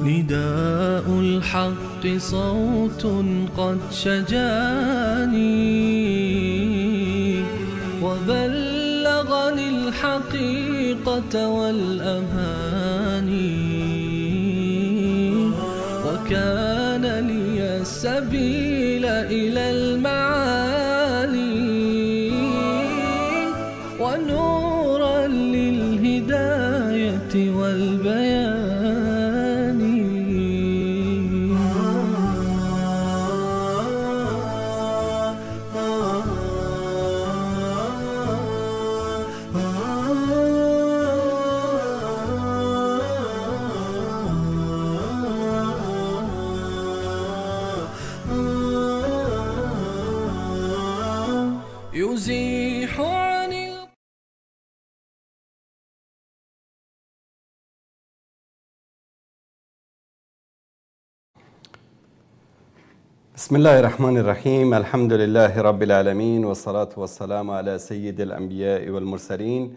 نداء الحق صوت قد شجاني وبلغني الحقيقة والأماني وكان لي السبيل إلى المعالي ونورا للهداية والبيان. يزيح عن بسم الله الرحمن الرحیم. الحمد لله رب العالمین والصلاة والسلام على سید الانبیاء والمرسلین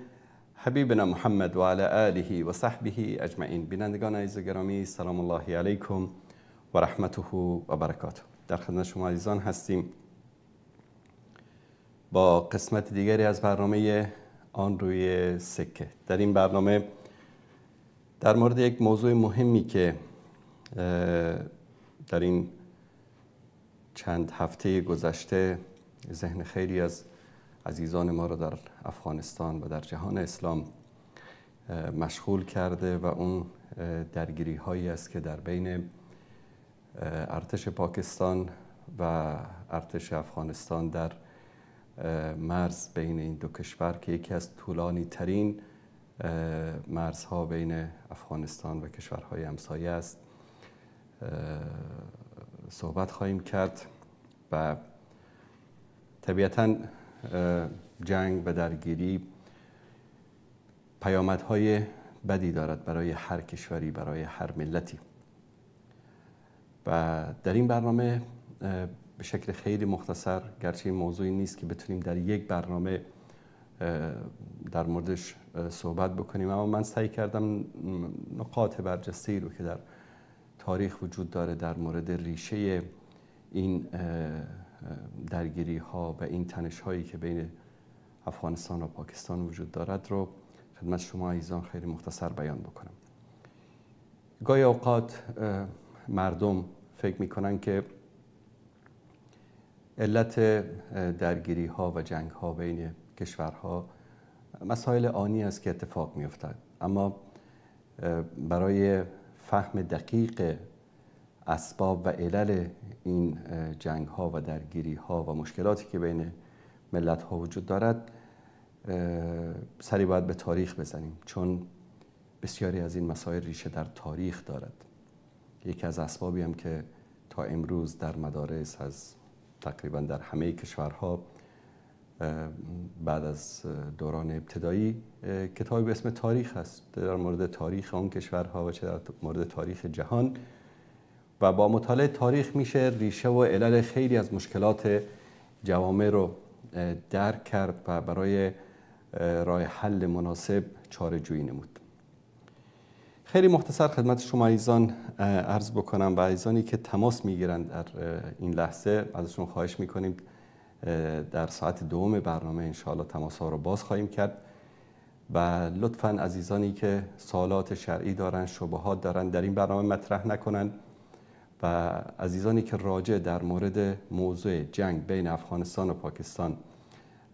حبیبنا محمد و علی آله و صحبه اجمعین. بینندگان عزیز و گرامی، سلام الله علیکم و رحمته و برکاته. در خدمت شما عزیزان هستیم با قسمت دیگری از برنامه آن روی سکه. در این برنامه در مورد یک موضوع مهمی که در این چند هفته گذشته ذهن خیلی از عزیزان ما رو در افغانستان و در جهان اسلام مشغول کرده و اون درگیری هایی است که در بین ارتش پاکستان و ارتش افغانستان در مرز بین این دو کشور که یکی از طولانی ترین مرزها بین افغانستان و کشورهای همسایه است صحبت خواهیم کرد. و طبیعتاً جنگ و درگیری پیامدهای بدی دارد برای هر کشوری، برای هر ملتی. و در این برنامه به شکل خیلی مختصر، گرچه این موضوعی نیست که بتونیم در یک برنامه در موردش صحبت بکنیم، اما من سعی کردم نقاط برجسته‌ای رو که در تاریخ وجود داره در مورد ریشه این درگیری ها و این تنش هایی که بین افغانستان و پاکستان وجود دارد رو خدمت شما عزیزان خیلی مختصر بیان بکنم. گاهی اوقات مردم فکر میکنن که علت درگیری ها و جنگ ها بین کشورها مسائل آنی است که اتفاق میافتد، اما برای فهم دقیق اسباب و علل این جنگ ها و درگیری ها و مشکلاتی که بین ملت ها وجود دارد سری باید به تاریخ بزنیم، چون بسیاری از این مسائل ریشه در تاریخ دارد. یکی از اسبابی هم که تا امروز در مدارس از تقریبا در همه کشورها بعد از دوران ابتدایی کتابی به اسم تاریخ هست در مورد تاریخ اون کشورها و چه در مورد تاریخ جهان، و با مطالعه تاریخ میشه ریشه و علل خیلی از مشکلات جوامع رو درک کرد و برای راه حل مناسب چاره جویی نمود. خیلی مختصر خدمت شما عزیزان عرض بکنم و عزیزانی که تماس میگیرند در این لحظه ازشون خواهش میکنیم در ساعت دوم برنامه انشاءالله تماس ها رو باز خواهیم کرد و لطفاً عزیزانی که سوالات شرعی دارن، شبهات دارن در این برنامه مطرح نکنند و عزیزانی که راجع در مورد موضوع جنگ بین افغانستان و پاکستان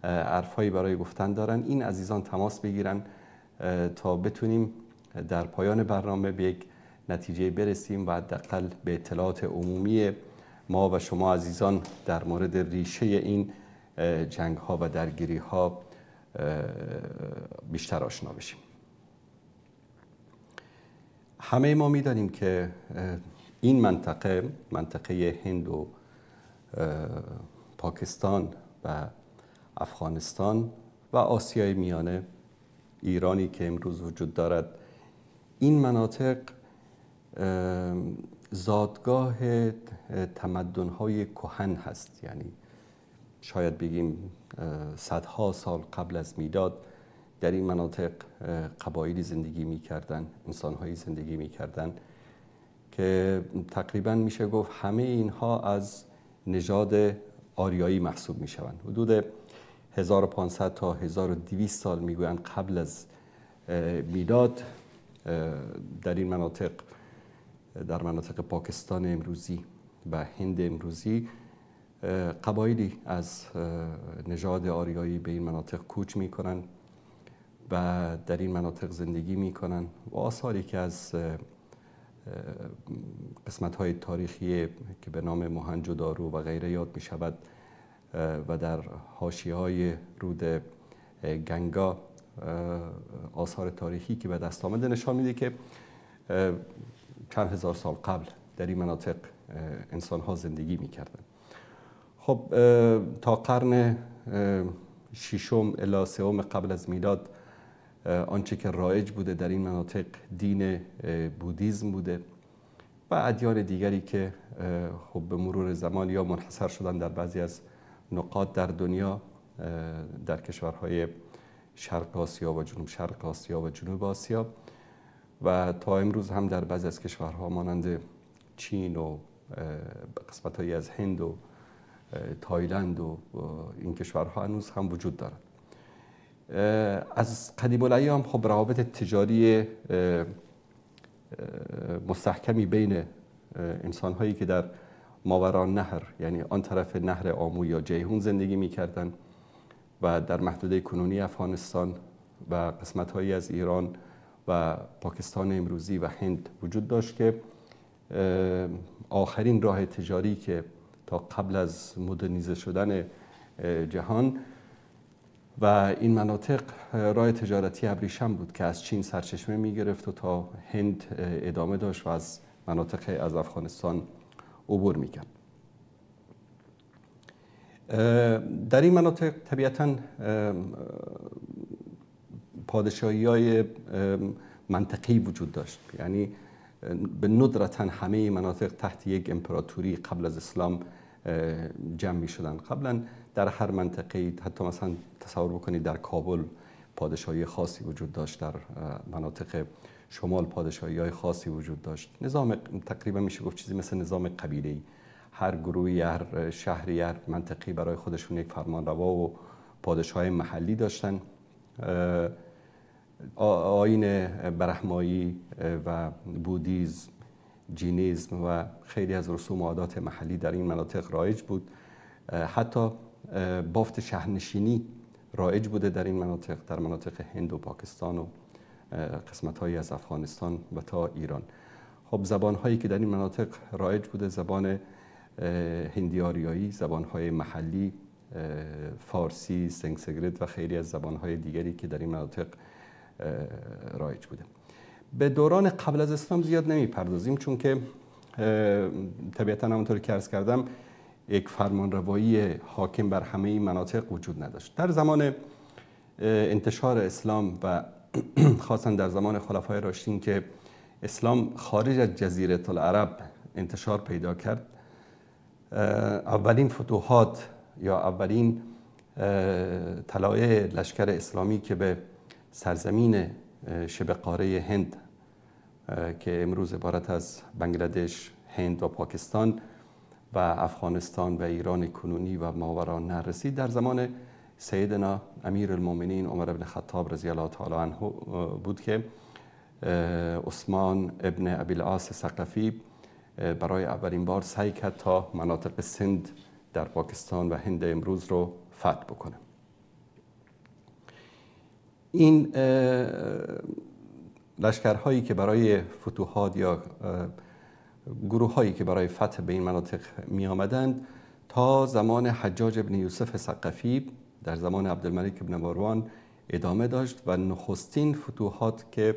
حرفهایی برای گفتن دارن، این عزیزان تماس بگیرن تا بتونیم در پایان برنامه به یک نتیجه برسیم و حداقل به اطلاعات عمومی ما و شما عزیزان در مورد ریشه این جنگ ها و درگیری ها بیشتر آشنا بشیم. همه ما میدانیم که این منطقه، منطقه هند و پاکستان و افغانستان و آسیای میانه، ایرانی که امروز وجود دارد، این مناطق زادگاه تمدن‌های کهن هست. یعنی شاید بگیم صدها سال قبل از میلاد در این مناطق قبایلی زندگی می‌کردند، انسان‌هایی زندگی می‌کردند که تقریبا میشه گفت همه اینها از نژاد آریایی محسوب میشوند. حدود 1500 تا 1200 سال میگویند قبل از میلاد در این مناطق، در مناطق پاکستان امروزی و هند امروزی، قبایلی از نژاد آریایی به این مناطق کوچ میکنن و در این مناطق زندگی میکنن و آثاری که از قسمت‌های تاریخی که به نام موهنجودارو و غیره یاد میشود و در حاشیه‌های رود گنگا آثار تاریخی که به دست آمده نشان میده که چند هزار سال قبل در این مناطق انسان‌ها زندگی میکردن. خب تا قرن ششم الی سوم قبل از میلاد آنچه که رایج بوده در این مناطق دین بودیزم بوده و ادیان دیگری که خب به مرور زمان یا منحصر شدن در بعضی از نقاط در دنیا، در کشورهای شرق آسیا و جنوب شرق آسیا و جنوب آسیا و تا امروز هم در بعضی از کشورها مانند چین و قسمت‌هایی از هند و تایلند و این کشورها هنوز هم وجود دارد. از قدیم الایام خب روابط تجاری مستحکمی بین انسان‌هایی که در ماورالنهر، یعنی آن طرف نهر آمو یا جیهون زندگی می‌کردند و در محدوده کنونی افغانستان و قسمت‌هایی از ایران و پاکستان امروزی و هند وجود داشت که آخرین راه تجاری که تا قبل از مدرنیزه شدن جهان و این مناطق راه تجارتی ابریشم بود که از چین سرچشمه می گرفت و تا هند ادامه داشت و از مناطق از افغانستان عبور می کرد. در این مناطق طبیعتاً پادشاهی های منطقی وجود داشت، یعنی به ندرتاً همه مناطق تحت یک امپراتوری قبل از اسلام جمع می شدن. قبلا در هر منطقه، حتی مثلا تصور بکنید در کابل پادشاهی خاصی وجود داشت، در مناطق شمال پادشاهی های خاصی وجود داشت. نظام تقریبا میشه گفت چیزی مثل نظام قبیله‌ای، هر گروهی، هر شهری، هر منطقی برای خودشون یک فرمانروا و پادشاه محلی داشتن. آیین برهمایی و بودیزم، جینیزم و خیلی از رسوم و عادات محلی در این مناطق رایج بود. حتی بافت شهرنشینی رایج بوده در این مناطق، در مناطق هند و پاکستان و قسمت‌هایی از افغانستان و تا ایران. خب زبان‌هایی که در این مناطق رایج بوده زبان هندی آریایی، زبان‌های محلی، فارسی، سنسکریت و خیلی از زبان‌های دیگری که در این مناطق رایج بوده. به دوران قبل از اسلام زیاد نمی‌پردازیم چون که طبیعتاً همونطور که عرض کردم یک فرمانروایی حاکم بر همه این مناطق وجود نداشت. در زمان انتشار اسلام و خاصا در زمان خلفای راشدین که اسلام خارج از جزیره العرب انتشار پیدا کرد، اولین فتوحات یا اولین طلایع لشکر اسلامی که به سرزمین شبه قاره هند که امروز عبارت از بنگلادش، هند و پاکستان و افغانستان و ایران کنونی و ماورالنهر رسید، در زمان سیدنا امیرالمومنین عمر بن خطاب رضی الله تعالی عنه بود که عثمان ابن ابی العاص ثقفی برای اولین بار سعی کرد تا مناطق سند در پاکستان و هند امروز رو فتح بکنه. این لشکرهایی که برای فتوحات یا گروه هایی که برای فتح به این مناطق می آمدند تا زمان حجاج ابن یوسف ثقفی در زمان عبدالملک ابن مروان ادامه داشت و نخستین فتوحات که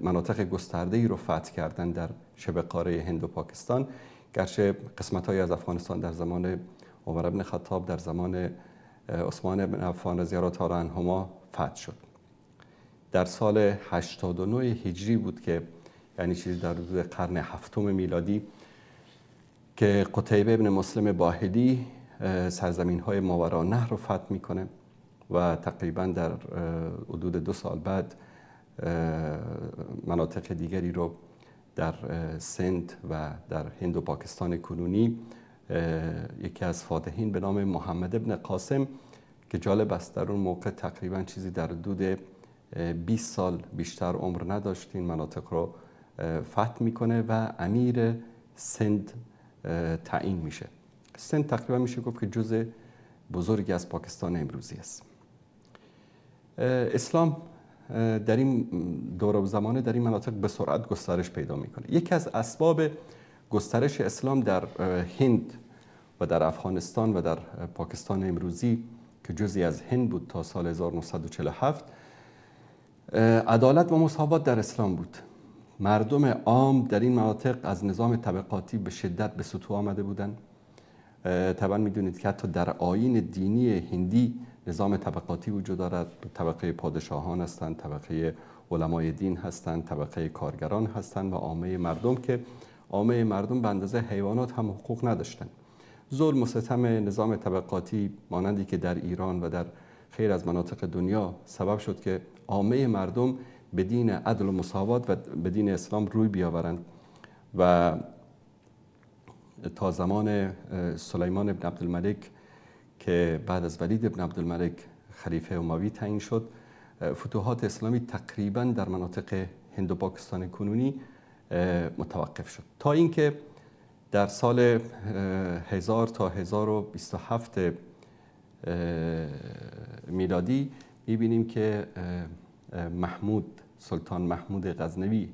مناطق گسترده‌ای رو فتح کردند در شبه قاره هند و پاکستان، گرچه قسمت‌هایی از افغانستان در زمان عمر بن خطاب، در زمان عثمان بن عفان رضی الله تعالی عنهما فتح شد. در سال 89 هجری بود که یعنی چیزی در حدود قرن هفتم میلادی که قتیبه ابن مسلم باهلی سرزمین‌های ماورالنهر رو فتح میکنه و تقریبا در حدود 2 سال بعد مناطق دیگری رو در سند و در هند و پاکستان کنونی یکی از فاتحین به نام محمد ابن قاسم که جالب است در اون موقع تقریبا چیزی در حدود 20 سال بیشتر عمر نداشت، این مناطق رو فتح میکنه و امیر سند تعیین میشه. سند تقریبا میشه گفت که جزء بزرگی از پاکستان امروزی است. اسلام در این دوره و زمانه در این مناطق به سرعت گسترش پیدا میکنه. یکی از اسباب گسترش اسلام در هند و در افغانستان و در پاکستان امروزی که جزئی از هند بود تا سال 1947، عدالت و مساوات در اسلام بود. مردم عام در این مناطق از نظام طبقاتی به شدت به سطوح آمده بودند. طبعا میدونید که حتی در آیین دینی هندی نظام طبقاتی وجود دارد. طبقه پادشاهان هستند، طبقه علمای دین هستند، طبقه کارگران هستند و عامه مردم که عامه مردم به اندازه حیوانات هم حقوق نداشتند. ظلم و ستم نظام طبقاتی مانندی که در ایران و در خیلی از مناطق دنیا سبب شد که عامه مردم به دین عدل و مساوات و به دین اسلام روی بیاورند و تا زمان سلیمان ابن عبدالملک که بعد از ولید ابن عبدالملک خلیفه اموی تعیین شد، فتوحات اسلامی تقریبا در مناطق هند و پاکستان کنونی متوقف شد تا اینکه در سال 1000 تا 1027 میلادی می‌بینیم که محمود، سلطان محمود غزنوی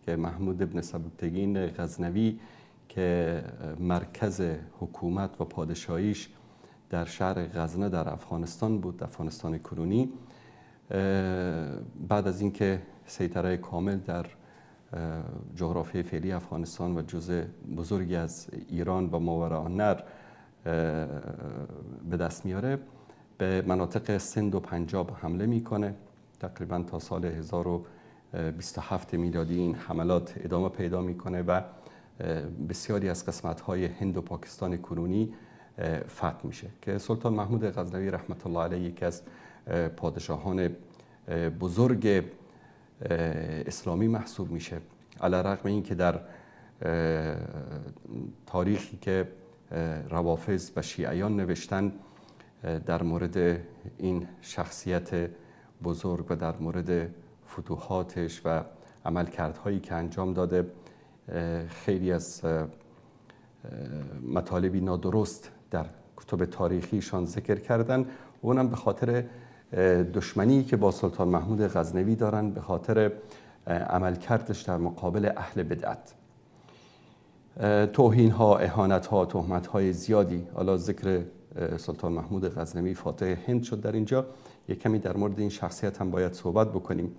که محمود ابن سبکتگین غزنوی که مرکز حکومت و پادشاهیش در شهر غزنه در افغانستان بود، افغانستان کنونی، بعد از اینکه سیطره کامل در جغرافیای فعلی افغانستان و جزء بزرگی از ایران و ماوراءالنهر به دست میاره، به مناطق سند و پنجاب حمله میکنه. تقریبا تا سال 1027 میلادی این حملات ادامه پیدا میکنه و بسیاری از قسمت‌های هند و پاکستان کنونی فتح میشه که سلطان محمود غزنوی رحمت الله علیه یکی از پادشاهان بزرگ اسلامی محسوب میشه، علی رغم این که در تاریخی که روافض و شیعیان نوشتن در مورد این شخصیت بزرگ و در مورد فتوحاتش و عملکردهایی که انجام داده خیلی از مطالبی نادرست در کتب تاریخیشان ذکر کردن، اونم به خاطر دشمنی که با سلطان محمود غزنوی دارن، به خاطر عملکردش در مقابل اهل بدعت. توهین ها، اهانت ها، تهمت های زیادی. حالا ذکر سلطان محمود غزنوی فاتح هند شد در اینجا، یک کمی در مورد این شخصیت هم باید صحبت بکنیم.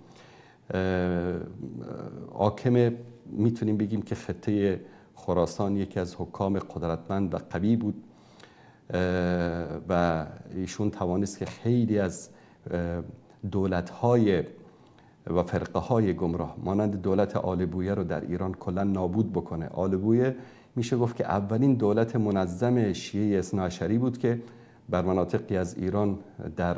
حاکم میتونیم بگیم که خطه خراسان یکی از حکام قدرتمند و قوی بود و ایشون توانست که خیلی از دولت‌های و فرقه‌های گمراه مانند دولت آل بویه رو در ایران کلا نابود بکنه. آل بویه میشه گفت که اولین دولت منظم شیعه اثناعشری بود که بر مناطقی از ایران در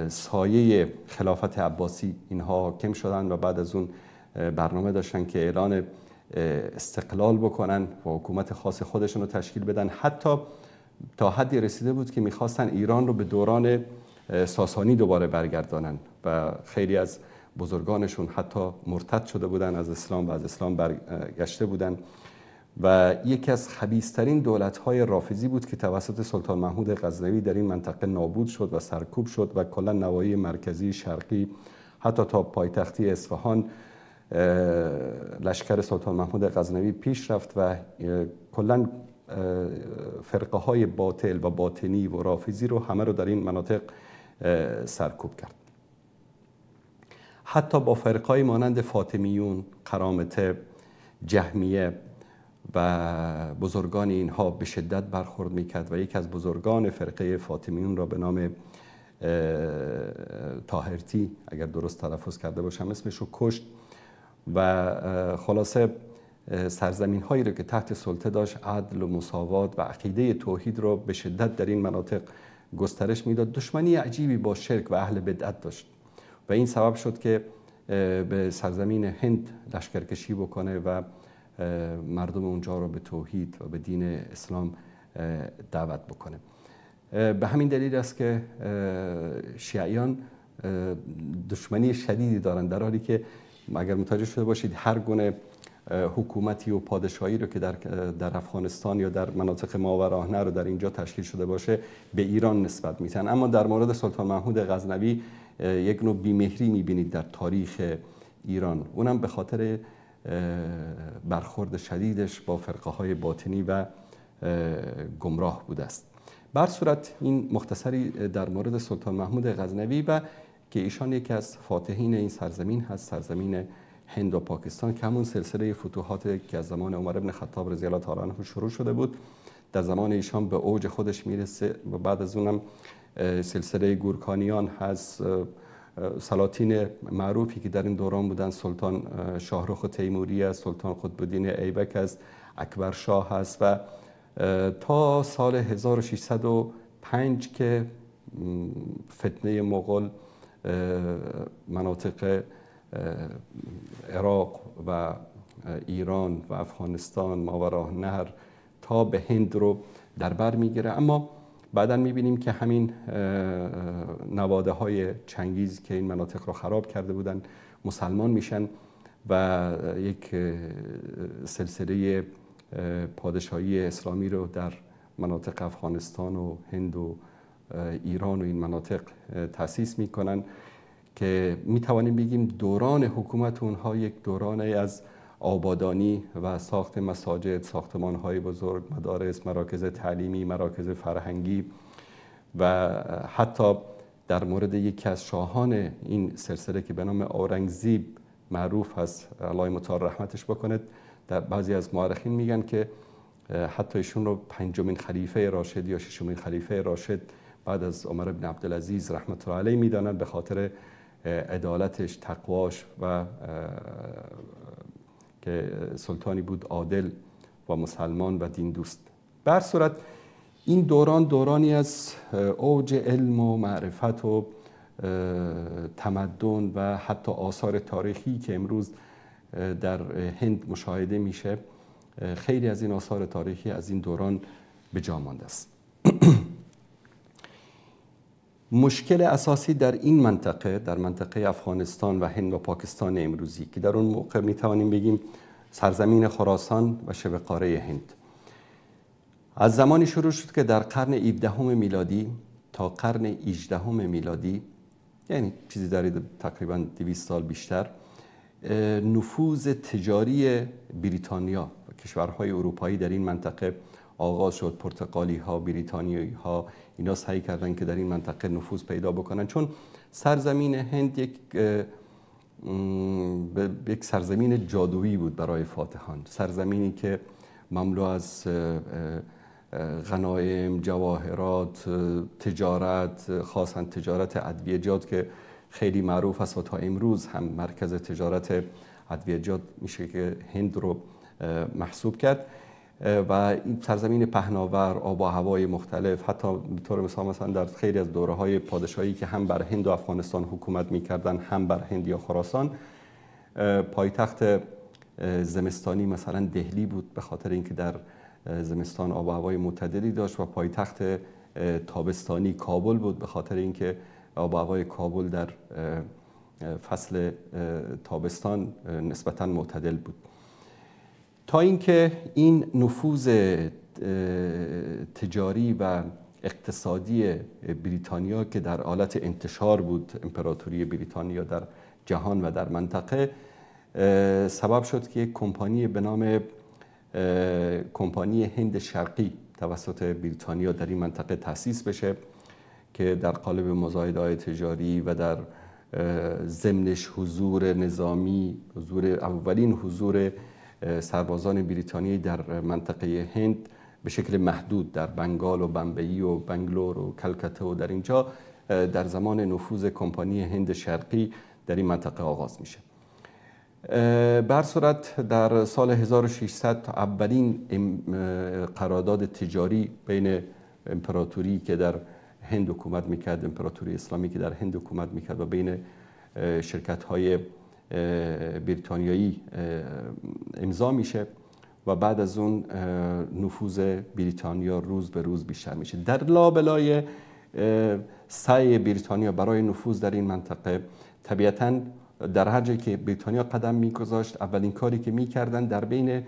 سایه خلافت عباسی اینها حاکم شدن و بعد از اون برنامه داشتن که اعلان استقلال بکنن و حکومت خاص خودشون رو تشکیل بدن. حتی تا حدی رسیده بود که میخواستن ایران رو به دوران ساسانی دوباره برگردانن و خیلی از بزرگانشون حتی مرتد شده بودن از اسلام و از اسلام برگشته بودن و یکی از خبیث‌ترین دولت‌های رافضی بود که توسط سلطان محمود غزنوی در این منطقه نابود شد و سرکوب شد و کلا نواحی مرکزی شرقی حتی تا پایتختی اصفهان لشکر سلطان محمود غزنوی پیش رفت و کلا فرقه های باطل و باطنی و رافضی رو همه رو در این مناطق سرکوب کرد. حتی با فرقه مانند فاطمیون، قرامطه، جهمیه و بزرگان اینها به شدت برخورد میکرد و یکی از بزرگان فرقه فاطمیون را به نام طاهرتی، اگر درست تلفظ کرده باشم اسمش رو، کشت و خلاصه سرزمین هایی رو که تحت سلطه داشت عدل و مساوات و عقیده توحید رو به شدت در این مناطق گسترش میداد. دشمنی عجیبی با شرک و اهل بدعت داشت و این سبب شد که به سرزمین هند لشکرکشی بکنه و مردم اونجا رو به توحید و به دین اسلام دعوت بکنه. به همین دلیل است که شیعیان دشمنی شدیدی دارند، در حالی که اگر متوجه شده باشید هر گونه حکومتی و پادشاهی رو که در افغانستان یا در مناطق ماوراءالنهر رو در اینجا تشکیل شده باشه به ایران نسبت میتن. اما در مورد سلطان محمود غزنوی یک نوع بیمهری میبینید در تاریخ ایران، اونم به خاطر برخورد شدیدش با فرقه های باطنی و گمراه بوده است. بر صورت این مختصری در مورد سلطان محمود غزنوی و که ایشان یکی از فاتحین این سرزمین هست، سرزمین هند و پاکستان، که همون سلسله فتوحات که از زمان عمر بن خطاب رضی الله تعالی عنه شروع شده بود در زمان ایشان به اوج خودش میرسه و بعد از اونم سلسله گورکانیان هست، سلاطین معروفی که در این دوران بودن، سلطان شاهرخ تیموری است، سلطان قطب الدین ایبک است، اکبر شاه هست و تا سال 1605 که فتنه مغول مناطق عراق و ایران و افغانستان، ماوراءالنهر تا به هند رو در بر میگیره. اما بعدا میبینیم که همین نواده های چنگیز که این مناطق رو خراب کرده بودن مسلمان میشن و یک سلسله پادشاهی اسلامی رو در مناطق افغانستان و هند و ایران و این مناطق تأسیس میکنن که میتوانیم بگیم دوران حکومت اونها یک دوران از آبادانی و ساخت مساجد، ساختمان‌های بزرگ، مدارس، مراکز تعلیمی، مراکز فرهنگی و حتی در مورد یکی از شاهان این سلسله که به نام اورنگزیب معروف هست، الله متعال رحمتش بکند، در بعضی از مؤرخین میگن که حتی ایشون رو پنجمین خلیفه راشد یا ششمین خلیفه راشد بعد از عمر بن عبدالعزیز رحمت الله علیه میدانند، به خاطر عدالتش، تقواش و که سلطانی بود عادل و مسلمان و دین دوست. به هر صورت این دوران دورانی از اوج علم و معرفت و تمدن و حتی آثار تاریخی که امروز در هند مشاهده میشه، خیلی از این آثار تاریخی از این دوران به جا مانده است. مشکل اساسی در این منطقه، در منطقه افغانستان و هند و پاکستان امروزی که در اون موقع میتوانیم بگیم سرزمین خراسان و شبه قاره هند، از زمانی شروع شد که در قرن 17 میلادی تا قرن 18 میلادی، یعنی چیزی در تقریبا 200 سال بیشتر، نفوذ تجاری بریتانیا و کشورهای اروپایی در این منطقه آغاز شد. پرتغالی ها، بریتانیایی ها، اینا سعی کردن که در این منطقه نفوذ پیدا بکنن، چون سرزمین هند یک سرزمین جادویی بود برای فاتحان، سرزمینی که مملو از غنایم، جواهرات، تجارت، خاصا تجارت ادویه‌جات که خیلی معروف است و تا امروز هم مرکز تجارت ادویه‌جات میشه که هند رو محسوب کرد. و این سرزمین پهناور، آب و هوای مختلف، حتی به طور مثال مثلا در خیلی از دوره‌های پادشاهی که هم بر هند و افغانستان حکومت می‌کردن، هم بر هند یا خراسان، پایتخت زمستانی مثلا دهلی بود به خاطر اینکه در زمستان آب و هوای معتدلی داشت، و پایتخت تابستانی کابل بود به خاطر اینکه آب و هوای کابل در فصل تابستان نسبتاً معتدل بود. تا اینکه این نفوذ تجاری و اقتصادی بریتانیا که در حالت انتشار بود، امپراتوری بریتانیا در جهان و در منطقه، سبب شد که یک کمپانی به نام کمپانی هند شرقی توسط بریتانیا در این منطقه تأسیس بشه که در قالب مزایده‌های تجاری و در ضمنش حضور نظامی، اولین حضور سربازان بریتانیایی در منطقه هند به شکل محدود در بنگال و بمبئی و بنگلور و کلکته و در اینجا در زمان نفوذ کمپانی هند شرقی در این منطقه آغاز میشه. بر صورت در سال 1600 اولین قرارداد تجاری بین امپراتوری که در هند حکومت میکرد، امپراتوری اسلامی که در هند حکومت میکرد، و بین شرکت های بریتانیایی امضا میشه. و بعد از اون نفوذ بریتانیا روز به روز بیشتر میشه. در لابلای سعی بریتانیا برای نفوذ در این منطقه، طبیعتاً در هر جایی که بریتانیا قدم میگذاشت اولین کاری که میکردن در بین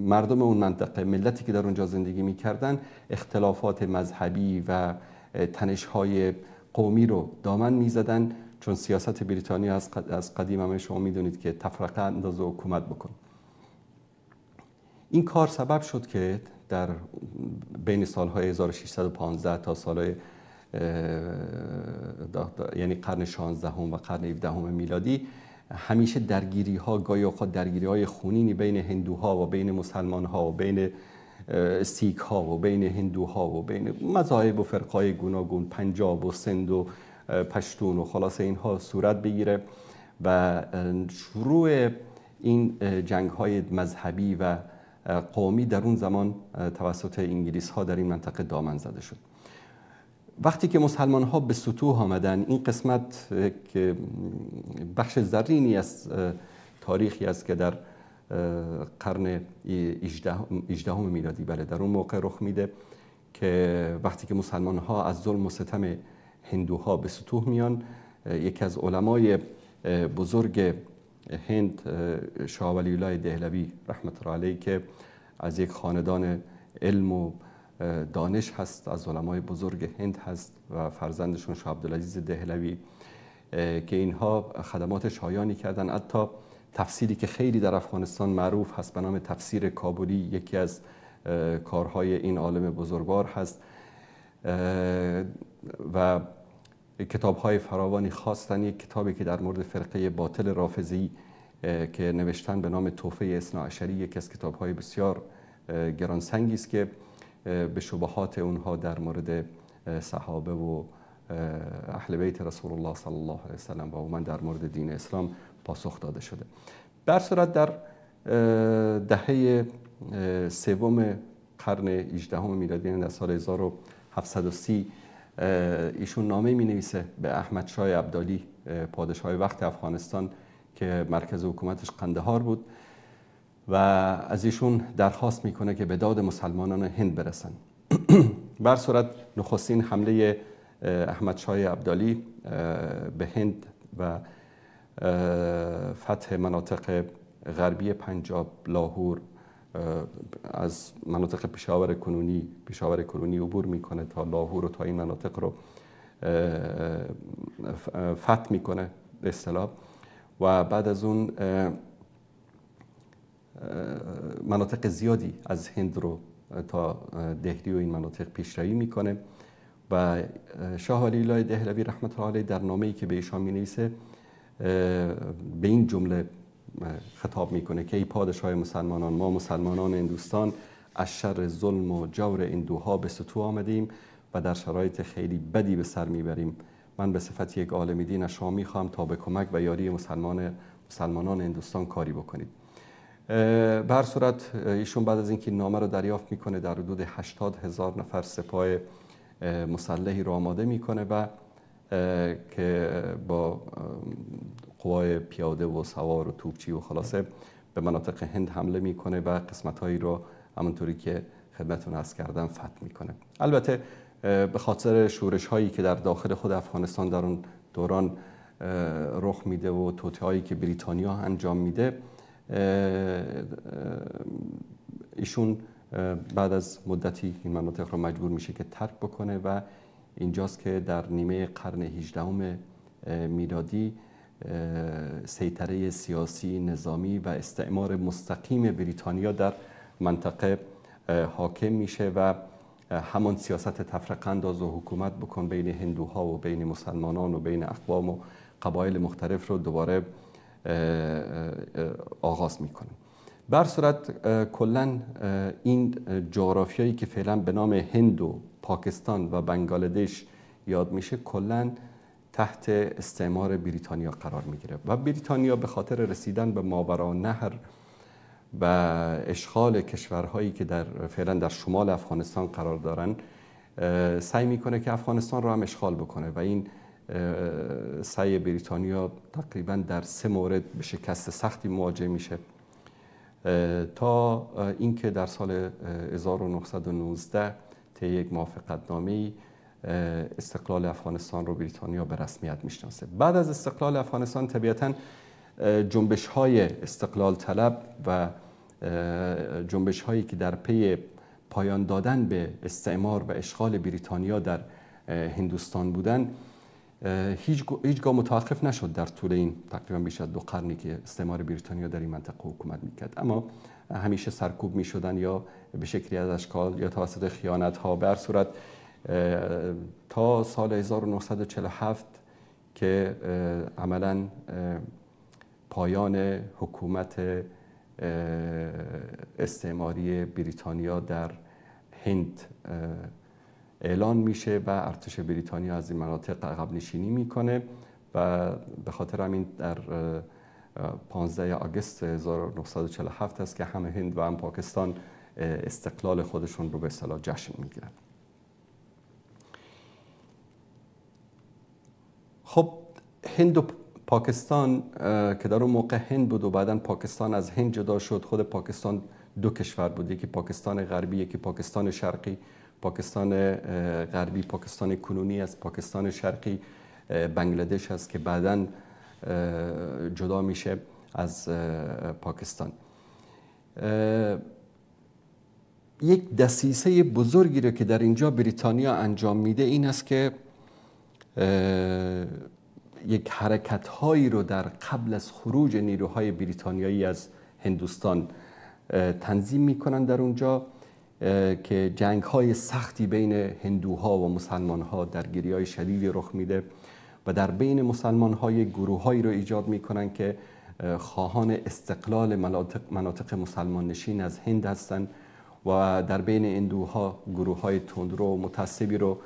مردم اون منطقه، ملتی که در اونجا زندگی میکردن، اختلافات مذهبی و تنش‌های قومی رو دامن میزدن، چون سیاست بریتانیا از قدیم همه شما میدونید که تفرقه انداز و حکومت بکن. این کار سبب شد که در بین سالهای 1615 تا سالهای یعنی قرن 16 و قرن 17 میلادی همیشه درگیری ها، گاهی اوقات درگیری های خونینی بین هندوها و بین مسلمان ها و بین سیک ها و بین هندوها و بین مذاهب و فرقای گوناگون، پنجاب و سند و پشتون و خلاصه اینها صورت بگیره و شروع این جنگ های مذهبی و قومی در اون زمان توسط انگلیس ها در این منطقه دامن زده شد. وقتی که مسلمان ها به سطوح آمدن، این قسمت که بخش زرینی از تاریخی است که در قرن 18 میلادی، بله، در اون موقع رخ میده که وقتی که مسلمان ها از ظلم و ستم هندوها به سطوح میان، یکی از علمای بزرگ هند، شاه ولی الله دهلوی رحمت الله علیه، که از یک خاندان علم و دانش هست، از علمای بزرگ هند هست و فرزندشون شاه عبدالعزیز دهلوی، که اینها خدمات شایانی کردن. حتی تفسیری که خیلی در افغانستان معروف هست به نام تفسیر کابلی، یکی از کارهای این عالم بزرگوار هست و کتاب‌های فراوانی خواستن. یک کتابی که در مورد فرقه باطل رافضی که نوشتن به نام تحفه اثناعشری، یکی از کتاب‌های بسیار گرانسنگی است که به شبهات اونها در مورد صحابه و اهل بیت رسول الله صلی الله علیه وسلم و عموما در مورد دین اسلام پاسخ داده شده. بر صورت در دهه سوم قرن 18 میلادی، یعنی در سال 1730، ایشون نامه می نویسه به احمد شاه ابدالی، پادشاه وقت افغانستان که مرکز حکومتش قندهار بود، و از ایشون درخواست میکنه که به داد مسلمانان هند برسن. بر صورت نخستین حمله احمد شاه ابدالی به هند و فتح مناطق غربی پنجاب، لاهور، از مناطق پشاور کنونی عبور میکنه تا لاهور و تا این مناطق رو فتح میکنه به اصطلاح، و بعد از اون مناطق زیادی از هند رو تا دهلی و این مناطق پیشروی میکنه. و شاه ولی الله دهلوی رحمت الله علیه در نامه‌ای که به ایشان مینویسه به این جمله خطاب میکنه که ای پادشاه مسلمانان، ما مسلمانان هندوستان از شر ظلم و جور هندوها به ستوه آمدیم و در شرایط خیلی بدی به سر میبریم. من به صفت یک عالم دین از شما میخوام تا به کمک و یاری مسلمانان هندوستان کاری بکنید. به هر صورت ایشون بعد از اینکه نامه رو دریافت میکنه در حدود 80,000 نفر سپاه مسلحی رو آماده میکنه و که با قوای پیاده و سوار و توپچی و خلاصه به مناطق هند حمله میکنه و قسمتهایی رو همونطوری که خدمتتون عرض کردم فتح میکنه. البته به خاطر شورش هایی که در داخل خود افغانستان در اون دوران رخ میده و توطئه هایی که بریتانیا انجام میده، ایشون بعد از مدتی این مناطق رو مجبور میشه که ترک بکنه و اینجاست که در نیمه قرن 18 میلادی سیطره سیاسی، نظامی و استعمار مستقیم بریتانیا در منطقه حاکم میشه و همان سیاست تفرقه انداز و حکومت بکن بین هندوها و بین مسلمانان و بین اقوام و قبایل مختلف رو دوباره آغاز میکنه. بر صورت کلا این جغرافیایی که فعلا به نام هند و پاکستان و بنگلادش یاد میشه کلا تحت استعمار بریتانیا قرار میگیره و بریتانیا به خاطر رسیدن به ماوراءالنهر و اشغال کشورهایی که در فعلا در شمال افغانستان قرار دارن سعی میکنه که افغانستان رو هم اشغال بکنه و این سعی بریتانیا تقریبا در 3 مورد به شکست سختی مواجه میشه. تا اینکه در سال 1919 طی یک موافقتنامه‌ای استقلال افغانستان رو بریتانیا به رسمیت میشناسه. بعد از استقلال افغانستان طبیعتاً جنبش‌های استقلال طلب و جنبش‌هایی که در پی پایان دادن به استعمار و اشغال بریتانیا در هندوستان بودن هیچگاه متوقف نشد در طول این تقریبا بیش از 2 قرنی که استعمار بریتانیا در این منطقه حکومت میکرد، اما همیشه سرکوب میشدن یا به شکلی از اشکال یا توسط خیانت ها. به هر صورت تا سال 1947 که عملاً پایان حکومت استعماری بریتانیا در هند اعلان میشه و ارتش بریتانیا از این مناطق عقب نشینی میکنه و به خاطر همین در 15 آگوست 1947 است که هم هند و هم پاکستان استقلال خودشون رو به اصطلاح جشن میگیرن. خب هند و پاکستان که در اون موقع هند بود و بعداً پاکستان از هند جدا شد، خود پاکستان 2 کشور بود، یکی پاکستان غربی، یکی پاکستان شرقی. پاکستان غربی پاکستان کنونی است، پاکستان شرقی بنگلادش است که بعداً جدا میشه از پاکستان. یک دسیسه بزرگی رو که در اینجا بریتانیا انجام میده این است که یک حرکت هایی رو در قبل از خروج نیروهای بریتانیایی از هندوستان تنظیم میکنن در اونجا که جنگ های سختی بین هندوها و مسلمان ها، درگیری های شدیدی رخ میده و در بین مسلمان های گروه هایی رو ایجاد میکنن که خواهان استقلال مناطق مسلمان نشین از هند هستند و در بین هندوها گروه های تندرو و متعصبی رو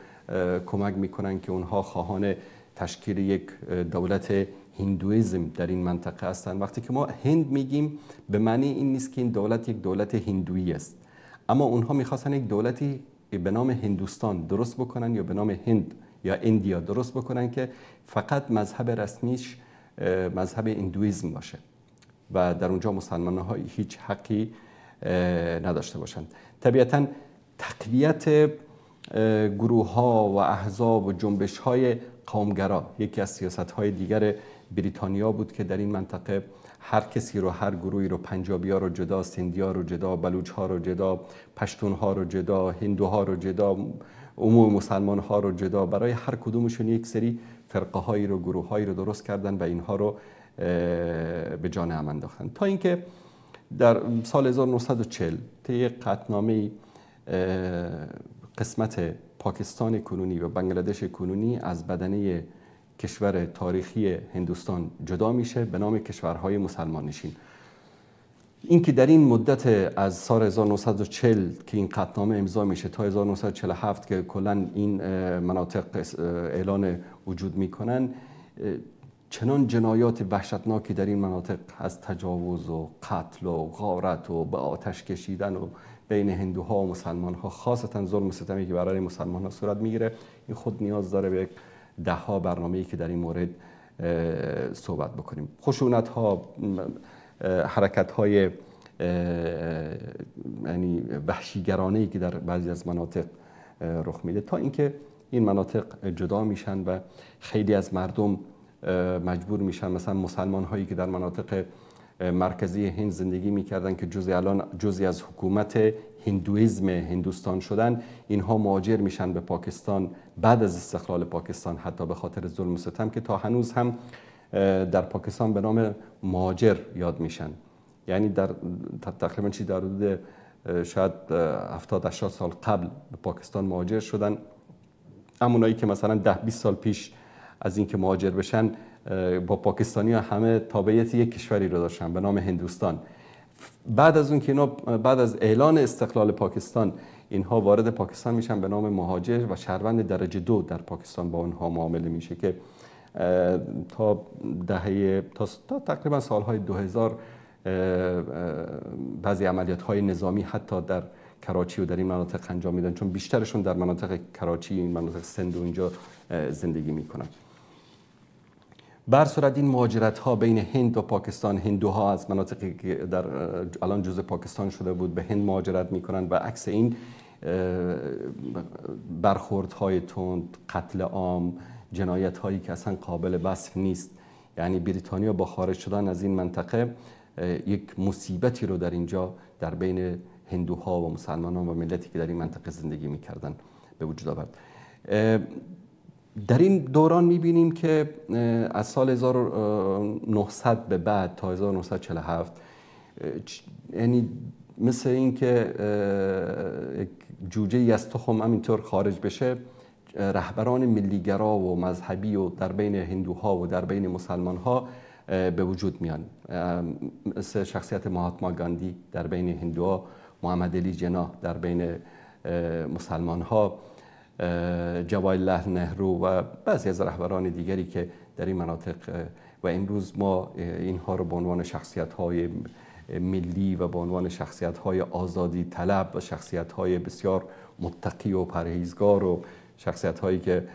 کمک میکنن که اونها خواهان تشکیل یک دولت هندویزم در این منطقه هستند. وقتی که ما هند میگیم به معنی این نیست که این دولت یک دولت هندویی است، اما اونها میخواستن یک دولتی به نام هندوستان درست بکنن یا به نام هند یا اندیا درست بکنن که فقط مذهب رسمیش مذهب هندویزم باشه و در اونجا مسلمان ها هیچ حقی نداشته باشند. طبیعتاً تقویت گروه ها و احزاب و جنبش های قومگرا یکی از سیاست های دیگر بریتانیا بود که در این منطقه هر کسی رو، هر گروهی رو، پنجابی ها رو جدا، سندی ها رو جدا، بلوچ ها رو جدا، پشتون ها رو جدا، هندوها رو جدا، عموم مسلمان ها رو جدا، برای هر کدومشون یک سری فرقه هایی رو، گروه هایی رو درست کردن و اینها رو به جان هم انداختن تا اینکه در سال 1940 طی قطعنامه‌ای قسمت پاکستان کنونی و بنگلادش کنونی از بدنه کشور تاریخی هندوستان جدا میشه به نام کشورهای مسلمان نشین. این که در این مدت از سال 1940 که این قطعنامه امضا میشه تا 1947 که کلا این مناطق اعلان وجود میکنن، چنان جنایات وحشتناکی در این مناطق از تجاوز و قتل و غارت و به آتش کشیدن و بین هندوها و مسلمانها، خاصتا ظلم و ستمی که برای مسلمانها صورت میگیره، این خود نیاز داره به ده ها برنامه‌ای که در این مورد صحبت بکنیم. خشونت‌ها، حرکت‌های یعنی وحشیگرانه‌ای که در بعضی از مناطق رخ میده تا اینکه این مناطق جدا میشن و خیلی از مردم مجبور میشن، مثلا مسلمان هایی که در مناطق مرکزی هند زندگی میکردن که جزئی الان جزئی از حکومت هندویزم هندوستان شدن، اینها مهاجر میشن به پاکستان بعد از استقلال پاکستان، حتی به خاطر ظلم و ستم که تا هنوز هم در پاکستان به نام مهاجر یاد میشن. یعنی در تقریبا چی در حدود شاید 70 80 سال قبل به پاکستان مهاجر شدن. اما اونایی که مثلا 10 20 سال پیش از اینکه مهاجر بشن با پاکستانی ها همه تابعیت یک کشوری رو داشتن به نام هندوستان. بعد از اون که اینا بعد از اعلان استقلال پاکستان اینها وارد پاکستان میشن به نام مهاجر و شهروند درجه دو در پاکستان با اونها معامله میشه که تا دهه تا تقریبا سالهای 2000 بعضی عملیات های نظامی حتی در کراچی و در این مناطق انجام میدن، چون بیشترشون در مناطق کراچی، این مناطق سند و اینجا زندگی میکنن. بر صورت این مهاجرت ها بین هند و پاکستان، هندوها از مناطقی که در الان جزء پاکستان شده بود به هند مهاجرت میکنن و عکس این برخوردهای تند، قتل عام، جنایت هایی که اصلا قابل وصف نیست. یعنی بریتانیا با خارج شدن از این منطقه یک مصیبتی رو در اینجا در بین هندوها و مسلمانان و ملتی که در این منطقه زندگی میکردن به وجود آورد. در این دوران میبینیم که از سال 1900 به بعد تا 1947، یعنی مثل این که یک جوجه ای از تخم همینطور خارج بشه، رهبران ملیگرا و مذهبی و در بین هندوها و در بین مسلمانها به وجود میان، مثل شخصیت مهاتما گاندی در بین هندوها، محمد علی جناح در بین مسلمانها، جواهر نهرو و بعضی از رهبران دیگری که در این مناطق و امروز ما اینها رو به عنوان شخصیت‌های ملی و به عنوان شخصیت‌های آزادی طلب و شخصیت‌های بسیار متقی و پرهیزگار و شخصیت‌هایی که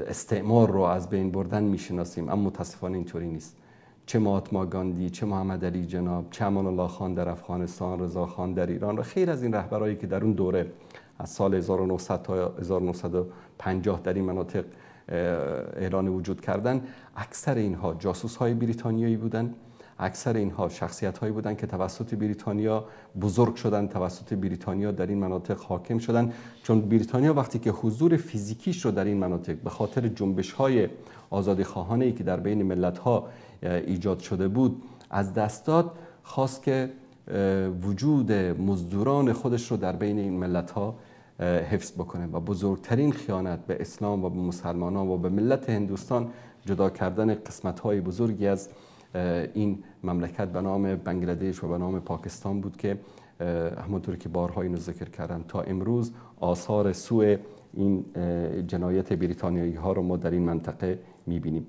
استعمار رو از بین بردن میشناسیم، اما متاسفانه اینطوری نیست. چه مهاتما گاندی، چه محمد علی جناح، چه امان الله خان در افغانستان، رضا خان در ایران و خیلی از این رهبرایی که در اون دوره از سال 1900 تا 1950 در این مناطق اعلان وجود کردن، اکثر اینها جاسوس‌های بریتانیایی بودند، اکثر اینها شخصیت‌هایی بودند که توسط بریتانیا بزرگ شدن، توسط بریتانیا در این مناطق حاکم شدن. چون بریتانیا وقتی که حضور فیزیکیش رو در این مناطق به خاطر جنبش‌های آزادی‌خواهانه‌ای که در بین ملت‌ها ایجاد شده بود از دست داد، خواست که وجود مزدوران خودش رو در بین این ملت‌ها حفظ بکنه و بزرگترین خیانت به اسلام و به مسلمانان و به ملت هندوستان جدا کردن قسمت‌های بزرگی از این مملکت به نام بنگلادش و به نام پاکستان بود که همونطور که بارها اینو ذکر کردم تا امروز آثار سوء این جنایت بریتانیایی ها رو ما در این منطقه می‌بینیم.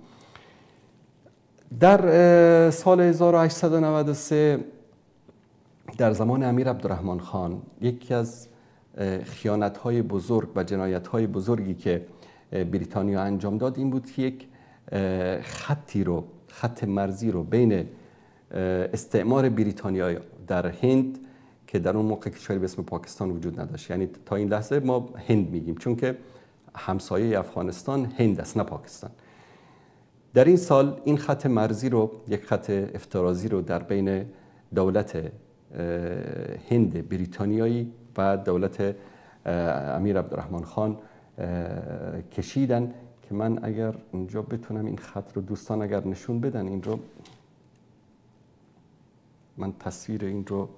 در سال 1893 در زمان امیر عبدالرحمن خان یکی از خیانت‌های بزرگ و جنایت‌های بزرگی که بریتانیا انجام داد این بود که یک خطی رو، خط مرزی رو بین استعمار بریتانیا در هند که در اون موقع کشوری به اسم پاکستان وجود نداشت، یعنی تا این لحظه ما هند میگیم چون که همسایه افغانستان هند است نه پاکستان. در این سال این خط مرزی رو، یک خط افتراضی رو در بین دولت هند بریتانیایی و دولت امیر عبدالرحمن خان کشیدن که من اگر اینجا بتونم این خط رو دوستان اگر نشون بدن این رو، من تصویر این رو،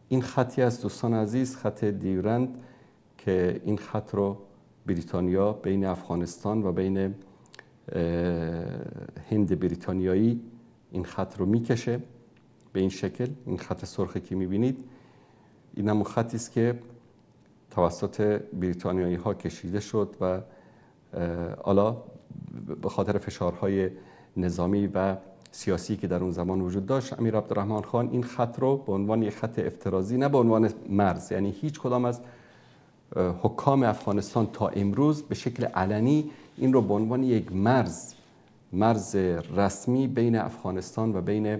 این خطی از دوستان عزیز، خط دیورند که این خط رو بریتانیا بین افغانستان و بین هند بریتانیایی این خط رو میکشه به این شکل. این خط سرخی که میبینید این هم خطی است که توسط بریتانیایی ها کشیده شد و حالا به خاطر فشارهای نظامی و سیاسی که در اون زمان وجود داشت امیر عبدالرحمن خان این خط رو به عنوان یک خط افتراضی، نه به عنوان مرز، یعنی هیچ کدام از حکام افغانستان تا امروز به شکل علنی این رو به عنوان یک مرز رسمی بین افغانستان و بین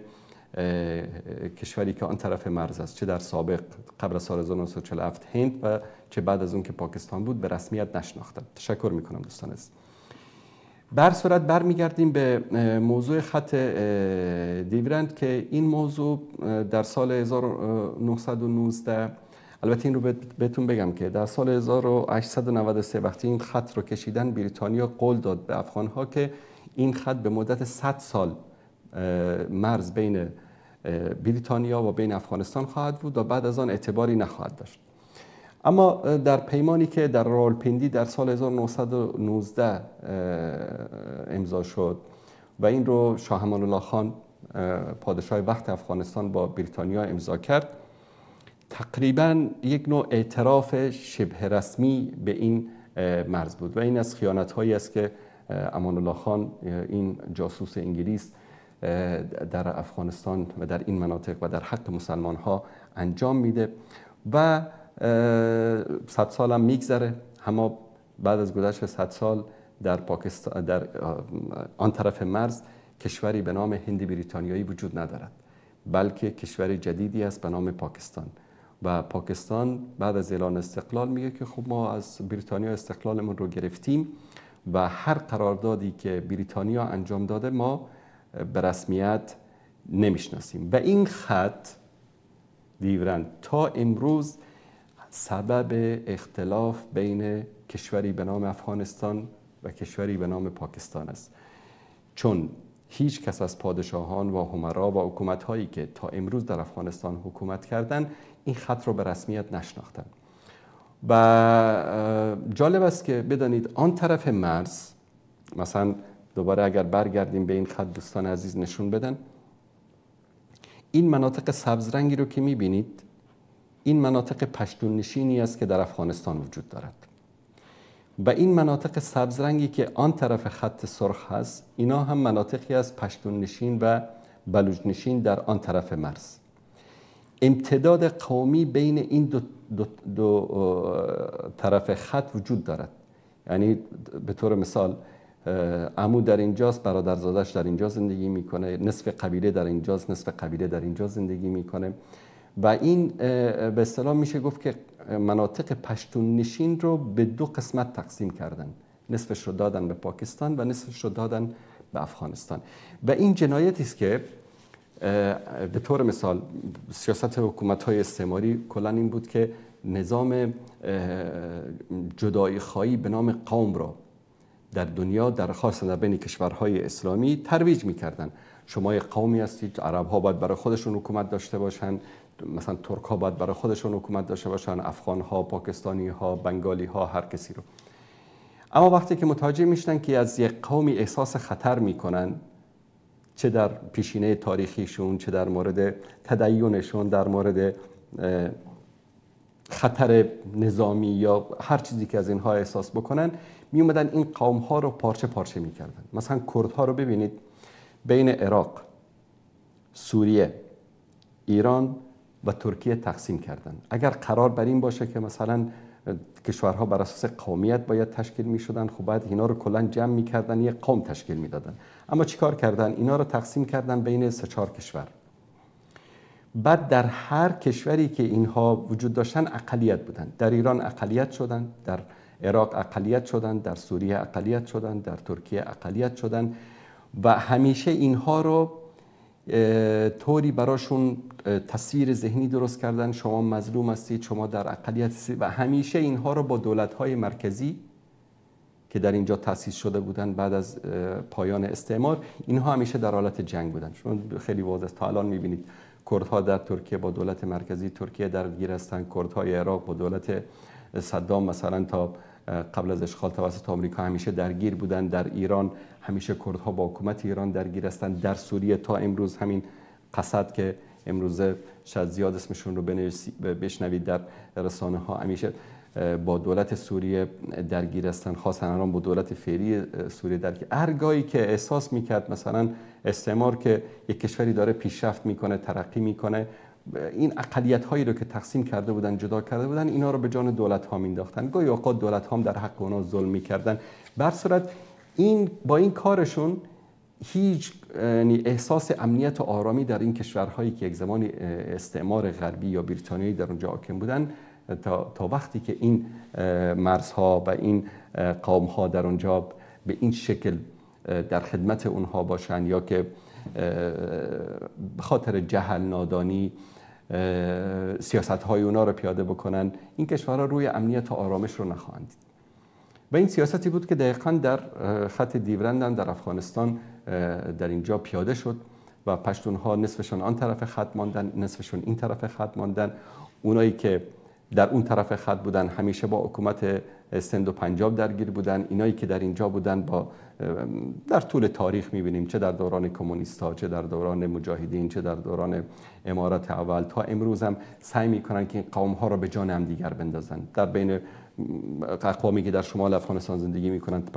کشوری که آن طرف مرز است، چه در سابق قبل از سال 1947 هند و چه بعد از اون که پاکستان بود، به رسمیت نشناختند. تشکر میکنم دوستان عزیز. بر صورت برمیگردیم به موضوع خط دیورند که این موضوع در سال 1919، البته این رو بهتون بگم که در سال 1893 وقتی این خط رو کشیدن، بریتانیا قول داد به افغانها که این خط به مدت 100 سال مرز بین بریتانیا و بین افغانستان خواهد بود و بعد از آن اعتباری نخواهد داشت. اما در پیمانی که در راولپیندی در سال 1919 امضا شد و این رو شاه امان الله خان پادشاه وقت افغانستان با بریتانیا امضا کرد، تقریبا یک نوع اعتراف شبه رسمی به این مرز بود و این از خیانت‌هایی است که امان الله خان، این جاسوس انگلیس، در افغانستان و در این مناطق و در حق مسلمان ها انجام میده و 100 سال هم میگذره. اما بعد از گذشت 100 سال در پاکستان، در آن طرف مرز کشوری به نام هند بریتانیایی وجود ندارد، بلکه کشور جدیدی است به نام پاکستان. و پاکستان بعد از اعلان استقلال میگه که خب ما از بریتانیا استقلالمون رو گرفتیم و هر قراردادی که بریتانیا انجام داده ما به رسمیت نمیشناسیم. و این خط دیورند تا امروز سبب اختلاف بین کشوری به نام افغانستان و کشوری به نام پاکستان است، چون هیچ کس از پادشاهان و امرا و حکومت‌هایی که تا امروز در افغانستان حکومت کردند این خط رو به رسمیت نشناختند. و جالب است که بدانید آن طرف مرز، مثلا دوباره اگر برگردیم به این خط دوستان عزیز نشون بدن، این مناطق سبز رنگی رو که می‌بینید این مناطق پشتون نشینی است که در افغانستان وجود دارد و این مناطق سبز رنگی که آن طرف خط سرخ هست اینا هم مناطقی از پشتون نشین و بلوچ نشین در آن طرف مرز. امتداد قومی بین این دو طرف خط وجود دارد. یعنی به طور مثال عمو در اینجاست، برادرزادش در اینجا زندگی میکنه، نصف قبیله در اینجاست، نصف قبیله در اینجا زندگی میکنه و این به اصطلاح میشه گفت که مناطق پشتون نشین رو به دو قسمت تقسیم کردن، نصفش رو دادن به پاکستان و نصفش رو دادن به افغانستان. و این جنایتی است که به طور مثال سیاست حکومت‌های استعماری کلاً این بود که نظام جدایی خواهی به نام قوم را در دنیا، در خاص در بین کشورهای اسلامی ترویج می‌کردن. شما یک قومی هستید، عرب‌ها باید برای خودشون حکومت داشته باشن، مثلا ترک‌ها باید برای خودشون حکومت داشته باشن، افغان‌ها، پاکستانی‌ها، بنگالی‌ها، هر کسی رو. اما وقتی که متوجه میشن که از یک قومی احساس خطر میکنن، چه در پیشینه تاریخیشون، چه در مورد تدینشون، در مورد خطر نظامی یا هر چیزی که از اینها احساس بکنن، می اومدن این قوم ها رو پارچه پارچه میکردن. مثلا کردها رو ببینید، بین عراق، سوریه، ایران و ترکیه تقسیم کردن. اگر قرار بر این باشه که مثلا کشورها بر اساس قومیت باید تشکیل می شدن، خب باید اینا رو کلا جمع می کردن، یک قوم تشکیل می دادن. اما چیکار کردن؟ اینا رو تقسیم کردن بین 3-4 کشور. بعد در هر کشوری که اینها وجود داشتن اقلیت بودن. در ایران اقلیت شدن، در عراق اقلیت شدن، در سوریه اقلیت شدن، در ترکیه اقلیت شدن و همیشه اینها رو طوری براشون تصویر ذهنی درست کردن، شما مظلوم هستید، شما در اقلیت هستید و همیشه اینها رو با دولت‌های مرکزی که در اینجا تأسیس شده بودن بعد از پایان استعمار، اینها همیشه در حالت جنگ بودن. شما خیلی واضح تا الان می‌بینید کردها در ترکیه با دولت مرکزی ترکیه درگیر هستند، کردهای عراق با دولت صدام مثلا تا قبل از اشغال توسط آمریکا همیشه درگیر بودن، در ایران همیشه کردها با حکومت ایران درگیر هستند، در سوریه تا امروز همین قسد که امروزه شاید زیاد اسمشون رو بشنوید در رسانه ها، همیشه با دولت سوریه درگیر هستند، خاصا الان با دولت فعلی سوریه درگیر. هر گاهی که احساس میکرد مثلا استعمار که یک کشوری داره پیشرفت میکنه، ترقی میکنه، این اقلیت هایی رو که تقسیم کرده بودن، جدا کرده بودن، اینا رو به جان دولت ها مینداختن. گاهی اوقات دولت ها هم در حق اونا ظلم میکردن. بر صورت این با این کارشون هیچ احساس امنیت و آرامی در این کشورهایی که یک زمانی استعمار غربی یا بریتانیایی در اونجا حاکم بودن، تا وقتی که این مرزها و این قومها در اونجا به این شکل در خدمت اونها باشن یا که به خاطر جهل، نادانی سیاست های اونا رو پیاده بکنن، این کشورها روی امنیت و آرامش رو نخواهند دید. و این سیاستی بود که دقیقاً در خط دیورند در افغانستان در اینجا پیاده شد و پشتونها نصفشون آن طرف خط ماندن، نصفشون این طرف خط ماندن. اونایی که در اون طرف خط بودن همیشه با حکومت سند و پنجاب درگیر بودن، اینایی که در اینجا بودن با در طول تاریخ می‌بینیم، چه در دوران کمونیست‌ها، چه در دوران مجاهدین، چه در دوران امارت اول تا امروز هم سعی می‌کنن که این قوم‌ها رو به جان هم دیگر بندازن. در بین اقوامی که در شمال افغانستان زندگی می‌کنند،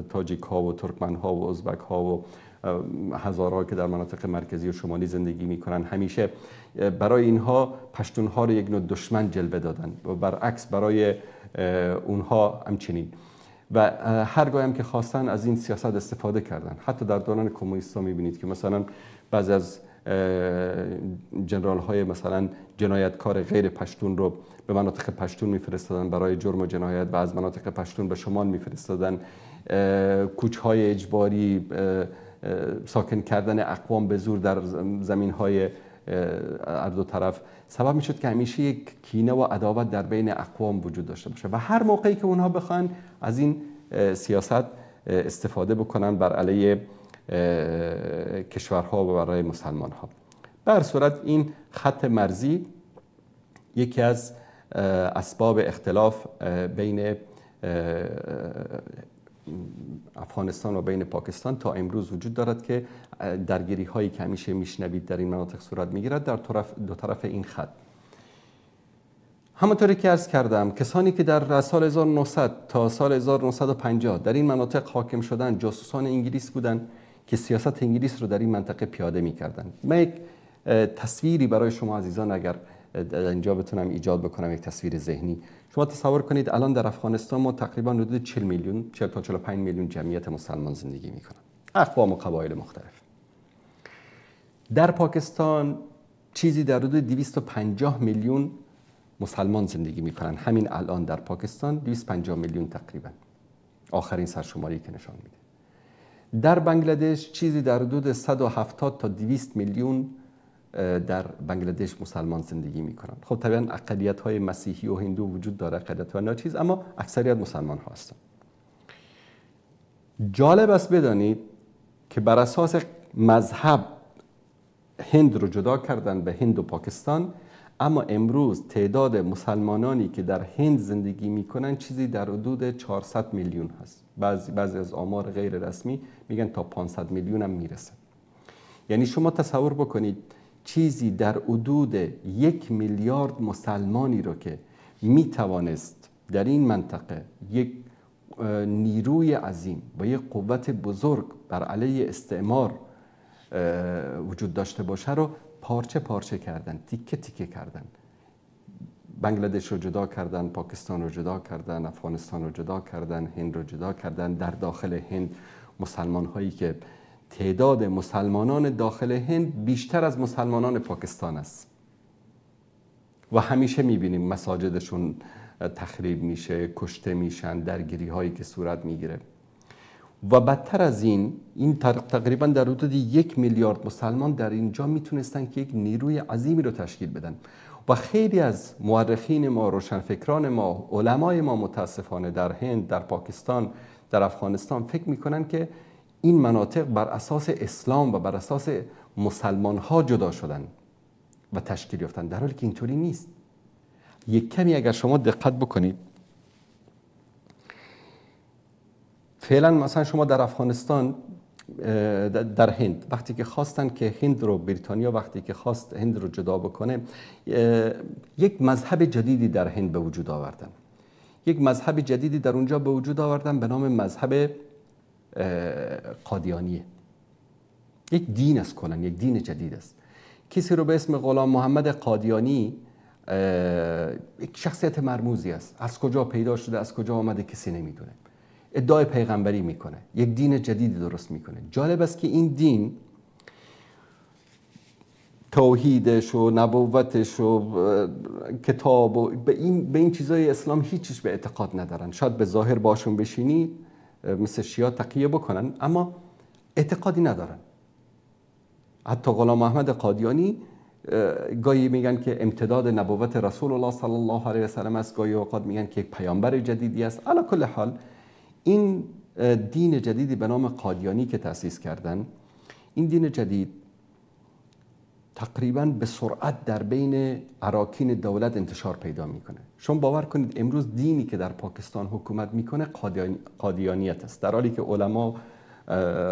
تاجیک‌ها و ترکمن‌ها و ازبک‌ها و هزارها که در مناطق مرکزی و شمالی زندگی می‌کنن، همیشه برای اینها پشتون‌ها رو یک نوع دشمن جلوه دادن و برعکس برای اونها همچنین. و هرگاه هم که خواستن از این سیاست استفاده کردن. حتی در دوران کمونیست‌ها می‌بینید که مثلا بعضی از جنرال های مثلا جنایتکار غیر پشتون رو به مناطق پشتون میفرستادن برای جرم و جنایت و از مناطق پشتون به شمال میفرستادن. کوچ‌های اجباری، ساکن کردن اقوام به زور در زمین‌های هر دو طرف سبب میشد که همیشه یک کینه و عداوت در بین اقوام وجود داشته باشه و هر موقعی که اونها بخوان از این سیاست استفاده بکنن بر علیه کشورها و برای مسلمان ها. به هر صورت این خط مرزی یکی از اسباب اختلاف بین افغانستان و بین پاکستان تا امروز وجود دارد که درگیری هایی که همیشه میشنوید در این مناطق صورت میگیرد در دو طرف این خط. همانطوری که عرض کردم کسانی که در سال 1900 تا سال 1950 در این مناطق حاکم شدند جاسوسان انگلیس بودند که سیاست انگلیس رو در این منطقه پیاده میکردند. من یک تصویری برای شما عزیزان اگر در اینجا بتونم ایجاد بکنم، یک تصویر ذهنی، شما تصور کنید الان در افغانستان ما تقریبا حدود 40 میلیون، 40 تا 45 میلیون جمعیت مسلمان زندگی میکنن، اقوام و قبایل مختلف. در پاکستان چیزی در حدود 250 میلیون مسلمان زندگی میکنن. همین الان در پاکستان 250 میلیون تقریبا، آخرین سرشماری که نشان میده. در بنگلادش چیزی در حدود 170 تا 200 میلیون در بنگلادش مسلمان زندگی میکنن. خب طبعا اقلیت های مسیحی و هندو وجود داره، اقلیت های ناچیز، اما اکثریت مسلمان ها هستن. جالب است بدانید که بر اساس مذهب هند رو جدا کردن به هند و پاکستان، اما امروز تعداد مسلمانانی که در هند زندگی میکنن چیزی در حدود 400 میلیون هست. بعضی از آمار غیر رسمی میگن تا 500 میلیون هم میرسه. یعنی شما تصور بکنید چیزی در حدود 1 میلیارد مسلمانی رو که میتوانست در این منطقه یک نیروی عظیم و یک قوت بزرگ بر علیه استعمار وجود داشته باشه رو پارچه پارچه کردن، تیکه تیکه کردن. بنگلادش رو جدا کردن، پاکستان رو جدا کردن، افغانستان رو جدا کردن، هند رو جدا کردن. در داخل هند مسلمان هایی که تعداد مسلمانان داخل هند بیشتر از مسلمانان پاکستان است و همیشه میبینیم مساجدشون تخریب میشه، کشته میشن، درگیری هایی که صورت میگیره. و بدتر از این تقریبا در حدود 1 میلیارد مسلمان در اینجا میتونستن که یک نیروی عظیمی رو تشکیل بدن. و خیلی از مورخین ما، روشنفکران ما، علمای ما متاسفانه در هند، در پاکستان، در افغانستان فکر میکنن که این مناطق بر اساس اسلام و بر اساس مسلمان ها جدا شدن و تشکیل یافتن، در حالی که اینطوری نیست. یک کمی اگر شما دقت بکنید، فعلا مثلا شما در افغانستان، در هند وقتی که خواستن که هند رو، بریتانیا وقتی که خواست هند رو جدا بکنه، یک مذهب جدیدی در هند به وجود آوردن. یک مذهب جدیدی در اونجا به وجود آوردن به نام مذهب قادیانیه. یک دین است، کلاً یک دین جدید است. کسی رو به اسم غلام محمد قادیانی، یک شخصیت مرموزی است، از کجا پیدا شده، از کجا آمده کسی نمیدونه، ادعای پیغمبری میکنه، یک دین جدید درست میکنه. جالب است که این دین توحیدش و نبوتش و کتاب و به این چیزای اسلام هیچیش به اعتقاد ندارن. شاید به ظاهر باشون بشینی مثل شیعه تقیه بکنن، اما اعتقادی ندارن. حتی غلام احمد قادیانی گاهی میگن که امتداد نبوت رسول الله صلی الله علیه و سلم است، گاهی اوقات میگن که یک پیامبر جدیدی است. علی کل حال این دین جدیدی به نام قادیانی که تأسیس کردن، این دین جدید تقریبا به سرعت در بین اراکین دولت انتشار پیدا میکنه. شما باور کنید امروز دینی که در پاکستان حکومت میکنه قادیانیت است، در حالی که علما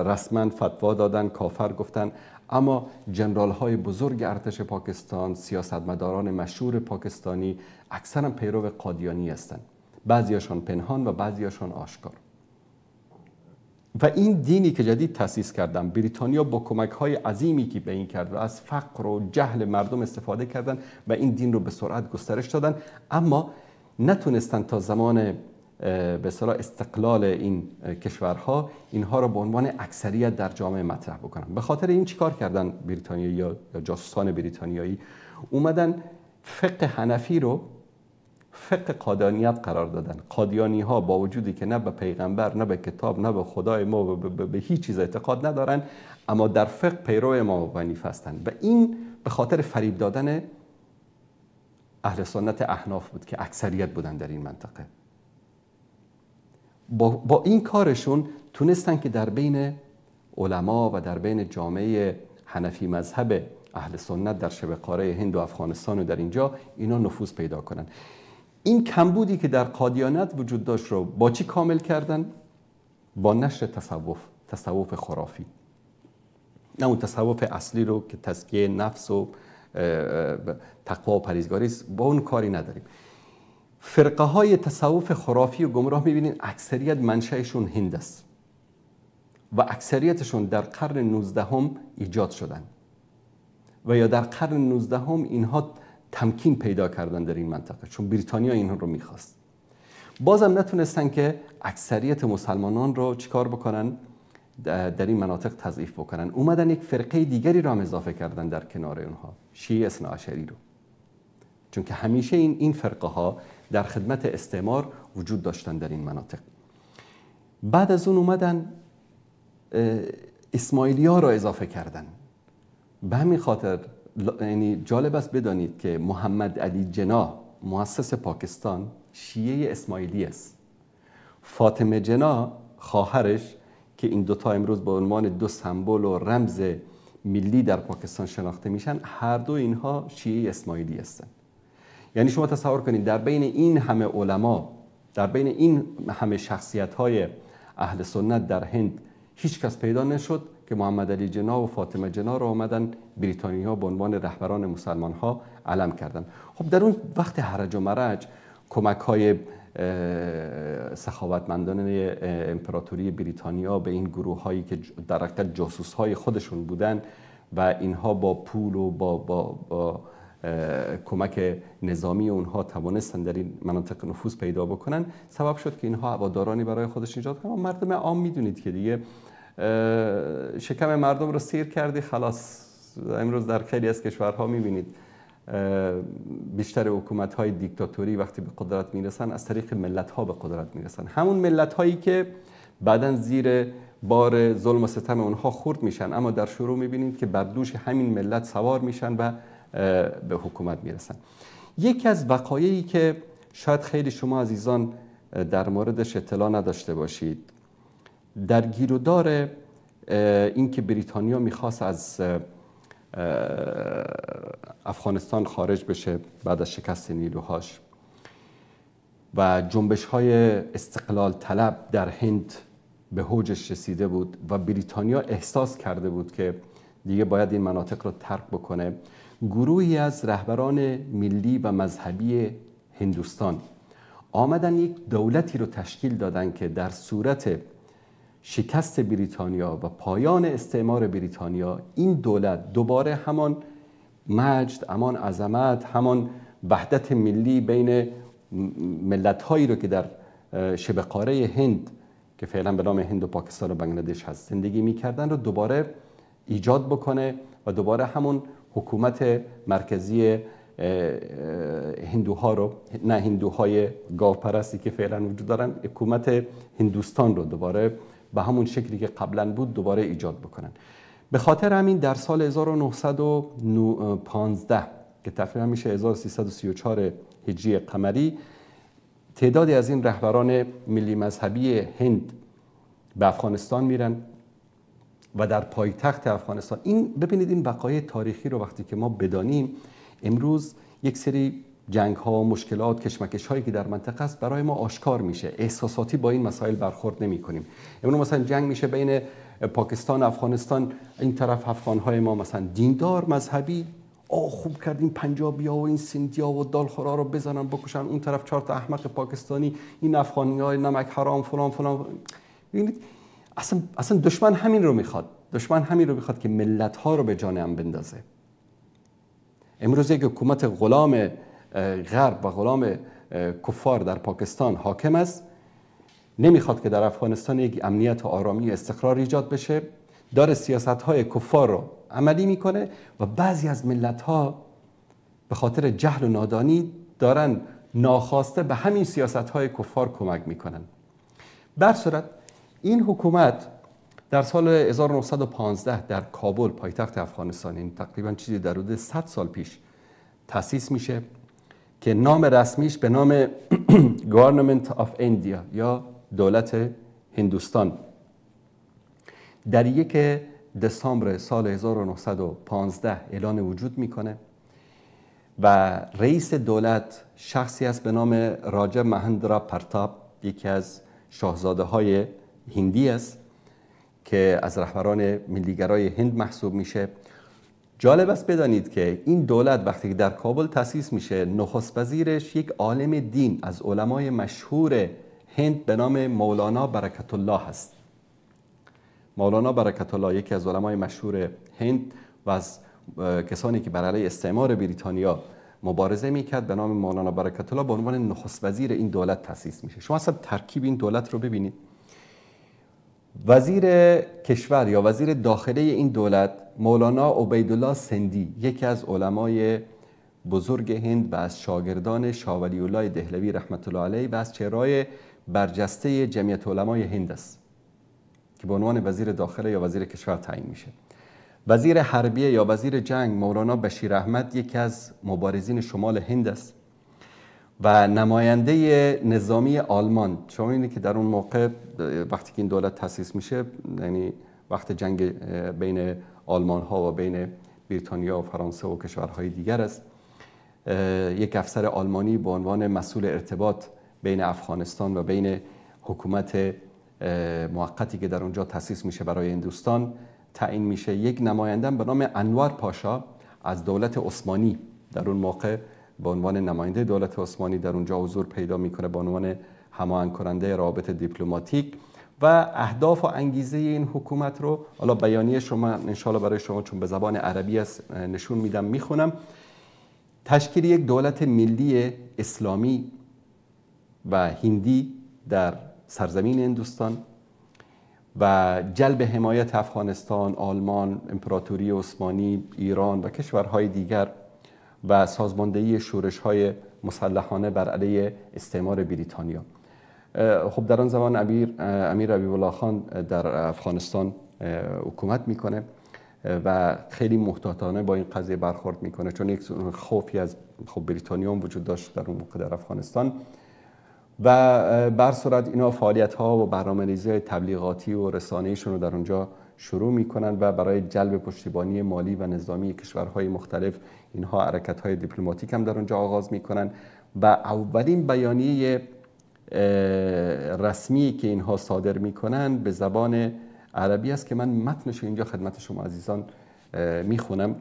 رسما فتوا دادن، کافر گفتن، اما جنرال های بزرگ ارتش پاکستان، سیاستمداران مشهور پاکستانی اکثرا پیرو قادیانی هستند، بعضیاشان پنهان و بعضیاشان آشکار. و این دینی که جدید تأسیس کردن، بریتانیا با کمک های عظیمی که به این کرد و از فقر و جهل مردم استفاده کردن و این دین رو به سرعت گسترش دادن، اما نتونستن تا زمان به اصطلاح استقلال این کشورها اینها رو به عنوان اکثریت در جامعه مطرح بکنن. به خاطر این چیکار کردن بریتانیایی یا جاسوسان بریتانیایی؟ اومدن فقه حنفی رو فقه قادیانیت قرار دادن. قادیانی ها با وجودی که نه به پیغمبر، نه به کتاب، نه به خدای ما، به هیچ چیز اعتقاد ندارن، اما در فقه پیرو امام ابو حنیفه هستند. و این به خاطر فریب دادن اهل سنت احناف بود که اکثریت بودن در این منطقه. با این کارشون تونستن که در بین علما و در بین جامعه حنفی مذهب اهل سنت در شبه قاره هند و افغانستان و در اینجا اینا نفوذ پیدا کنن. این کمبودی که در قادیانیت وجود داشت رو با چی کامل کردن؟ با نشر تصوف، تصوف خرافی، نه اون تصوف اصلی رو که تزکیه نفس و تقوا و پرهیزگاری است، با اون کاری نداریم. فرقه های تصوف خرافی و گمراه میبینین اکثریت منشأشون هند است و اکثریتشون در قرن 19 ایجاد شدن و یا در قرن 19 اینها تمکین پیدا کردن در این منطقه، چون بریتانیا اینها رو میخواست. بازم نتونستن که اکثریت مسلمانان رو چیکار بکنن؟ در این مناطق تضعیف بکنن. اومدن یک فرقه دیگری رو هم اضافه کردن در کنار اونها، شیعه اثنا عشری رو، چون که همیشه این فرقه ها در خدمت استعمار وجود داشتن در این مناطق. بعد از اون اومدن اسماعیلی ها رو اضافه کردن. به همین خاطر یعنی جالب است بدانید که محمد علی جناح مؤسس پاکستان شیعه اسماعیلی است. فاطمه جناح خواهرش که این دوتا امروز به عنوان دو سمبل و رمز ملی در پاکستان شناخته میشن، هر دو اینها شیعه اسماعیلی هستند. یعنی شما تصور کنید در بین این همه علما، در بین این همه شخصیت های اهل سنت در هند هیچ کس پیدا نشد که محمد علی جناح و فاطمه جناح رو آمدن بریتانیا به عنوان رهبران مسلمان ها علم کردن. خب در اون وقت هرج و مرج کمک های سخاوتمندان امپراتوری بریتانیا به این گروه هایی که در حقیقت جاسوس های خودشون بودن و اینها با پول و با کمک نظامی اونها توانستن در این مناطق نفوذ پیدا بکنن، سبب شد که اینها هوادارانی برای خودش ایجاد کنن. مردم عام میدونید که دیگه شکم مردم رو سیر کردی خلاص. امروز در خیلی از کشورها میبینید بیشتر حکومت‌های دیکتاتوری وقتی به قدرت میرسن از طریق ملت‌ها به قدرت میرسن، همون ملت‌هایی که بعداً زیر بار ظلم و ستم اونها خورد میشن، اما در شروع میبینید که بر دوش همین ملت سوار میشن و به حکومت میرسن. یکی از وقایعی که شاید خیلی شما عزیزان در موردش اطلاع نداشته باشید، در گیرودار این که بریتانیا میخواست از افغانستان خارج بشه بعد از شکست نیروهاش و جنبش های استقلال طلب در هند به اوجش رسیده بود و بریتانیا احساس کرده بود که دیگه باید این مناطق رو ترک بکنه، گروهی از رهبران ملی و مذهبی هندوستان آمدن یک دولتی رو تشکیل دادن که در صورت شکست بریتانیا و پایان استعمار بریتانیا این دولت دوباره همان مجد، همان عظمت، همان وحدت ملی بین ملت‌هایی رو که در شبه قاره هند که فعلا به نام هند و پاکستان و بنگلادش هست زندگی می‌کردن رو دوباره ایجاد بکنه و دوباره همون حکومت مرکزی هندوها رو، نه هندوهای گاوپرستی که فعلا وجود دارن، حکومت هندوستان رو دوباره به همون شکلی که قبلا بود دوباره ایجاد بکنن. به خاطر همین در سال 1915 که تقریبا میشه 1334 هجری قمری، تعدادی از این رهبران ملی مذهبی هند به افغانستان میرن و در پایتخت افغانستان، این ببینید این وقایع تاریخی رو وقتی که ما بدانیم، امروز یک سری جنگ ها، مشکلات، کشمکش هایی که در منطقه است برای ما آشکار میشه. احساساتی با این مسائل برخورد نمی کنیم. امروز مثلا جنگ میشه بین پاکستان و افغانستان، این طرف افغان های ما مثلا دیندار مذهبی، آه خوب کردیم پنجابیا و این سندیا و دالخورا رو بزنن بکشن، اون طرف چهار تا احمق پاکستانی، این افغانی های نمک حرام فلان فلان. ببینید اصلا دشمن همین رو میخواد. دشمن همین رو میخواد که ملت ها رو به جان هم بندازه. امروز یک حکومت غلام غرب و غلام کفار در پاکستان حاکم است. نمیخواد که در افغانستان یک امنیت و آرامی و استقرار ایجاد بشه، داره سیاست های کفار رو عملی میکنه و بعضی از ملت ها به خاطر جهل و نادانی دارن ناخواسته به همین سیاست های کفار کمک میکنن. بر صورت این حکومت در سال 1915 در کابل پایتخت افغانستان، این تقریبا چیزی در حدود 100 سال پیش تأسیس میشه که نام رسمیش به نام Government of India یا دولت هندوستان. در 1 دسامبر سال 1915 اعلان وجود میکنه و رئیس دولت شخصی است به نام راجا مهندرا پرتاب، یکی از شاهزاده های هندی است که از رهبران ملیگرای هند محسوب میشه. جالب است بدانید که این دولت وقتی که در کابل تأسیس میشه، نخست وزیرش یک عالم دین از علمای مشهور هند به نام مولانا برکت الله است. مولانا برکت الله یکی از علمای مشهور هند و از کسانی که بر علیه استعمار بریتانیا مبارزه میکرد به نام مولانا برکت الله به عنوان نخست وزیر این دولت تأسیس میشه. شما اصلا ترکیب این دولت رو ببینید. وزیر کشور یا وزیر داخله این دولت مولانا عبیدالله سندی، یکی از علمای بزرگ هند و از شاگردان شاه ولی الله دهلوی رحمت الله علیه و از چهره‌های برجسته جمعیت علمای هند است که به عنوان وزیر داخله یا وزیر کشور تعیین میشه. وزیر حربیه یا وزیر جنگ مولانا بشیر احمد، یکی از مبارزین شمال هند است و نماینده نظامی آلمان. شما اینه که در اون موقع وقتی که این دولت تأسیس میشه، یعنی وقت جنگ بین آلمان ها و بین بریتانیا و فرانسه و کشورهای دیگر است، یک افسر آلمانی به عنوان مسئول ارتباط بین افغانستان و بین حکومت موقتی که در اونجا تأسیس میشه برای هندوستان تعیین میشه. یک نماینده به نام انور پاشا از دولت عثمانی در اون موقع به عنوان نماینده دولت عثمانی در اونجا حضور پیدا میکنه به عنوان هماهنگ کننده روابط دیپلماتیک. و اهداف و انگیزه این حکومت رو حالا بیانیه شما انشالله برای شما چون به زبان عربی است نشون میدم، میخونم. تشکیل یک دولت ملی اسلامی و هندی در سرزمین هندوستان و جلب حمایت افغانستان، آلمان، امپراتوری عثمانی، ایران و کشورهای دیگر و سازماندهی شورش‌های مسلحانه بر علیه استعمار بریتانیا. خب در آن زمان امیر حبیب الله خان در افغانستان حکومت میکنه و خیلی محتاطانه با این قضیه برخورد میکنه، چون یک خوفی از خب بریتانیا هم وجود داشت در اون موقع در افغانستان. و بر صورت اینا فعالیت ها و برنامه‌ریزی تبلیغاتی و رسانه‌ایشون رو در اونجا شروع میکنن و برای جلب پشتیبانی مالی و نظامی کشورهای مختلف اینها حرکت های دیپلماتیک هم در اونجا آغاز میکنن. و اولین بیانیه رسمی که اینها صادر میکنن به زبان عربی است که من متنش اینجا خدمت شما عزیزان میخونم.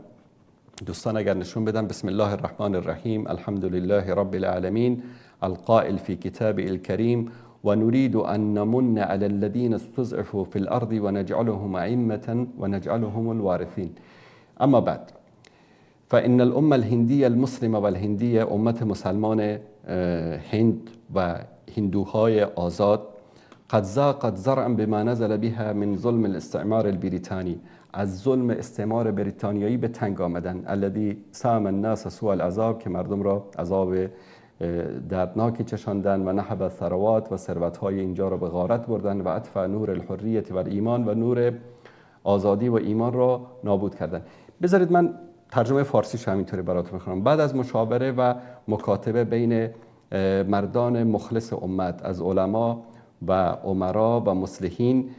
دوستان اگر نشون بدم. بسم الله الرحمن الرحیم، الحمد لله رب العالمین، القائل في كتابه الكريم ونريد أن نمن على الذين استضعفوا في الأرض ونجعلهم أئمة ونجعلهم الوارثين. أما بعد، فإن الأمة الهندية المسلمة والهندية أمة مسلمان هند و هندوهای آزاد قد ذاقت ذرعا بما نزل بها من ظلم الاستعمار البریتانی، از ظلم استعمار بریتانیایی به تنگ آمدن، الذي سام الناس سوء العذاب، که مردم را عذاب دردناکی چشاندن، و نهب ثروات و ثروت‌های اینجا را به غارت بردن، و اطفأ نور الحریت و ایمان، و نور آزادی و ایمان را نابود کردن. بذارید من ترجمه فارسیش همینطوری براتون بخونم. بعد از مشاوره و مکاتبه بین مردان مخلص امت از علما و امرا و مصلحین،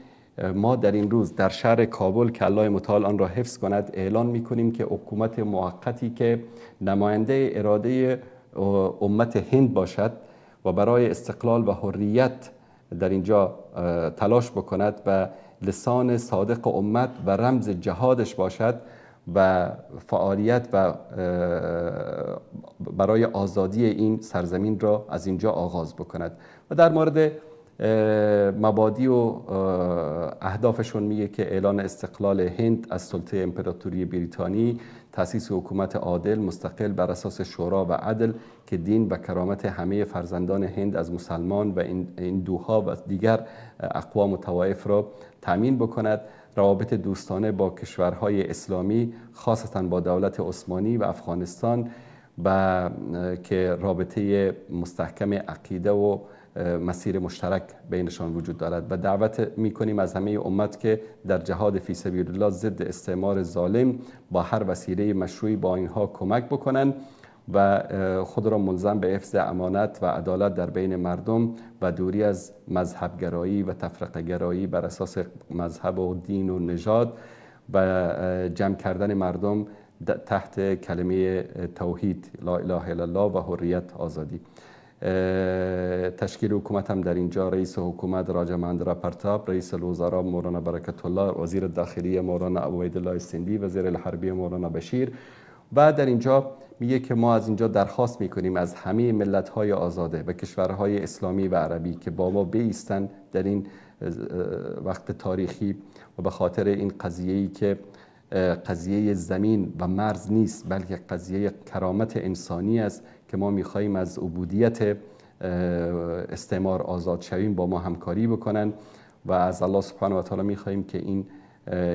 ما در این روز در شهر کابل که الله متعال آن را حفظ کند اعلان می‌کنیم که حکومت موقتی که نماینده اراده امت هند باشد و برای استقلال و حریت در اینجا تلاش بکند و لسان صادق امت و رمز جهادش باشد و فعالیت و برای آزادی این سرزمین را از اینجا آغاز بکند. و در مورد مبادی و اهدافشون میگه که اعلان استقلال هند از سلطه امپراتوری بریتانی، تأسیس حکومت عادل مستقل بر اساس شورا و عدل که دین و کرامت همه فرزندان هند از مسلمان و هندوها و دیگر اقوام و طوایف را تأمین بکند. روابط دوستانه با کشورهای اسلامی، خاصتا با دولت عثمانی و افغانستان، و که رابطه مستحکم عقیده و مسیر مشترک بینشان وجود دارد. و دعوت میکنیم از همه امت که در جهاد فی سبیل الله ضد استعمار ظالم با هر وسیله مشروعی با اینها کمک بکنند و خود را ملزم به حفظ امانت و عدالت در بین مردم و دوری از مذهبگرایی و تفرقه گرایی بر اساس مذهب و دین و نژاد و جمع کردن مردم تحت کلمه توحید لا اله الا الله و حریت آزادی. تشکیل حکومت هم در اینجا رئیس حکومت راجا مهندرا پرتاب، رئیس الوزراء مولانا برکت الله، وزیر داخلیه مولانا عبیدالله سندی، وزیر الحربیه مولانا بشیر. و در اینجا میگه که ما از اینجا درخواست میکنیم از همه ملت‌های آزاده و کشورهای اسلامی و عربی که با ما بایستند در این وقت تاریخی و به خاطر این قضیه‌ای که قضیه زمین و مرز نیست، بلکه قضیه کرامت انسانی است که ما میخواییم از عبودیت استعمار آزاد شویم، با ما همکاری بکنن. و از الله سبحانه و تعالی میخواییم که این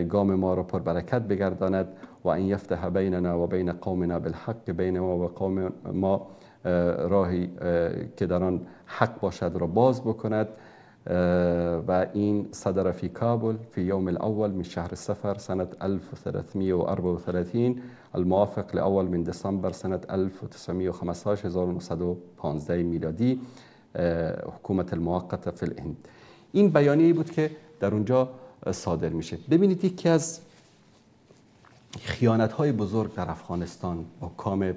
گام ما را پربرکت بگرداند و ان یفتح بیننا و بین قومنا بالحق، بین ما و قوم ما راهی که در آن حق باشد را باز بکند. و این صدر في كابل في يوم الأول من شهر صفر سنة 1334 الموافق لأول من دسامبر سنة 1915 1915 میلادی حکومت الموقته فی الهند. این بیانیه‌ای بود که در اونجا صادر میشه. ببینید یکی از خیانت‌های بزرگ در افغانستان با کام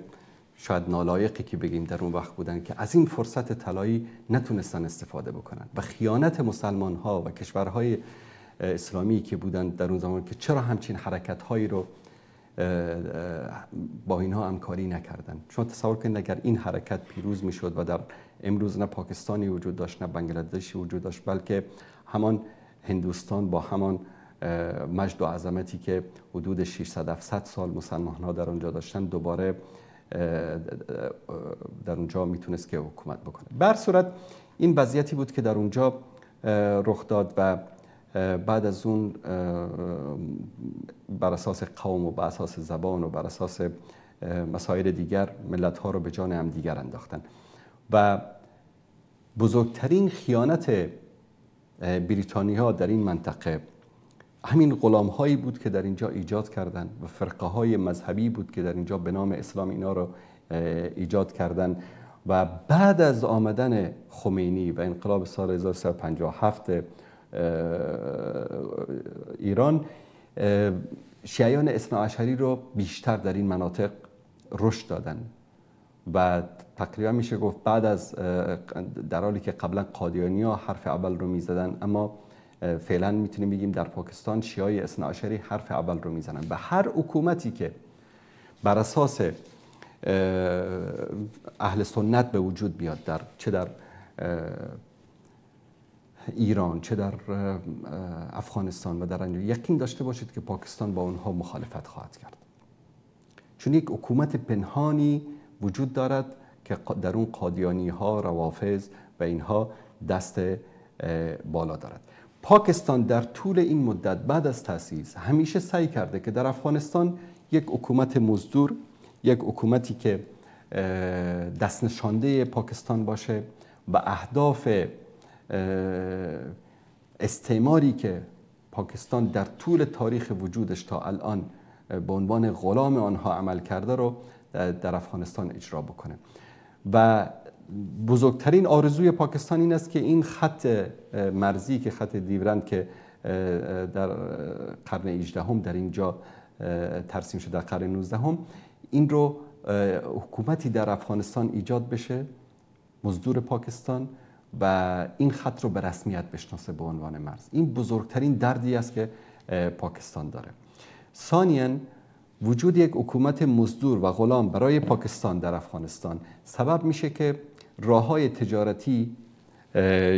شاید نالایقی که بگیم در اون وقت بودن که از این فرصت طلایی نتونستن استفاده بکنن و خیانت مسلمان ها و کشورهای اسلامی که بودن در اون زمان که چرا همچین حرکت هایی رو با اینها همکاری نکردن. شما تصور کنید اگر این حرکت پیروز میشد و در امروز نه پاکستانی وجود داشت نه بنگلادشی وجود داشت، بلکه همان هندوستان با همان مجد و عظمتی که حدود 600-700 سال مسلمان ها در اونجا داشتن دوباره در اونجا میتونست که حکومت بکنه. بر صورت این وضعیتی بود که در اونجا رخ داد و بعد از اون بر اساس قوم و بر اساس زبان و بر اساس مسائل دیگر ملت ها رو به جان هم دیگر انداختن. و بزرگترین خیانت بریتانیا در این منطقه همین غلام هایی بود که در اینجا ایجاد کردن و فرقه های مذهبی بود که در اینجا به نام اسلام اینا رو ایجاد کردن. و بعد از آمدن خمینی و انقلاب سال 1357 ایران، شیعیان اثناعشری رو بیشتر در این مناطق رشد دادن و تقریبا میشه گفت بعد از، در حالی که قبلا قادیانی ها حرف اول رو میزدن، اما فعلا میتونیم بگیم در پاکستان شیعای اثناعشری حرف اول رو میزنن و هر حکومتی که بر اساس اهل سنت به وجود بیاد، در چه در ایران چه در افغانستان و در انجا، یقین داشته باشید که پاکستان با اونها مخالفت خواهد کرد، چون یک حکومت پنهانی وجود دارد که در اون قادیانی ها، روافض و اینها دست بالا دارد. پاکستان در طول این مدت بعد از تأسیس همیشه سعی کرده که در افغانستان یک حکومت مزدور، یک حکومتی که دست نشانده پاکستان باشه و اهداف استعماری که پاکستان در طول تاریخ وجودش تا الان به عنوان غلام آنها عمل کرده رو در افغانستان اجرا بکنه. و بزرگترین آرزوی پاکستان این است که این خط مرزی که خط دیورند که در قرن 18 در اینجا ترسیم شده، در قرن 19، این رو حکومتی در افغانستان ایجاد بشه مزدور پاکستان و این خط رو به رسمیت بشناسه به عنوان مرز. این بزرگترین دردی است که پاکستان داره. ثانیاً وجود یک حکومت مزدور و غلام برای پاکستان در افغانستان سبب میشه که راه‌های تجارتی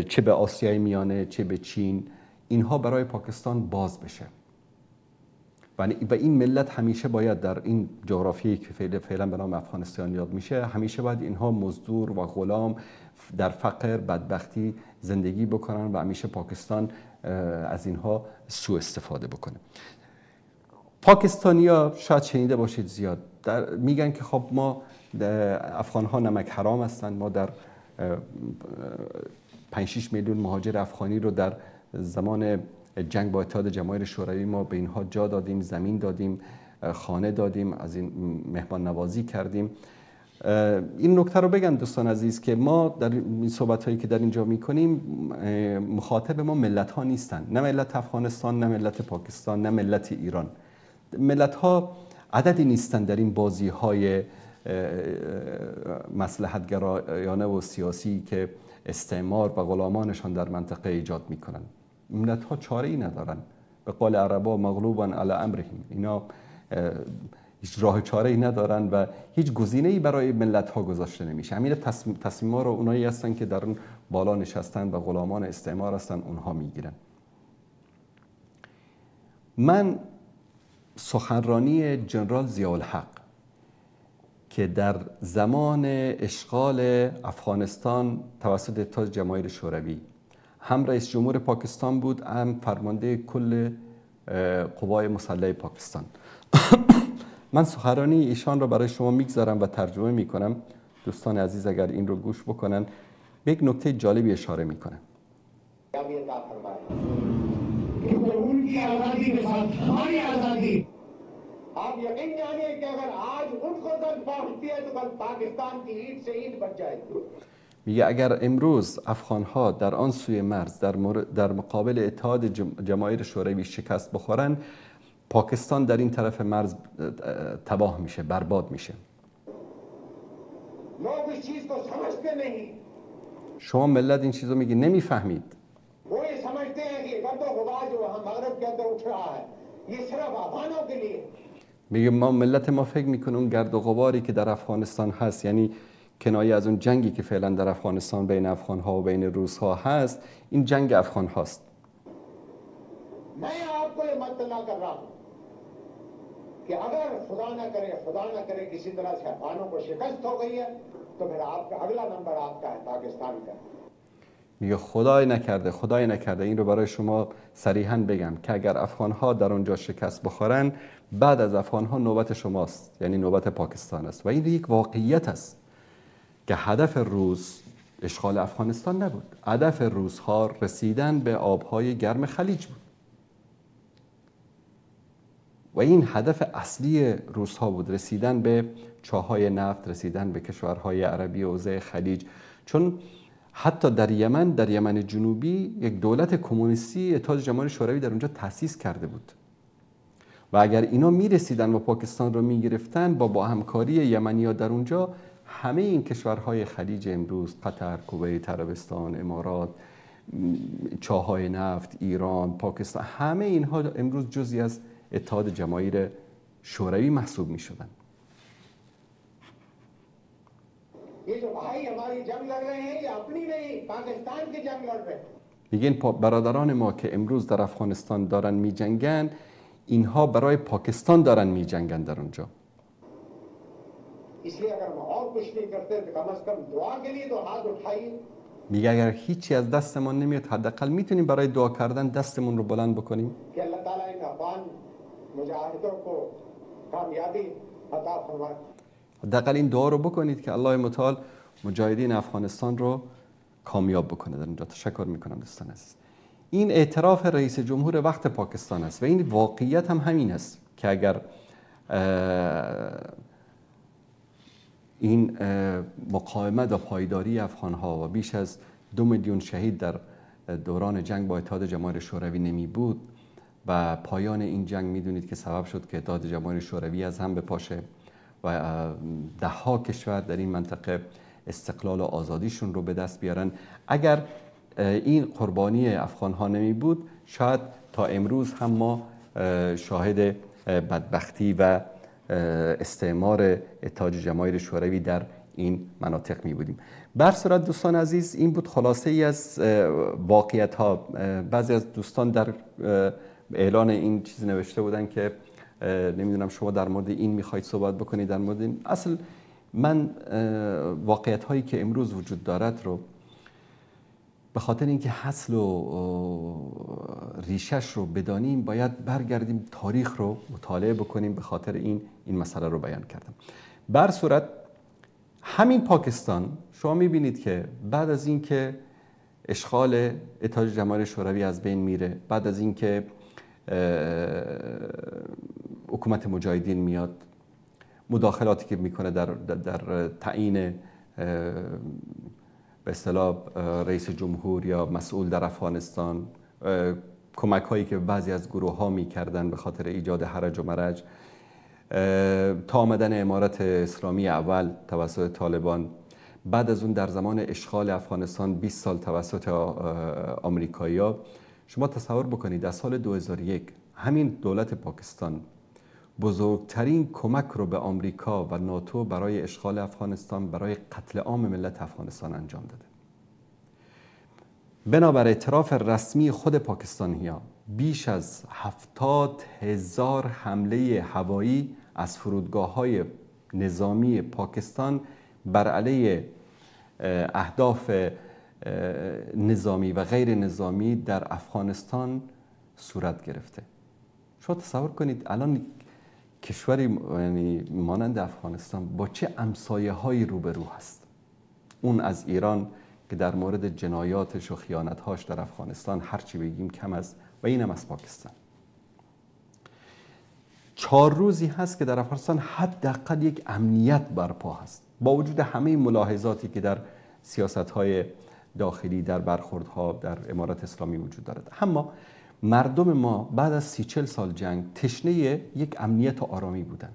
چه به آسیای میانه چه به چین اینها برای پاکستان باز بشه. و این ملت همیشه باید در این جغرافیایی که فعلا به نام افغانستان یاد میشه، همیشه باید اینها مزدور و غلام در فقر، بدبختی زندگی بکنن و همیشه پاکستان از اینها سوء استفاده بکنه. پاکستانیا شاید شنیده باشید زیاد میگن که خب ما افغان ها نمک حرام هستند، ما در 5-6 میلیون مهاجر افغانی رو در زمان جنگ با اتحاد جماهیر شوروی ما به اینها جا دادیم، زمین دادیم، خانه دادیم، از این مهمان نوازی کردیم. این نکته رو بگم دوستان عزیز که ما در این صحبت هایی که در اینجا میکنیم مخاطب ما ملت ها نیستن، نه ملت افغانستان، نه ملت پاکستان، نه ملت ایران. ملت ها عددی نیستن در این بازی های مصلحت گرایانه و سیاسی که استعمار و غلامانشان در منطقه ایجاد میکنن. ملت ها چاره ای ندارن، به قول عربا مغلوبا علی امرهم، اینا هیچ راه چاره ای ندارن و هیچ گزینه ای برای ملت ها گذاشته نمیشه. همین تصمیم ها رو اونایی هستن که در اون بالا نشستن و غلامان استعمار هستن، اونها میگیرن. من سخنرانی جنرال ضیاءالحق که در زمان اشغال افغانستان توسط اتحاد جماهیر شوروی هم رئیس جمهور پاکستان بود، هم فرمانده کل قوای مسلح پاکستان، من سخنرانی ایشان را برای شما میگذارم و ترجمه میکنم. دوستان عزیز اگر این رو گوش بکنن به یک نکته جالبی اشاره میکنم. آپ یقین جانیے کہ اگر آج ان کو درد پہنچتی ہے تو کل پاکستان کی اینٹ سے اینٹ بچ جائے گی. میگه اگر امروز افغانها در آن سوی مرز در مقابل اتحاد جماهیر شوروی شکست بخورن، پاکستان در این طرف مرز تباه میشه، برباد میشه. شما ملت این چیزو میگی نمیفهمید. میگه ما ملت ما فکر میکنه اون گرد و غباری که در افغانستان هست، یعنی کنایه از اون جنگی که فعلا در افغانستان بین افغانها و بین روسها هست، این جنگ افغان هاست. میگه خدای نکرده، خدای نکرده، این رو برای شما صریحا بگم که اگر افغانها در اونجا شکست بخورن، بعد از افغانها نوبت شماست، یعنی نوبت پاکستان است. و این یک واقعیت است که هدف روس اشغال افغانستان نبود، هدف روس‌ها رسیدن به آبهای گرم خلیج بود و این هدف اصلی روس‌ها بود، رسیدن به چاهای نفت، رسیدن به کشورهای عربی حوزه خلیج. چون حتی در یمن، در یمن جنوبی یک دولت کمونیستی اتحاد جماهیر شوروی در اونجا تأسیس کرده بود و اگر اینا میرسیدن و پاکستان رو میگرفتن با همکاری یمنی‌ها در اونجا، همه این کشورهای خلیج امروز، قطر، کویت، عربستان، امارات، چاهای نفت، ایران، پاکستان، همه اینها امروز جزئی از اتحاد جماهیر شوروی محسوب می شدن. میگن برادران ما که امروز در افغانستان دارن می جنگن، اینها برای پاکستان دارن می جنگن در اونجا. میگه اگر هیچی از دستمان نمیاد، حداقل میتونیم برای دعا کردن دستمون رو بلند بکنیم. حداقل این دعا رو بکنید که الله متعال مجاهدین افغانستان رو کامیاب بکنه در اینجا. تشکر میکنم دوستان عزیز. این اعتراف رئیس جمهور وقت پاکستان است و این واقعیت هم همین است که اگر این مقاومت و پایداری افغانها و بیش از 2 میلیون شهید در دوران جنگ با اتحاد جماهیر شوروی نمی بود و پایان این جنگ میدونید که سبب شد که اتحاد جماهیر شوروی از هم بپاشه و دهها کشور در این منطقه استقلال و آزادیشون رو به دست بیارن. اگر این قربانی افغانها نمی بود، شاید تا امروز هم ما شاهد بدبختی و استعمار اتحاد جماهیر شوروی در این مناطق می بودیم. بر صورت دوستان عزیز، این بود خلاصه ای از واقعیت ها. بعضی از دوستان در اعلان این چیز نوشته بودن که نمیدونم شما در مورد این میخواید صحبت بکنید، در مورد این. اصل من واقعیت هایی که امروز وجود دارد رو به خاطر اینکه حاصل و ریشش رو بدانیم باید برگردیم تاریخ رو مطالعه بکنیم. به خاطر این مسئله رو بیان کردم. بر صورت همین پاکستان شما میبینید که بعد از اینکه اشغال اتحاد جماهیر شوروی از بین میره، بعد از اینکه حکومت مجاهدین میاد، مداخلاتی که میکنه در تعیین به اصطلاح رئیس جمهور یا مسئول در افغانستان، کمک هایی که بعضی از گروه ها میکردن به خاطر ایجاد هرج و مرج، تا آمدن امارت اسلامی اول توسط طالبان، بعد از اون در زمان اشغال افغانستان 20 سال توسط آمریکایی‌ها. شما تصور بکنید در سال 2001 همین دولت پاکستان بزرگترین کمک رو به آمریکا و ناتو برای اشغال افغانستان، برای قتل عام ملت افغانستان انجام داده. بنابر اعتراف رسمی خود پاکستانی‌ها بیش از 70,000 حمله هوایی از فرودگاه‌های نظامی پاکستان بر علیه اهداف نظامی و غیر نظامی در افغانستان صورت گرفته. شما تصور کنید الان کشوری یعنی مانند افغانستان با چه همسایه هایی روبرو هست. اون از ایران که در مورد جنایاتش و خیانتهاش در افغانستان هرچی بگیم کم است، و اینم از پاکستان. 4 روزی هست که در افغانستان حداقل یک امنیت برپا هست، با وجود همه ملاحظاتی که در سیاست‌های داخلی، در برخوردها در امارت اسلامی وجود دارد. اما مردم ما بعد از 30-40 سال جنگ تشنه یک امنیت و آرامی بودند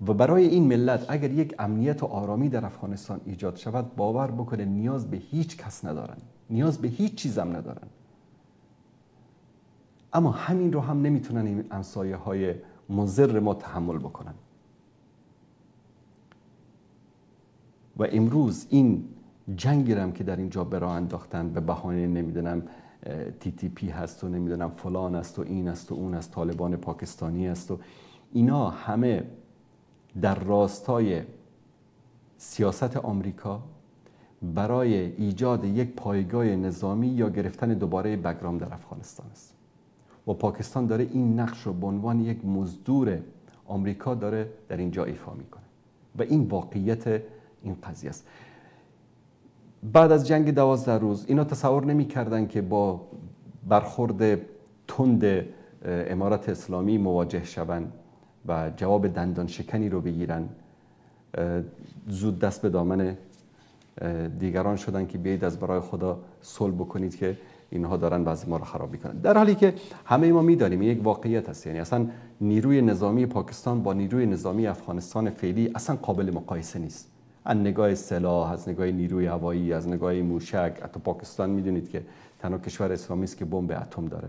و برای این ملت اگر یک امنیت و آرامی در افغانستان ایجاد شود، باور بکنه نیاز به هیچ کس ندارن، نیاز به هیچ چیزم ندارن. اما همین رو هم نمیتونن این همسایه های مضر ما تحمل بکنن. و امروز این جنگی هم که در اینجا به راه انداختن به بهانه نمیدونم TTP هست و نمیدونم فلان است و این است و اون است، طالبان پاکستانی است و اینا، همه در راستای سیاست آمریکا برای ایجاد یک پایگاه نظامی یا گرفتن دوباره بگرام در افغانستان است. و پاکستان داره این نقش رو به عنوان یک مزدور آمریکا داره در اینجا ایفا میکنه و این واقعیت این قضیه است. بعد از جنگ 12 روز اینا تصور نمی‌کردن که با برخورد تند امارت اسلامی مواجه شوند و جواب دندان شکنی رو بگیرن. زود دست به دامن دیگران شدن که بیایید از برای خدا صلح بکنید که اینها دارن وضع ما رو خراب میکنن، در حالی که همه ما میدانیم یک واقعیت است. یعنی اصلا نیروی نظامی پاکستان با نیروی نظامی افغانستان فعلی اصلا قابل مقایسه نیست. از نگاه سلاح، از نگاه نیروی هوایی، از نگاه موشک، حتی پاکستان میدونید که تنها کشور اسلامی است که بمب اتم داره.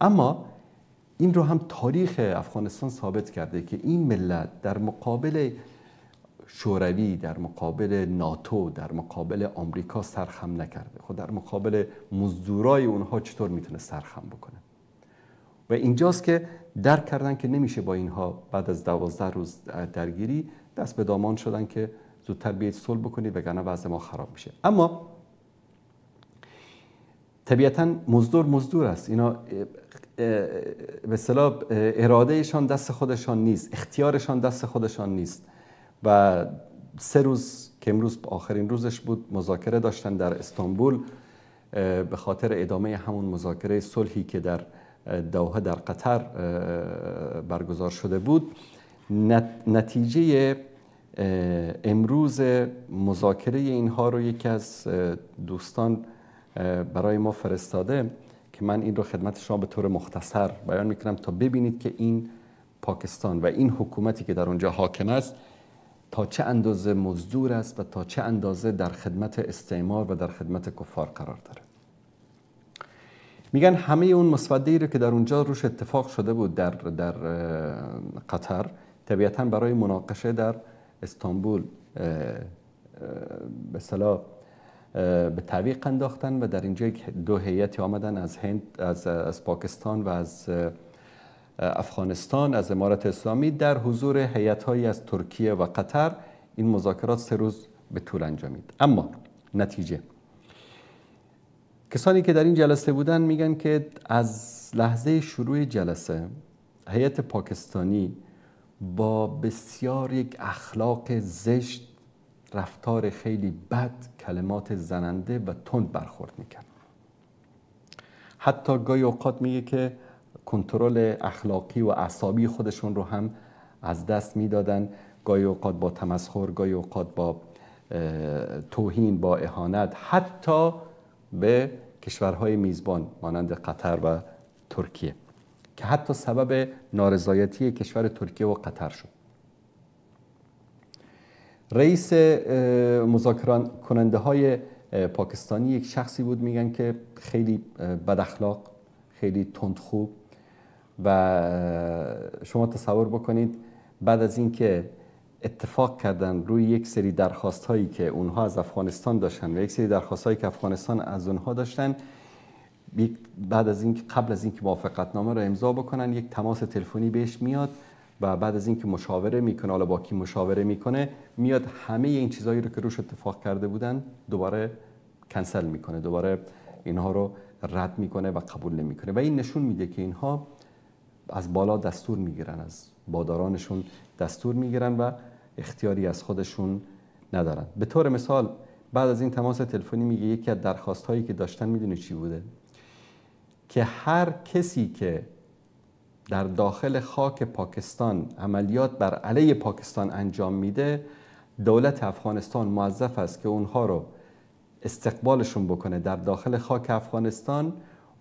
اما این رو هم تاریخ افغانستان ثابت کرده که این ملت در مقابل شوروی، در مقابل ناتو، در مقابل آمریکا سرخم نکرده. خب در مقابل مزدورای اونها چطور میتونه سرخم بکنه؟ و اینجاست که درک کردن که نمیشه با اینها بعد از 12 روز درگیری دست به دامان شدن که زودتر بیاید صلح بکنید وگرنه وضع ما خراب میشه. اما طبیعتاً مزدور مزدور است. اینا به اصطلاح ارادهشان دست خودشان نیست، اختیارشان دست خودشان نیست. و 3 روز که امروز آخرین روزش بود مذاکره داشتن در استانبول به خاطر ادامه همون مذاکره صلحی که در دوحه در قطر برگزار شده بود. نتیجه امروز مذاکره اینها رو یکی از دوستان برای ما فرستاده که من این رو خدمت شما به طور مختصر بیان میکنم تا ببینید که این پاکستان و این حکومتی که در اونجا حاکم است تا چه اندازه مزدور است و تا چه اندازه در خدمت استعمار و در خدمت کفار قرار داره. میگن همه اون مسوده‌ای رو که در اونجا روش اتفاق شده بود در قطر، طبیعتاً برای مناقشه در استانبول به اصطلاح به تعویق انداختن و در اینجا دو هیئتی آمدن از هند، از پاکستان و از افغانستان، از امارت اسلامی، در حضور هیئت‌هایی از ترکیه و قطر. این مذاکرات 3 روز به طول انجامید. اما نتیجه، کسانی که در این جلسه بودن میگن که از لحظه شروع جلسه هیئت پاکستانی با بسیار یک اخلاق زشت، رفتار خیلی بد، کلمات زننده و تند برخورد میکرد. حتی گاهی اوقات میگه که کنترل اخلاقی و اعصابی خودشون رو هم از دست میدادن، گاهی اوقات با تمسخر، گاهی اوقات با توهین، با اهانت، حتی به کشورهای میزبان مانند قطر و ترکیه، که حتی سبب نارضایتی کشور ترکیه و قطر شد. رئیس مذاکره کننده های پاکستانی یک شخصی بود، میگن که خیلی بد اخلاق، خیلی تندخو، و شما تصور بکنید بعد از اینکه اتفاق کردن روی یک سری درخواست هایی که اونها از افغانستان داشتن و یک سری درخواست هایی که افغانستان از اونها داشتن، بعد از اینکه قبل از اینکه موافقتنامه رو امضا بکنن یک تماس تلفنی بهش میاد و بعد از اینکه مشاوره میکنه، حالا با کی مشاوره میکنه، میاد همه این چیزایی رو که روش اتفاق کرده بودن دوباره کنسل میکنه، دوباره اینها رو رد میکنه و قبول نمیکنه. و این نشون میده که اینها از بالا دستور میگیرن، از بادارانشون دستور میگیرن و اختیاری از خودشون ندارن. به طور مثال بعد از این تماس تلفنی میگه یکی از درخواست هایی که داشتن میدونی چی بوده؟ که هر کسی که در داخل خاک پاکستان عملیات بر علیه پاکستان انجام میده، دولت افغانستان موظف است که اونها رو استقبالشون بکنه در داخل خاک افغانستان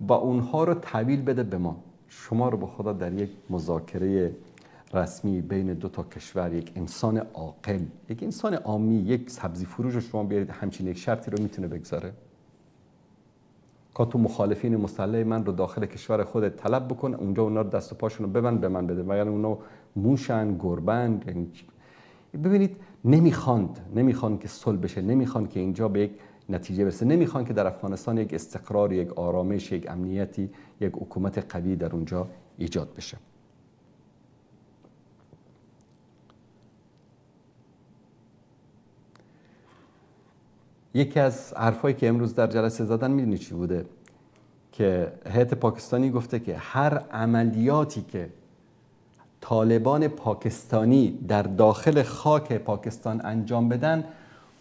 و اونها رو تحویل بده به ما. شما رو به خدا در یک مذاکره رسمی بین دو تا کشور، یک انسان عاقل، یک انسان عامی، یک سبزی فروش رو شما بیارید همچین یک شرطی رو میتونه بگذاره؟ که تو مخالفین مسلح من رو داخل کشور خودت طلب بکن، اونجا اونا رو دست و پاشون رو ببند به من بده، مگر اونا موشن، گربن. ببینید نمیخوان که صلح بشه، نمیخوان که اینجا به یک نتیجه برسه، نمیخوان که در افغانستان یک استقرار، یک آرامش، یک امنیتی، یک حکومت قوی در اونجا ایجاد بشه. یکی از حرفایی که امروز در جلسه زدن میدونی چی بوده؟ که هیئت پاکستانی گفته که هر عملیاتی که طالبان پاکستانی در داخل خاک پاکستان انجام بدن،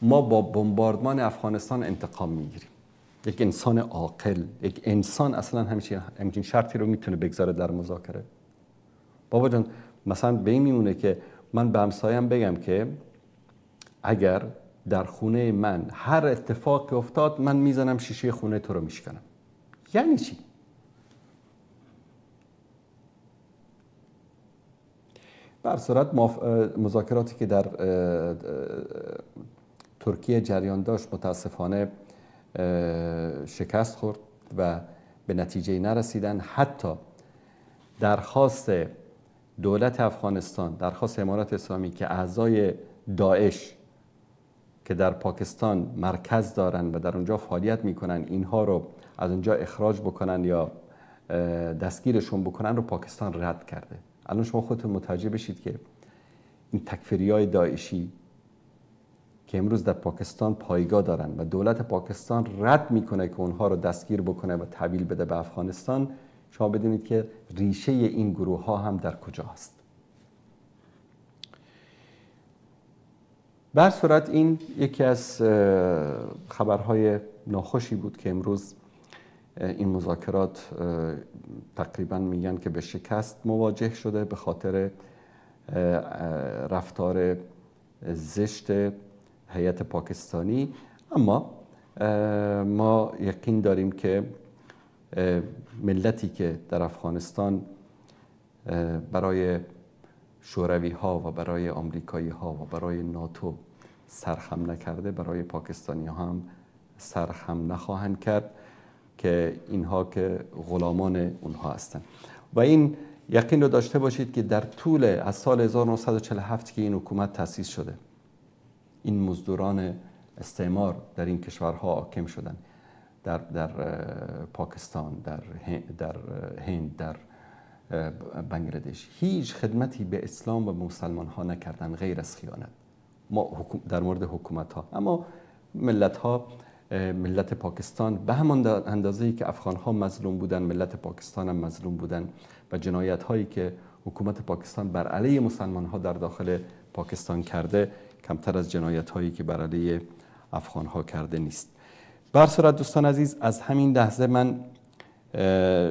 ما با بمباردمان افغانستان انتقام میگیریم. یک انسان عاقل، یک انسان اصلا همچین شرطی رو میتونه بگذاره در مذاکره؟ بابا جان مثلا به این میمونه که من به همسایم بگم که اگر در خونه من هر اتفاقی افتاد من میزنم شیشه خونه تو رو میشکنم. یعنی چی؟ بر صورت مذاکراتی که در ترکیه جریان داشت متاسفانه شکست خورد و به نتیجه نرسیدن. حتی درخواست دولت افغانستان، درخواست امارت اسلامی که اعضای داعش که در پاکستان مرکز دارن و در اونجا فعالیت میکنن اینها رو از اونجا اخراج بکنن یا دستگیرشون بکنن رو پاکستان رد کرده. الان شما خودتون متوجه بشید که این تکفیری‌های داعشی که امروز در پاکستان پایگاه دارن و دولت پاکستان رد میکنه که اونها رو دستگیر بکنه و تحویل بده به افغانستان، شما بدونید که ریشه این گروه ها هم در کجا هست. بر صورت این یکی از خبرهای ناخوشی بود که امروز این مذاکرات تقریبا میگن که به شکست مواجه شده به خاطر رفتار زشت هیئت پاکستانی. اما ما یقین داریم که ملتی که در افغانستان برای شوروی ها و برای آمریکایی ها و برای ناتو سرخم نکرده، برای پاکستانی ها هم سرخم نخواهند کرد که اینها که غلامان اونها هستند. و این یقین رو داشته باشید که در طول از سال 1947 که این حکومت تأسیس شده، این مزدوران استعمار در این کشورها حاکم شدن، در پاکستان، در هند، در بنگلادش. هیچ خدمتی به اسلام و مسلمان ها نکردن غیر از خیانت. ما در مورد حکومت ها، اما ملت ها، ملت پاکستان به همان اندازه‌ای که افغان ها مظلوم بودن، ملت پاکستان هم مظلوم بودن و جنایت هایی که حکومت پاکستان بر علیه مسلمان ها در داخل پاکستان کرده کمتر از جنایت هایی که بر علیه افغان ها کرده نیست. بر صورت دوستان عزیز، از همین لحظه من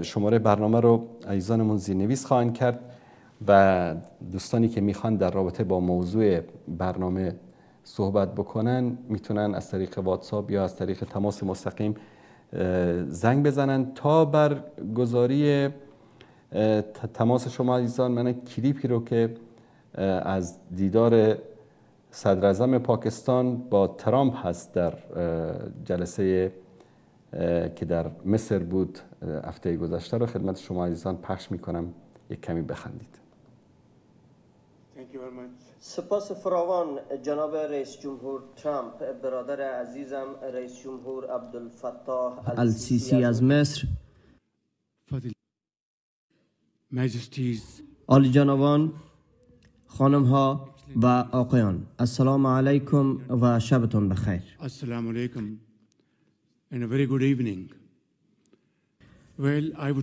شماره برنامه رو عزیزانمون زیرنویس خواهند کرد و دوستانی که میخوان در رابطه با موضوع برنامه صحبت بکنن میتونن از طریق واتساپ یا از طریق تماس مستقیم زنگ بزنن. تا برگزاری تماس شما عزیزان، من کلیپی رو که از دیدار صدر اعظم پاکستان با ترامپ هست در جلسه که در مصر بود هفته گذشته رو خدمت شما عزیزان پخش میکنم. یک کمی بخندید. سپاس فراوان جناب رئیس جمهور ترامپ، برادر عزیزم رئیس جمهور عبدالفتاح السیسی از مصر، عالی جنابان، خانم ها و آقایان، السلام علیکم و شبتون بخیر. السلام علیکم and a very good evening.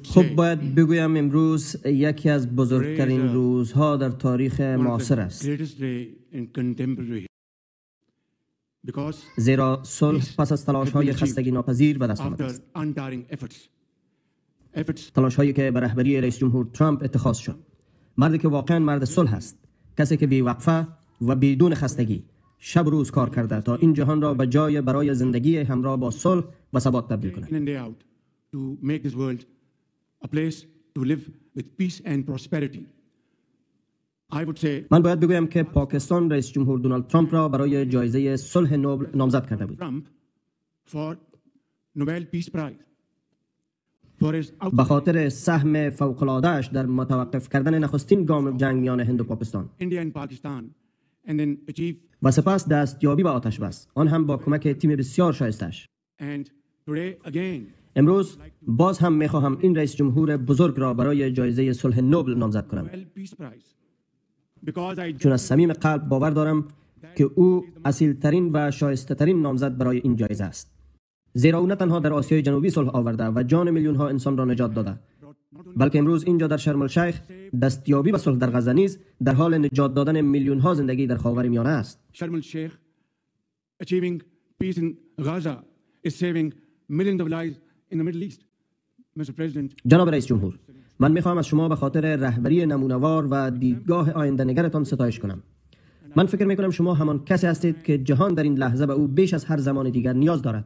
خب باید بگویم امروز یکی از بزرگترین روزها در تاریخ معاصر است، زیرا صلح پس از تلاش‌های خستگی ناپذیر به دست آمده است، تلاش‌هایی که به رهبری رئیس جمهور ترامپ اتخاذ شد، مردی که واقعا مرد صلح است، کسی که بی‌وقفه و بدون خستگی شب روز کار کرده تا این جهان را به جای برای زندگی همراه با صلح و ثبات تبدیل کند. To make this world a place to live with peace and prosperity. I would say من باید بگویم که پاکستان رئیس جمهور دونالد ترامپ را برای جایزه صلح نوبل نامزد کرده بود. For Nobel Peace Prize. For his به خاطر سهم فوق‌العاده‌اش در متوقف کردن نخستین گام جنگ میان هند و پاکستان India and Pakistan and then achieve و سپس دستیابی به آتش بس، آن هم با کمک تیم بسیار شایسته‌اش. And today again امروز باز هم میخواهم این رئیس جمهور بزرگ را برای جایزه صلح نوبل نامزد کنم، چون از صمیم قلب باور دارم که او اصیلترین و شایسته ترین نامزد برای این جایزه است، زیرا او نه تنها در آسیای جنوبی صلح آورده و جان میلیون ها انسان را نجات داده، بلکه امروز اینجا در شرم الشیخ دستیابی به صلح در غزه نیز در حال نجات دادن میلیون ها زندگی در خاورمیانه است. شرم الشیخ achieving peace in Gaza is saving millions of lives in the Middle East. Mr. President. جناب رئیس جمهور، من میخواهم از شما به خاطر رهبری نمونه‌وار و دیدگاه آینده نگرتان ستایش کنم. من فکر میکنم شما همان کسی هستید که جهان در این لحظه به او بیش از هر زمان دیگر نیاز دارد.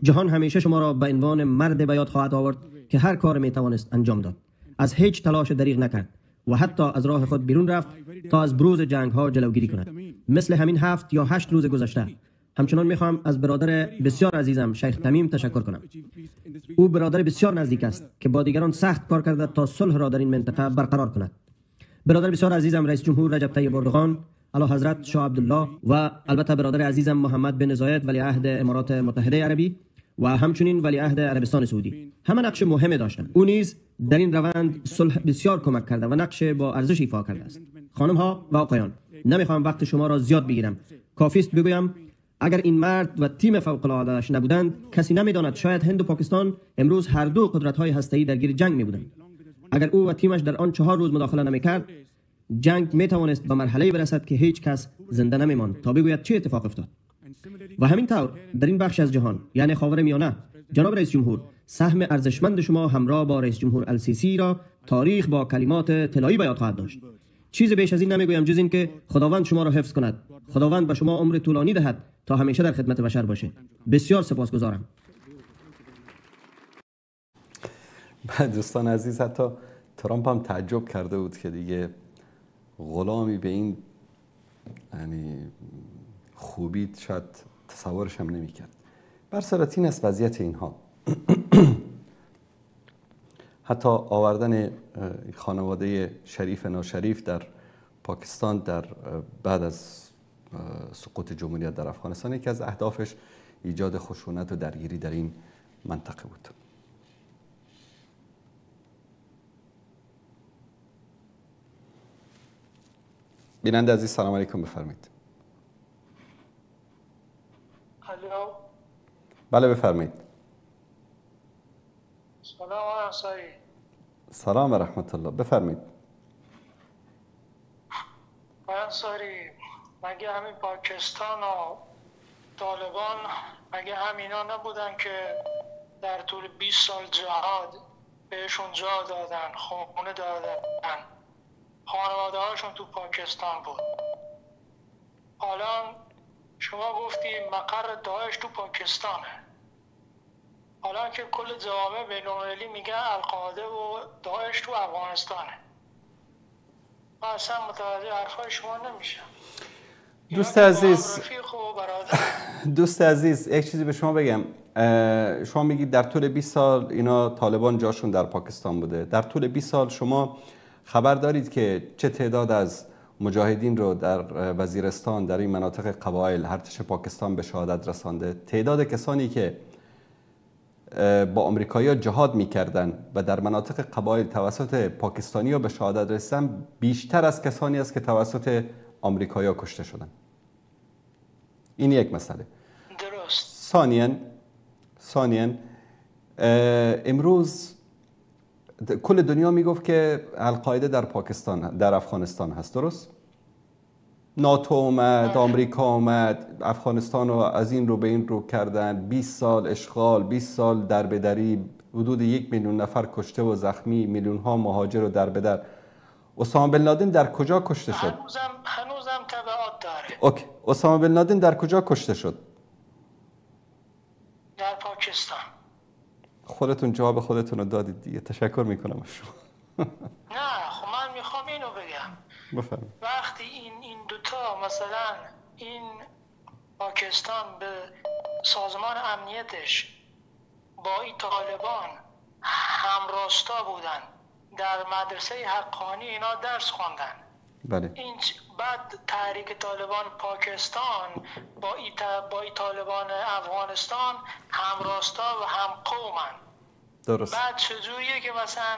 جهان همیشه شما را به عنوان مرد به یاد خواهد آورد که هر کار میتوانست انجام داد، از هیچ تلاش دریغ نکرد و حتی از راه خود بیرون رفت تا از بروز جنگ ها جلوگیری کند، مثل همین 7 یا 8 روز گذشته. همچنان میخواهم از برادر بسیار عزیزم شیخ تمیم تشکر کنم. او برادر بسیار نزدیک است که با دیگران سخت کار کرده تا صلح را در این منطقه برقرار کند. برادر بسیار عزیزم رئیس جمهور رجب طیب اردوغان، اعلی حضرت شاه عبدالله و البته برادر عزیزم محمد بن زاید ولیعهد امارات متحده عربی و همچنین ولیعهد عربستان سعودی همه نقش مهمی داشتند. او نیز در این روند صلح بسیار کمک کرده و نقش با ارزش ایفا کرده است. خانم ها و آقایان، نمیخواهم وقت شما را زیاد بگیرم. کافی است بگویم اگر این مرد و تیم فوق العاده‌اش نبودند، کسی نمیداند شاید هند و پاکستان امروز هر دو قدرت‌های هسته‌ای درگیر جنگ می‌بودند. اگر او و تیمش در آن 4 روز مداخله نمی‌کرد، جنگ می‌توانست به مرحله‌ای برسد که هیچ کس زنده نمی‌ماند تا بگوید چه اتفاق افتاد. و همین طور در این بخش از جهان، یعنی خاورمیانه، جناب رئیس جمهور، سهم ارزشمند شما همراه با رئیس جمهور السیسی را تاریخ با کلمات طلایی به یاد خواهد داشت. چیز بیش از این نمیگویم جز این که خداوند شما را حفظ کند. خداوند به شما عمر طولانی دهد تا همیشه در خدمت بشر باشه. بسیار سپاسگزارم. دوستان عزیز، حتی ترامپ هم تعجب کرده بود که دیگه غلامی به این یعنی خوبی شاید تصورش هم نمی‌کرد. بر صورت این است وضعیت اینها. حتی آوردن خانواده شریف ناشریف در پاکستان در بعد از سقوط جمهوریت در افغانستان یکی از اهدافش ایجاد خشونت و درگیری در این منطقه بود. بیننده عزیز سلام علیکم، بفرمایید. الو. بله بفرمایید. سلام علیکم. سلام و رحمت الله، بفرمایید. انصاری، مگه همین پاکستان و طالبان مگه همینا نبودن که در طول 20 سال جهاد بهشون جا دادن، خونه دادن، خانواده هاشون تو پاکستان بود. حالا شما گفتی مقر داعش تو پاکستانه، حالا که کل جوامع بین‌المللی میگن القاعده و داعش تو افغانستانه. من اصلا متوجه حرفای شما نمیشم. دوست عزیز، دوست عزیز، یک چیزی به شما بگم. شما میگید در طول 20 سال اینا طالبان جاشون در پاکستان بوده. در طول 20 سال شما خبر دارید که چه تعداد از مجاهدین رو در وزیرستان، در این مناطق قبایل، ارتش پاکستان به شهادت رسانده؟ تعداد کسانی که با آمریکایی‌ها جهاد می‌کردن و در مناطق قبایل توسط پاکستانی‌ها به شهادت رسیدن بیشتر از کسانی است که توسط آمریکایی‌ها کشته شدن. این یک مسئله. درست. ثانیاً امروز کل دنیا میگفت که القاعده در پاکستان، در افغانستان هست، درست؟ ناتو اومد، آمریکا اومد، افغانستان رو از این رو به این رو کردن، 20 سال اشغال، 20 سال دربدری، حدود 1 میلیون نفر کشته و زخمی، میلیون ها مهاجر و دربدر. اسامه بن لادن در کجا کشته شد؟ هنوزم تبعات داره. اوکی. اسامه بن لادن در کجا کشته شد؟ در پاکستان. خودتون جواب خودتون رو دادید دیگه. تشکر میکنم از شما. نه خب من میخوام اینو بگم. بفرمایید. وقتی این دوتا، مثلا این پاکستان به سازمان امنیتش با این طالبان همراستا بودن، در مدرسه حقانی اینا درس خواندن. بله. این بعد تحریک طالبان پاکستان با ای طالبان افغانستان همراستا و هم قومن. درست. بعد چجوریه که مثلا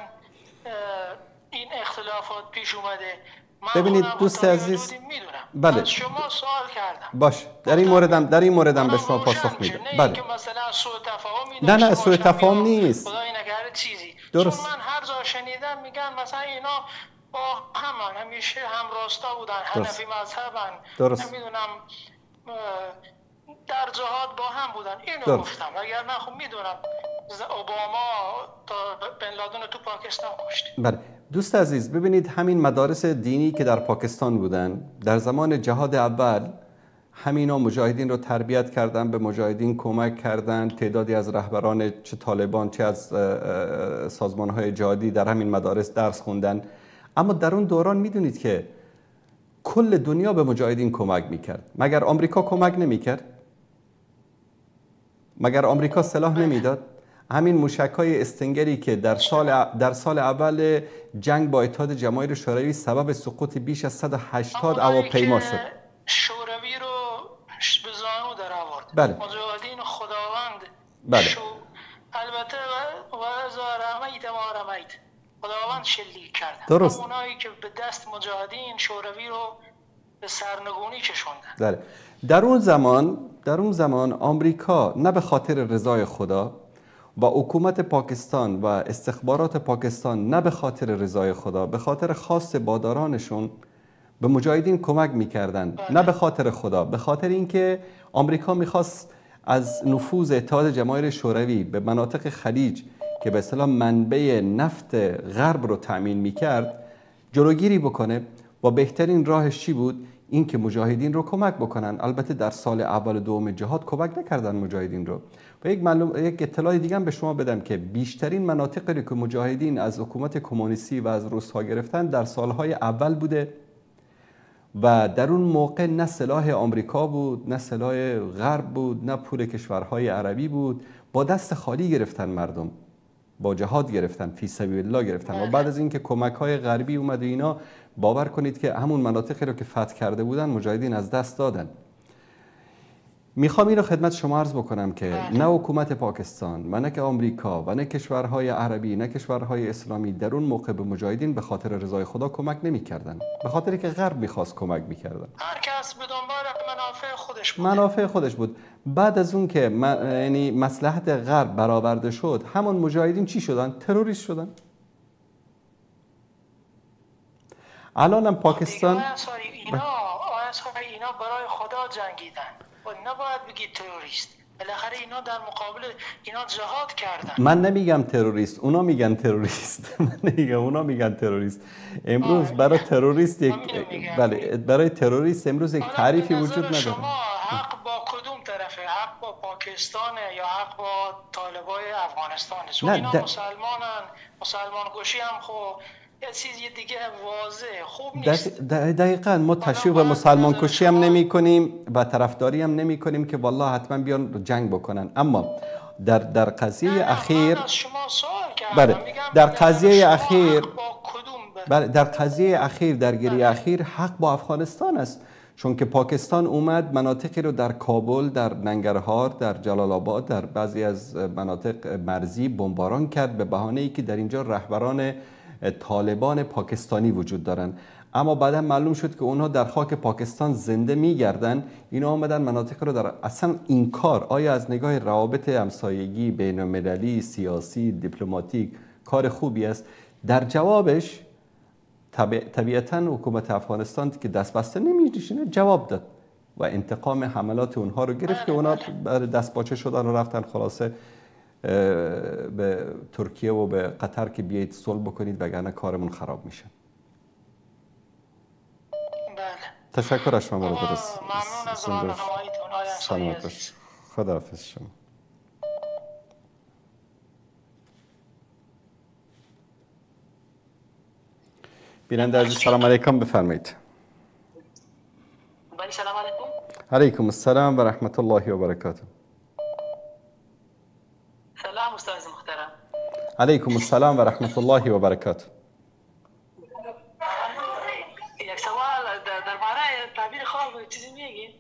این اختلافات پیش اومده؟ من ببینید دوست عزیز، بله، از شما سوال کردم. باش، در این موردم به شما پاسخ میدم. بله. که مثلا سوء تفاهمی نه سوء تفاهم نیست. خدای نکرده چیزی. درست. چون من هر جا شنیدم میگن مثلا اینا با همان همیشه هم راستا بودن، حنفی مذهبن، نمیدونم در جهاد با هم بودن. اینو گفتم، اگر نه خب میدونم اوباما تا بن لادن تو پاکستان کشت. بله دوست عزیز، ببینید همین مدارس دینی که در پاکستان بودن در زمان جهاد اول، همینا مجاهدین رو تربیت کردن، به مجاهدین کمک کردن، تعدادی از رهبران چه طالبان چه از سازمان‌های جهادی در همین مدارس درس خوندن. اما در اون دوران میدونید که کل دنیا به مجاهدین کمک میکرد. مگر آمریکا کمک نمیکرد؟ مگر آمریکا سلاح نمیداد؟ همین موشک‌های استنگری که در سال اول جنگ با اتحاد جماهیر شوروی سبب سقوط بیش از 180 هواپیما شد. شوروی رو به زانو در آورد. بله. مجاهدین خداوند. بله. البته و اذا رمیت ما رمیت، خداوند شلیک کرد. درست. اونایی که به دست مجاهدین شوروی رو به سرنگونی کشوندن. بله. در اون زمان آمریکا نه به خاطر رضای خدا و حکومت پاکستان و استخبارات پاکستان نه به خاطر رضای خدا، به خاطر خواست بادارانشون به مجاهدین کمک میکردن. نه به خاطر خدا، به خاطر اینکه آمریکا میخواست از نفوذ اتحاد جماهیر شوروی به مناطق خلیج که به اصطلاح منبع نفت غرب رو تأمین میکرد جلوگیری بکنه. و بهترین راهش چی بود؟ این که مجاهدین رو کمک بکنن. البته در سال اول و دوم جهاد کمک نکردن مجاهدین رو. و یک اطلاع دیگه هم به شما بدم که بیشترین مناطقی رو که مجاهدین از حکومت کمونیستی و از روس‌ها گرفتن در سالهای اول بوده و در اون موقع نه سلاح آمریکا بود، نه سلاح غرب بود، نه پول کشورهای عربی بود. با دست خالی گرفتن مردم، با جهاد گرفتن، فی سبیل الله گرفتن. و بعد از اینکه کمک‌های غربی اومد و اینا، باور کنید که همون مناطقی رو که فتح کرده بودن مجاهدین از دست دادن. میخوام اینو خدمت شما عرض بکنم که نه حکومت پاکستان و نه که آمریکا و نه کشورهای عربی، نه کشورهای اسلامی در اون موقع به مجاهدین به خاطر رضای خدا کمک نمی‌کردن، به خاطر که غرب میخواست کمک می‌کردن. هر کس به دنبال منافع خودش بود. منافع خودش بود. بعد از اون که یعنی مصلحت غرب برآورده شد، همون مجاهدین چی شدن؟ تروریست شدن. الانم پاکستان اینا برای خدا جنگیدن و نباید بگی تروریست. بالاخره اینا در مقابل اینا جهاد کردن. من نمیگم تروریست، اونا میگن تروریست. من نمیگم، اونا میگن تروریست. امروز برای تروریست یک بله، برای تروریست امروز یک تعریفی وجود نداره. شما حق با کدوم طرفه؟ حق با پاکستان یا حق با طالبای افغانستان؟ چون اینا مسلمانن، مسلمان کشی هم خب یه چیزی دیگه واضحه، خوب نیست. دقیقاً ما تشویق به مسلمان کشی هم نمی کنیم و طرفداری هم نمی کنیم که والله حتما بیان جنگ بکنن. اما در قضیه اخیر، بله، در قضیه اخیر، بله، در قضیه اخیر، درگیری اخیر حق با افغانستان است، چون که پاکستان اومد مناطقی رو در کابل، در ننگرهار، در جلال آباد، در بعضی از مناطق مرزی بمباران کرد به بهانه ای که در اینجا رهبران طالبان پاکستانی وجود دارن. اما بعدا معلوم شد که اونها در خاک پاکستان زنده میگردن. اینا آمدن مناطق رو در اصلا این کار آیا از نگاه روابط همسایگی بین المللی، سیاسی، دیپلماتیک کار خوبی است؟ در جوابش طبیعتا حکومت افغانستان که دست بسته نمی‌نشینه جواب داد و انتقام حملات اونها رو گرفت که اونها دست باچه شدن و رفتن خلاصه به ترکیه و به قطر که بیایید صلح بکنید وگرنه کارمون خراب میشه. بله. تشکر از شما برادر. ممنون از راهنماییتون. خداحافظ شما. بیننده عزیز سلام علیکم، بفرمایید. بله سلام علیکم. علیکم السلام و رحمت الله و برکاته. سلام استاد محترم. علیکم السلام و رحمت الله و برکاته. یک سوال درباره تعبیر خواب چیزی میگی؟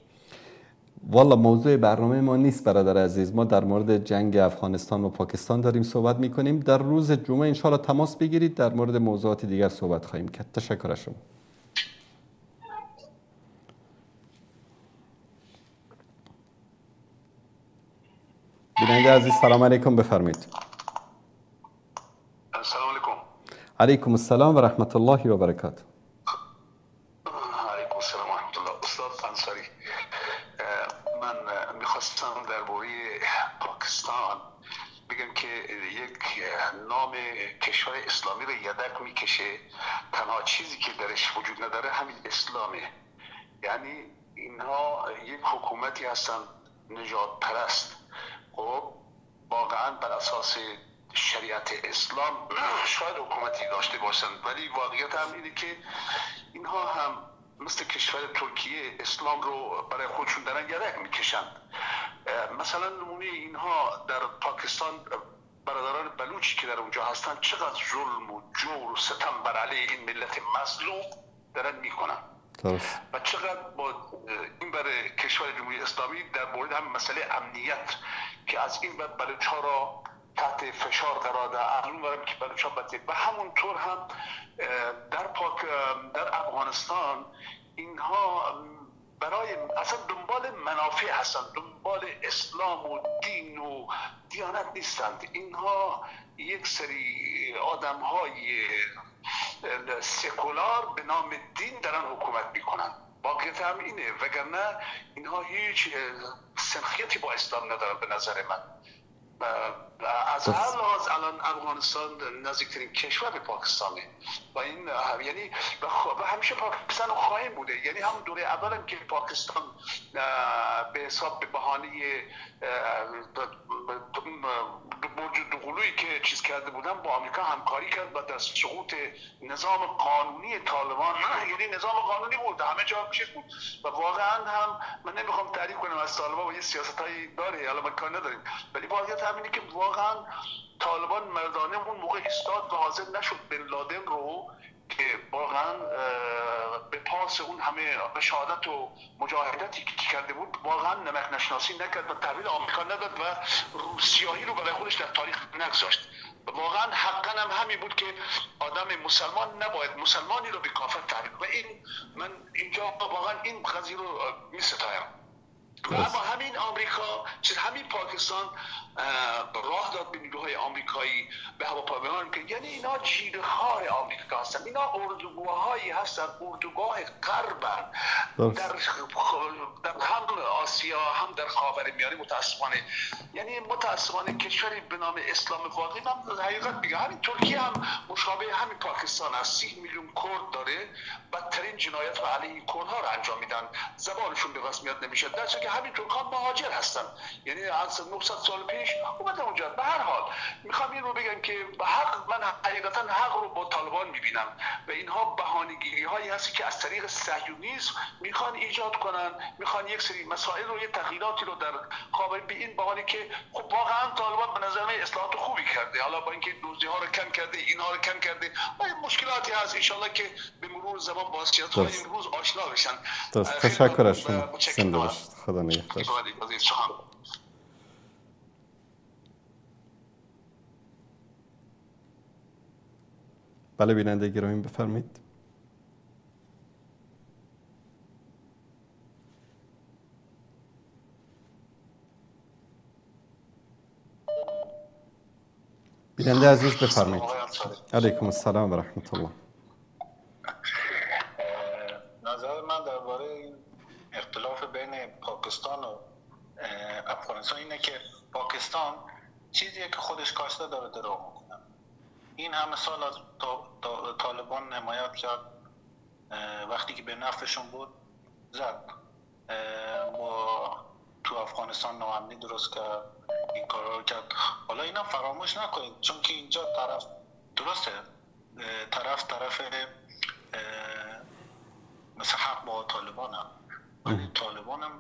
والا موضوع برنامه ما نیست برادر عزیز. ما در مورد جنگ افغانستان و پاکستان داریم صحبت میکنیم. در روز جمعه انشالله تماس بگیرید، در مورد موضوعات دیگر صحبت خواهیم کرد. تشکر از شما. بیننده عزیز سلام علیکم، بفرمایید. السلام علیکم. علیکم السلام و رحمت الله و برکاته. علیکم السلام و رحمت الله. استاد انصاری، من میخواستم درباره پاکستان بگم که یک نام کشور اسلامی رو یدک میکشه، تنها چیزی که درش وجود نداره همین اسلامه. یعنی اینها یک حکومتی هستن نجات پرست، خب واقعا بر اساس شریعت اسلام شاید حکومتی داشته باشند، ولی واقعیت هم اینه که اینها هم مثل کشور ترکیه اسلام رو برای خودشون دارن یدک میکشند. مثلا نمونه اینها در پاکستان برادران بلوچی که در اونجا هستن چقدر ظلم و جور و ستم بر علیه این ملت مظلوم دارن میکنن و چقدر با این برای کشور جمهوری اسلامی در مورد هم مسئله امنیت که از این بر بلوچ‌ها را تحت فشار قرار داده، از اون برم که بلوچ‌ها بده. و همونطور هم در افغانستان اینها برای اصلا دنبال منافع هستند، دنبال اسلام و دین و دیانت نیستند. اینها یک سری آدم‌های سکولار به نام دین دارن حکومت میکنن. واقعیت هم اینه، وگرنه اینها هیچ سنخیتی با اسلام ندارن به نظر من. از هر لحاظ الان افغانستان نزدیکترین کشور به پاکستانه و این یعنی و همیشه پاکستان خواهیم بوده. یعنی هم دوره اول هم که پاکستان به حساب به بهانه برج دوقلویی که چیز کرده بودن با آمریکا همکاری کرد و در سقوط نظام قانونی طالبان، یعنی نظام قانونی بود، همه جا چیز بود و واقعا هم من نمیخوام تعریف کنم از طالبان و یه سیاستایی داره، حالا ما کار نداریم، ولی واقعیت همینه که واقعا طالبان مردانه اون موقع ایستاد و حاضر نشد بن لادن رو که واقعا به پاس اون همه رشادت و مجاهدتی که کرده بود واقعا نمک نشناسی نکرد و تحویل آمریکا نداد و روسیاهی رو برای خودش در تاریخ نگذاشت. واقعا حقا هم همین بود که آدم مسلمان نباید مسلمانی رو به کافر تحویل، و این من اینجا واقعا این قضیه رو میستایم. و اما همین آمریکا، همین پاکستان راه داد به نیروهای آمریکایی به هواپیماها که یعنی اینا جیرخوار آمریکا هستن، اینا اردوگاه‌هایی هستن، اردوگاه غربن در هم آسیا هم در خاورمیانه. متاسفانه یعنی متاسفانه کشوری به نام اسلام واقعی، من حقیقت میگم همین ترکیه هم مشابه همین پاکستان است، 30 میلیون کرد داره، بدترین جنایت و علیه کردها رو انجام میدن، زبانشون به رسمیت نمیشه، در که همین ترک‌ها مهاجر هستن، یعنی از 900 سال پیش اومدن اونجا. به هر حال میخوام این رو بگم که به حق من حقیقتا حق رو با طالبان میبینم و اینها بهانه‌گیری هایی هست که از طریق صهیونیسم میخوان ایجاد کنن، میخوان یک سری مسائل رو، یه تغییراتی رو در خاور به این بهانه که خب واقعا طالبان به نظر من اصلاحات خوبی کرده، حالا با اینکه دزدی ها رو کم کرده، اینها رو کم کرده، مشکلاتی هست، ان شاء الله که به مرور زمان با سیاست‌های امروز آشنا بشن. تشکر از شما، زنده باشید، خدا نگهدار. بله بیننده گرامی بفرمایید. بیننده عزیز بفرمایید. علیکم السلام و رحمت الله. نظر من درباره این اختلاف بین پاکستان و افغانستان اینه که پاکستان چیزیه که خودش کاشته داره دروغ میکنه. این همه سال از طالبان حمایت کرد، وقتی که به نفعشون بود زد، با تو افغانستان ناامنی درست کرد، این کارا رو کرد. حالا اینا فراموش نکنید، چون که اینجا طرف درسته، طرف مثل حق با طالبان هم، ولی طالبان هم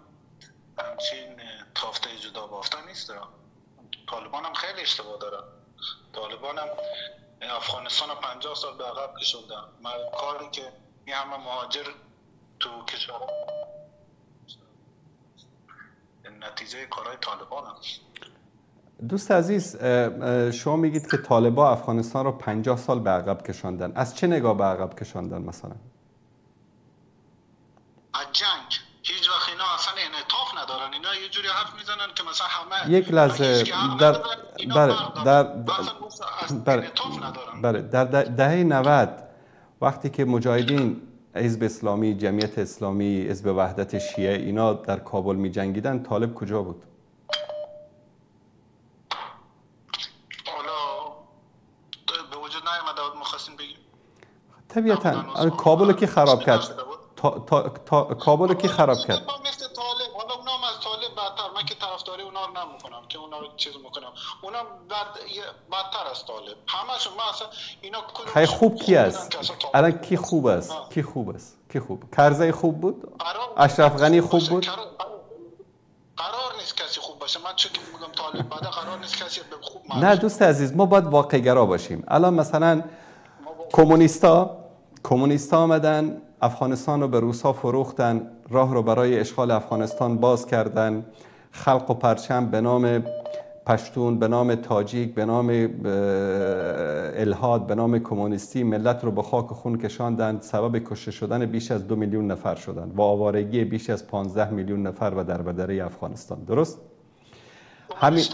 همچین تافته جدا بافته نیست. طالبان هم خیلی اشتباه دارن. طالبان هم افغانستان رو 50 سال به عقب کشوندن. کاری که این همه مهاجر تو کشور نتیجه کارهای طالبان هست. دوست عزیز، شما میگید که طالبان افغانستان رو 50 سال به عقب کشاندن. از چه نگاه به عقب کشاندن مثلا؟ از جنگ. هیچ وقت اینا اصلا انعطاف ندارن. اینا یه جوری حرف میزنن که مثلا همه یک لحظه در در دهه 90 وقتی که مجاهدین، حزب اسلامی، جمعیت اسلامی، حزب وحدت شیعه اینا در کابل می جنگیدن، طالب کجا بود؟ حالا به وجود نیامده بود، می‌خواستیم بگیم. طبیعتاً کابل کی خراب کرد؟ کابل کی خراب کرد؟ مثل طالب، حالا اونا هم از طالب بدتر. من که طرفداری اونا رو نمی‌کنم که اونا رو چیز می‌کنم، اونا بدتر از طالب همشون. من اصلا اینا خیلی خوب کی است؟ الان کی خوب است؟ کی خوب است؟ کی خوب؟ کرزی خوب بود؟ اشرف غنی خوب بود؟ قرار نیست کسی خوب باشه. من چون میگم طالب بده، قرار نیست کسی خوب باشه. نه دوست عزیز، ما باید واقع گرا باشیم. الان مثلا کمونیستا آمدن افغانستان رو به روسا فروختن، راه رو برای اشغال افغانستان باز کردن، خلق و پرچم به نام پشتون، به نام تاجیک، به نام الحاد، به نام کمونیستی ملت رو به خاک و خون کشاندن، سبب کشته شدن بیش از 2 میلیون نفر شدن و آوارگی بیش از 15 میلیون نفر و دربدری افغانستان. درست؟ همین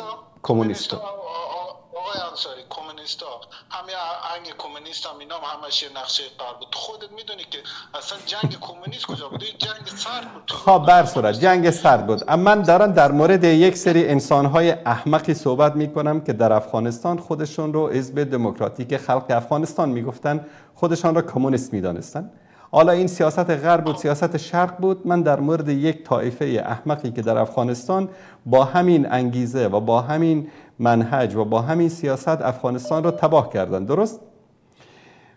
کمونیستا. آقای انصاری، کمونیستا همین انگ کمونیست هم اینا هم همش نقشه غرب بود. خودت میدونی که اصلا جنگ کمونیست کجا بود؟ جنگ سرد بود. خب بر صورت جنگ سرد بود. اما من دارم در مورد یک سری انسان‌های احمقی صحبت میکنم که در افغانستان خودشون رو حزب دموکراتیک خلق افغانستان میگفتن، خودشان را کمونیست میدانستن. حالا این سیاست غرب بود، سیاست شرق بود. من در مورد یک طایفه احمقی که در افغانستان با همین انگیزه و با همین منهج و با همین سیاست افغانستان را تباه کردن. درست؟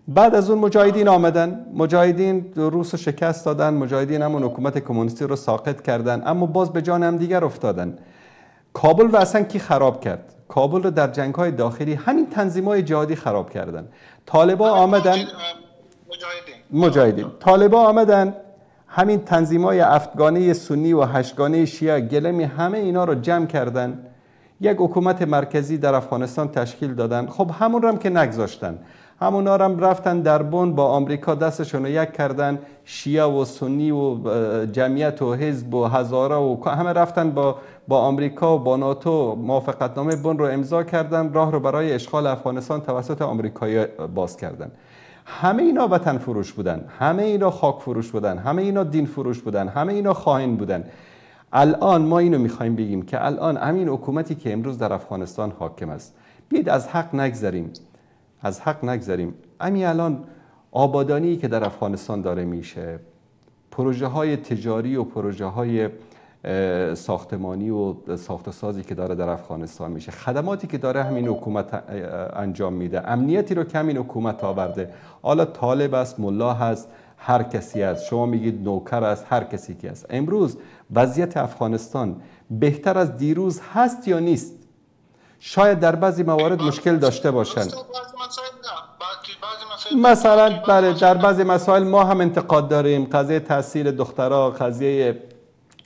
بعد از اون مجاهدین آمدن، مجاهدین روس رو شکست دادن، مجاهدین همون حکومت کمونیستی رو ساقط کردن، اما باز به جان هم دیگر افتادن. کابل رو اصلا کی خراب کرد؟ کابل رو در جنگ‌های داخلی همین تنظیم‌های جهادی خراب کردن. طالبان آمدن. مجاهدین. طالبا آمدن همین تنظیمای 7گانه سنی و 8گانه شیعه، گلمی، همه اینا رو جمع کردن، یک حکومت مرکزی در افغانستان تشکیل دادن. خب همون رو هم که نگذاشتن، همونا رو هم رفتن در بن با آمریکا دستشون رو یک کردن، شیعه و سنی و جمعیت و حزب و هزاره و همه رفتن با آمریکا و با ناتو موافقتنامه بن رو امضا کردن، راه رو برای اشغال افغانستان توسط آمریکایی باز کردن. همه اینا وطن فروش بودن، همه اینا خاک فروش بودن، همه اینا دین فروش بودن، همه اینا خائن بودن. الان ما اینو میخوایم بگیم که الان همین حکومتی که امروز در افغانستان حاکم است، بیاید از حق نگذریم، از حق نگذریم. همین الان آبادانی که در افغانستان داره میشه، پروژه های تجاری و پروژه های ساختمانی و ساخت و سازی که داره در افغانستان میشه، خدماتی که داره همین حکومت انجام میده، امنیتی رو که همین حکومت آورده، حالا طالب است، ملا هست، هر کسی است، شما میگید نوکر است، هر کسی که است. امروز وضعیت افغانستان بهتر از دیروز هست یا نیست؟ شاید در بعضی موارد مشکل داشته باشند. مثلا بله، در بعضی مسائل ما هم انتقاد داریم، قضیه تحصیل دخترها، قضیه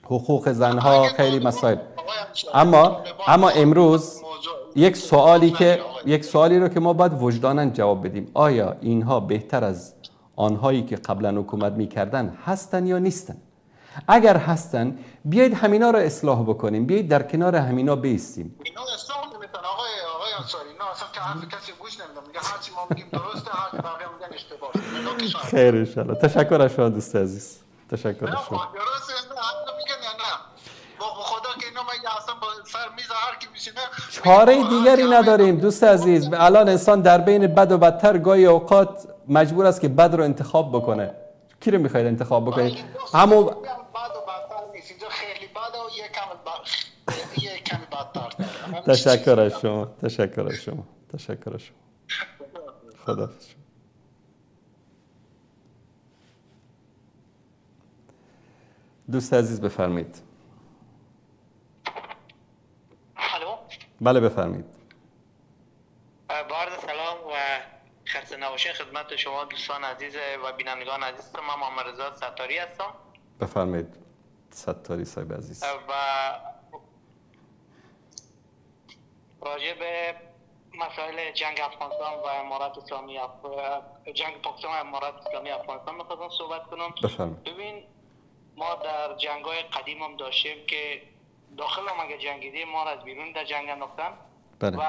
حقوق زنها، خیلی مسائل. اما امروز یک سوالی رو که ما باید وجداناً جواب بدیم، آیا اینها بهتر از آنهایی که قبلا حکومت میکردن هستن یا نیستن؟ اگر هستن بیایید همینا رو اصلاح بکنیم، بیایید در کنار همینا بیستیم. اینا اصلاح نمیتن آقای انصاری، اینا اصلا که حرف کسی گوش نمیدن، میگه هر چی ما میگیم درسته، هر چی بقیه میگن اشتباهه. خیر ان شاء الله. تشکر از شما دوست عزیز، تشکر از شما. درسته میگن یا نه؟ با خدا که اینا میگه اصلا با سر میز هر کی میشینه. چاره دیگری نداریم دوست عزیز. الان انسان در بین بد و بدتر گاهی اوقات مجبور است که بد رو انتخاب بکنه. کی رو میخواید انتخاب بکنید؟ همون بد و بدتر نیست، اینجا خیلی بد و یه کمی بدتر. تشکر از شما، تشکر از شما، تشکر از شما. خداحافظ شما. دوست عزیز بفرمایید. الو. بله بفرمایید. با عرض سلام و خسته نباشین خدمت شما دوستان عزیز و بینندگان عزیز. من محمد رضا ستاری هستم. بفرمایید ستاری صاحب عزیز. و راجع به مسائل جنگ افغانستان و امارت اسلامی جنگ پاکستان و امارت اسلامی افغانستان می‌خواستم صحبت کنم. بفرمایید. ببین ما در جنگ‌های قدیم هم داشتیم که داخل هم اگه جنگیدیم ما را از بیرون در جنگ انداختن. بله. و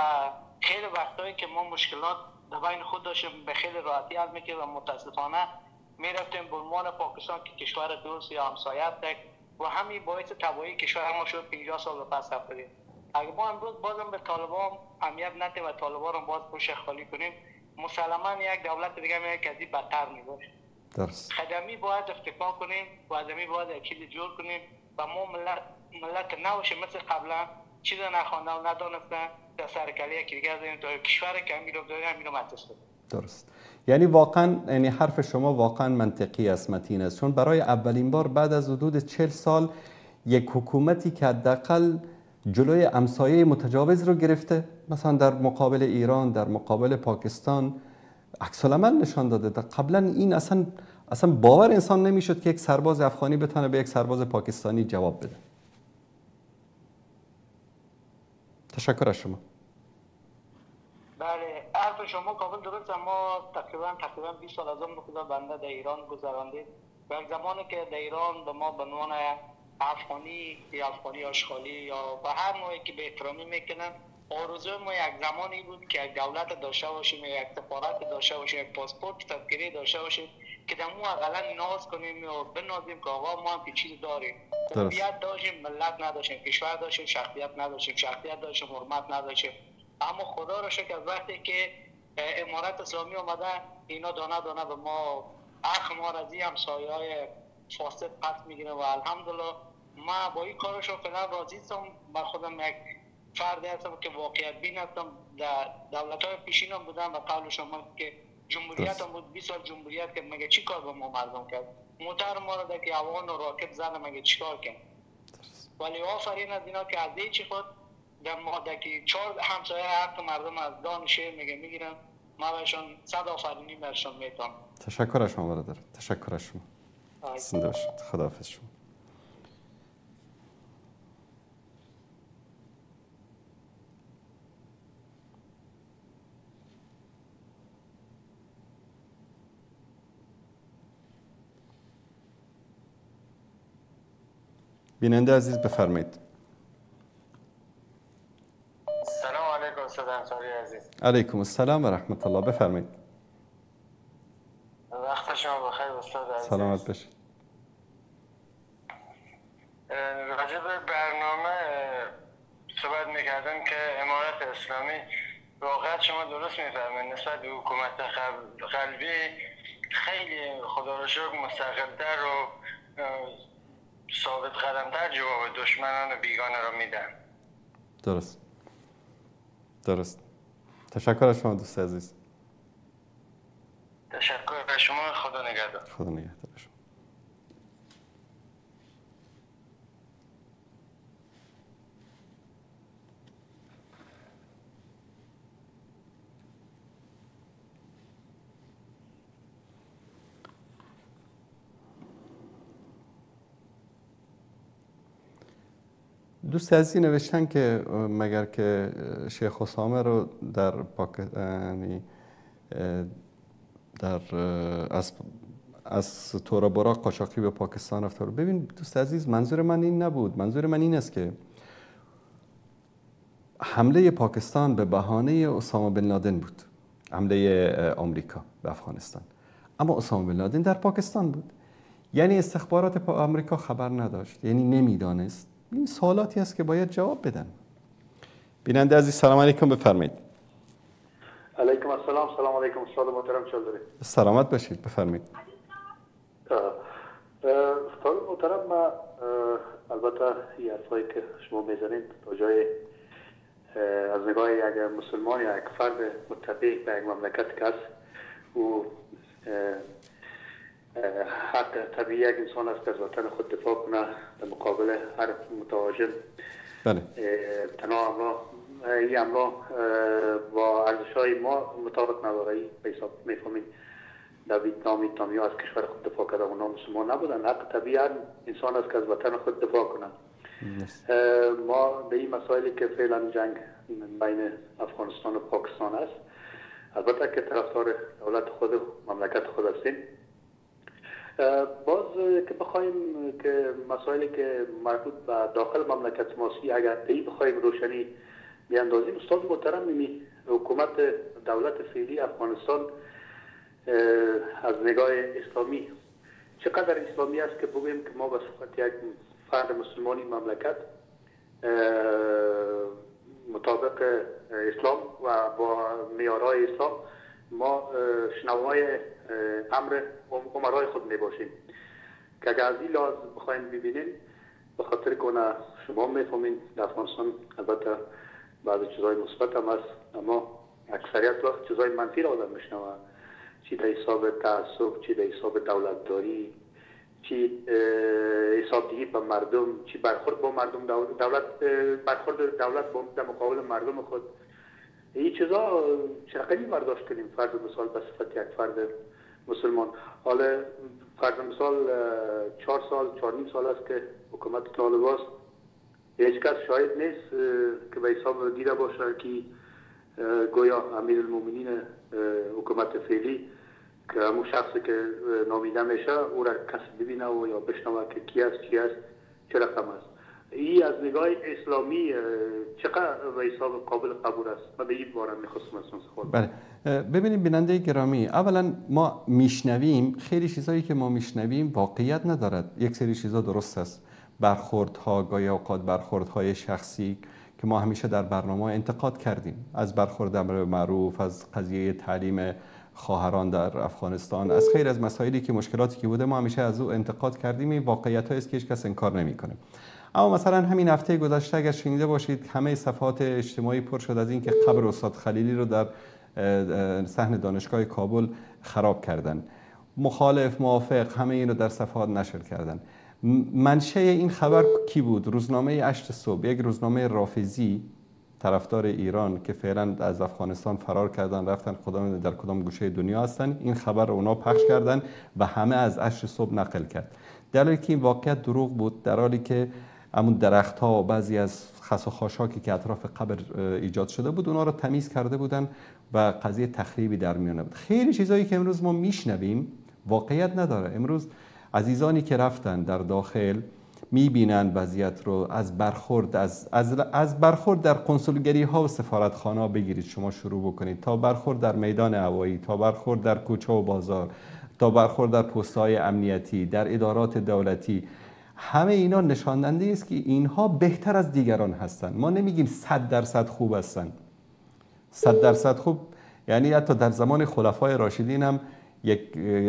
خیلی وقتایی که ما مشکلات در بین خود داشتیم به خیلی راحتی حل می‌کردیم و متاسفانه می‌رفتیم به عنوان پاکستان که کشور دوست یا همسایه است و همین باعث تباهی کشور ما شد. 50 سال به پس رفتیم. اگه ما امروز بازم به طالبان اهمیت ندیم و طالبان رو باز پوش خالی کنیم، مسلماً یک دولت دیگه میاد که از این بدتر میباشه. درست. خدمی باید افتکا کنیم و ادمی باید یک چیز جور کنیم و ما ملت نباشه مثل قبلا چیز نخوانده و ندانستن در سرکله یکی دیگه از تا کشور که همین رو داریم همین رو مدرسه. درست. یعنی واقعا، یعنی حرف شما واقعا منطقی است، متین است، چون برای اولین بار بعد از حدود 40 سال یک حکومتی که حداقل جلوی همسایه متجاوز رو گرفته، مثلا در مقابل ایران، در مقابل پاکستان، عکس العمل نشان داده. قبلا این اصلا باور انسان نمیشد که یک سرباز افغانی بتونه به یک سرباز پاکستانی جواب بده. تشکر از شما. بله حرف شما کامل درست. ما تقریبا 20 سال از عمر خدا بنده در ایران گذراندیم و یک زمانی که در ایران به ما به عنوان افغانی یا افغانی آشغالی یا به هر نوعی که به احترامی میکنن، آرزوی ما یک زمانی بود که یک دولت داشته باشیم، یک سفارت داشته باشیم، یک پاسپورت تذکره داشته باشیم که در مو اقلا ناز کنیم و بنازیم که آقا ما هم که چیز داریم. هویت داشتیم، ملت نداشتیم، کشور داشتیم، شخصیت نداشتیم، شخصیت داشتیم، حرمت نداشتیم. اما خدا را شکر از وقتی که امارت اسلامی آمده اینا دانه دانه به ما اخ ما را از همسایه‌های فاسد پس میگیره و الحمدلله ما با این کارشون فعلا راضی هستم. من خودم یک فردی هستم که واقعیت بین هستم، در دولت‌های پیشین هم بودم و قبل شما که جمهوریت هم بود، 20 سال جمهوریت که مگه چی کار با ما مردم کرد؟ موتر ما را که اوان و راکت زد مگه چیکار کرد؟ ولی آفرین از اینا که از هیچ خود در ماده که 4 همسایه حق مردم از دان شیر میگه میگیرن، ما برشان 100 آفرینی برشان میتونم. تشکر از شما برادر، تشکر از شما. زنده باشید، خداحافظ شما. بیننده عزیز بفرمایید. سلام علیکم استاد انصاری عزیز. علیکم السلام و رحمت الله، بفرمایید. وقت شما بخیر استاد عزیز. سلامت باشید. راجع به برنامه صحبت می‌کردم که امارت اسلامی، واقعا شما درست می‌فرمایید، نسبت به حکومت قلبی خیلی خدا رو شکر مستقل‌تر و ثابت قدم‌تر جواب دشمنان و بیگانه را میدن. درست درست. تشکر از شما دوست عزیز. تشکر از شما، خدا نگهدار. خدا نگهدار شما. دوست عزیزی نوشتن که مگر که شیخ اسامه رو در پاکستان در از تورا بورا قاچاقی به پاکستان رفته. ببین دوست عزیز، منظور من این نبود. منظور من این است که حمله پاکستان به بهانه اسامه بن لادن بود، حمله آمریکا به افغانستان، اما اسامه بن لادن در پاکستان بود، یعنی استخبارات آمریکا خبر نداشت، یعنی نمیدانست. این سوالاتی است که باید جواب بدن. بیننده عزیز سلام علیکم، بفرمایید. علیکم السلام. سلام علیکم استاد محترم، چطور دارید؟ سلامت باشید، بفرمایید. استاد محترم، ما البته این حرفایی که شما میزنید تا جای از نگاه یک مسلمان یا یک فرد متبع به یک مملکت که هست، او حق طبیعی یک انسان است که از وطن خود دفاع کنه در مقابل هر متهاجم. بله. تنها این امرا با ارزش‌های ما مطابق نداره. به حساب می‌فهمید در ویتنام ویتنامی‌ها از کشور خود دفاع کردن، اونا مسلمان نبودن. حق طبیعی هر انسان است که از وطن خود دفاع کنه. ما به این مسائلی که فعلا جنگ بین افغانستان و پاکستان است، البته که طرفدار دولت خود مملکت خود هستیم. باز که بخوایم که مسائلی که مربوط به داخل مملکت ماسی اگر ای بخوایم روشنی بیاندازیم، استاد محترم، می حکومت دولت فعلی افغانستان از نگاه اسلامی چقدر اسلامی است که بگوییم که ما به صفت یک فرد مسلمانی مملکت مطابق اسلام و با معیارهای اسلام ما شنوای امر امرای خود می باشیم، که اگر از این لحاظ بخوایم ببینیم، به خاطر کنه شما میفهمین در افغانستان البته بعضی چیزهای مثبت هم هست، اما اکثریت وقت چیزهای منفی را آدم میشنوه، چی در حساب تعصب، چی در حساب دولتداری، چی حساب دیگه به مردم، چی برخورد با مردم دولت، برخورد دولت با در مقابل مردم خود. این چیزا چه رقمی برداشت کنیم؟ فرض مثال به صفت یک فرد مسلمان، حالا فرض مثال 4 سال 4.5 سال است که حکومت طالب است، هیچ کس شاهد نیست که به حساب دیده باشه که گویا امیرالمومنین حکومت فعلی که همون شخصی که نامیده میشه او را کسی ببینه و یا بشنوه که کی است، چی است، چه رقم است. این از نگاه اسلامی چقدر به حساب قابل قبول است؟ من به این باره میخواستم از شما سوال. بله، ببینید بیننده گرامی، اولا ما میشنویم خیلی چیزایی که ما میشنویم واقعیت ندارد. یک سری چیزا درست است، برخوردها، گاهی اوقات برخوردهای شخصی که ما همیشه در برنامه انتقاد کردیم، از برخورد امر معروف، از قضیه تعلیم خواهران در افغانستان، از خیر از مسائلی که مشکلاتی که بوده ما همیشه از او انتقاد کردیم. این واقعیت‌هایی است که هیچ کس انکار نمی‌کنه. اما مثلا همین هفته گذشته اگر شنیده باشید همه صفحات اجتماعی پر شد از اینکه قبر استاد خلیلی رو در صحن دانشگاه کابل خراب کردن. مخالف، موافق، همه این رو در صفحات نشر کردن. منشأ این خبر کی بود؟ روزنامه 8 صبح، یک روزنامه رافضی طرفدار ایران که فعلا از افغانستان فرار کردن رفتن خدا در کدام گوشه دنیا هستن، این خبر رو اونا پخش کردن و همه از 8 صبح نقل کرد، در حالی که این واقعیت دروغ بود، در حالی که همون درخت‌ها و بعضی از خس و خاشاکی که اطراف قبر ایجاد شده بود اونا رو تمیز کرده بودن و قضیه تخریبی در میان بود. خیلی چیزایی که امروز ما میشنویم واقعیت نداره. امروز عزیزانی که رفتن در داخل میبینن وضعیت رو، از برخورد از برخورد در کنسولگری ها و سفارتخانه ها بگیرید شما شروع بکنید تا برخورد در میدان هوایی، تا برخورد در کوچه و بازار، تا برخورد در پست‌های امنیتی، در ادارات دولتی، همه اینا نشان دهنده است که اینها بهتر از دیگران هستند. ما نمیگیم 100% خوب هستند، 100% خوب یعنی حتی در زمان خلفای راشدین هم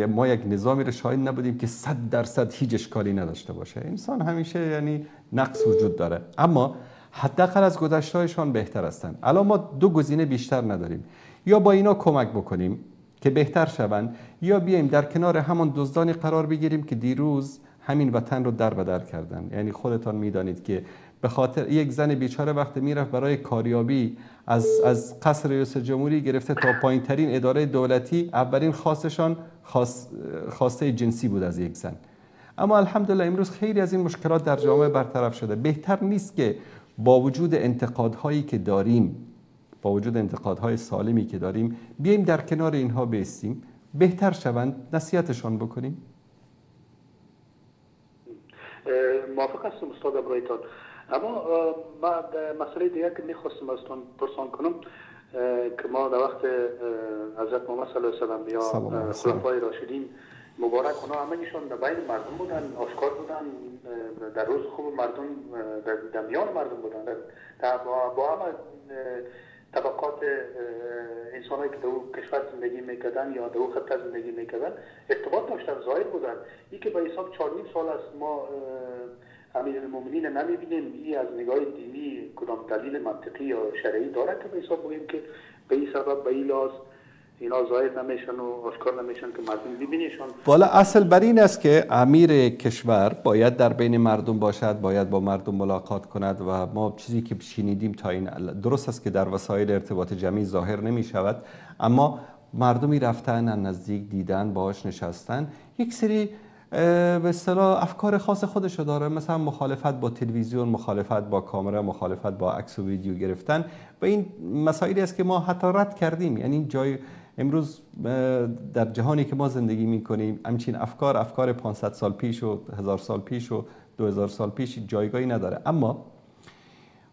ما یک نظامی رو شاهد نبودیم که 100% هیچ اشکالی نداشته باشه. انسان همیشه یعنی نقص وجود داره، اما حداقل از گذشته‌هایشان بهتر هستند. الان ما دو گزینه بیشتر نداریم، یا با اینا کمک بکنیم که بهتر شوند، یا بیایم در کنار همان دزدانی قرار بگیریم که دیروز همین وطن رو در بدر کردن. یعنی خودتان میدانید که به خاطر یک زن بیچاره وقتی میرفت برای کاریابی از قصر ریاست جمهوری گرفته تا پایین ترین اداره دولتی، اولین خواستشان خواسته جنسی بود از یک زن. اما الحمدلله امروز خیلی از این مشکلات در جامعه برطرف شده. بهتر نیست که با وجود انتقادهایی که داریم، با وجود انتقادهای سالمی که داریم، بیایم در کنار اینها بیستیم، بهتر شوند، نصیحتشان بکنیم؟ موافق هستم استاد ابراهیمتان. اما ما مسئله دیگه که میخواستم ازتون پرسان کنم که ما در وقت حضرت محمد صلی الله علیه و سلم یا خلفای راشدین مبارک، اونا همگیشان در بین مردم بودن، آشکار بودن، در روز خوب مردم، در میان مردم بودن، با همه طبقات انسانایی که در او کشور زندگی میکردن یا در او خطه زندگی میکردن ارتباط داشتن، ظاهر بودن. این که به حساب 4.5 سال است ما امیرالمومنین نمیبینیم، این از نگاه دینی کدام دلیل منطقی یا شرعی داره که به حساب بگیم که به این سبب به این لحاظ اینا ظاهر نمیشن و آشکار نمیشن که مردم ببینیشون؟ والا اصل بر این است که امیر کشور باید در بین مردم باشد، باید با مردم ملاقات کند و ما چیزی که شنیدیم تا این درست است که در وسایل ارتباط جمعی ظاهر نمی شود، اما مردمی رفتن نزدیک دیدن، باهاش نشستن، یک سری به اصطلاح افکار خاص خودشو داره، مثلا مخالفت با تلویزیون، مخالفت با کامرا، مخالفت با عکس و ویدیو گرفتن و این مسائلی است که ما حتی رد کردیم. یعنی جای امروز در جهانی که ما زندگی میکنیم همچین افکار 500 سال پیش و 1000 سال پیش و 2000 سال پیش جایگاهی نداره. اما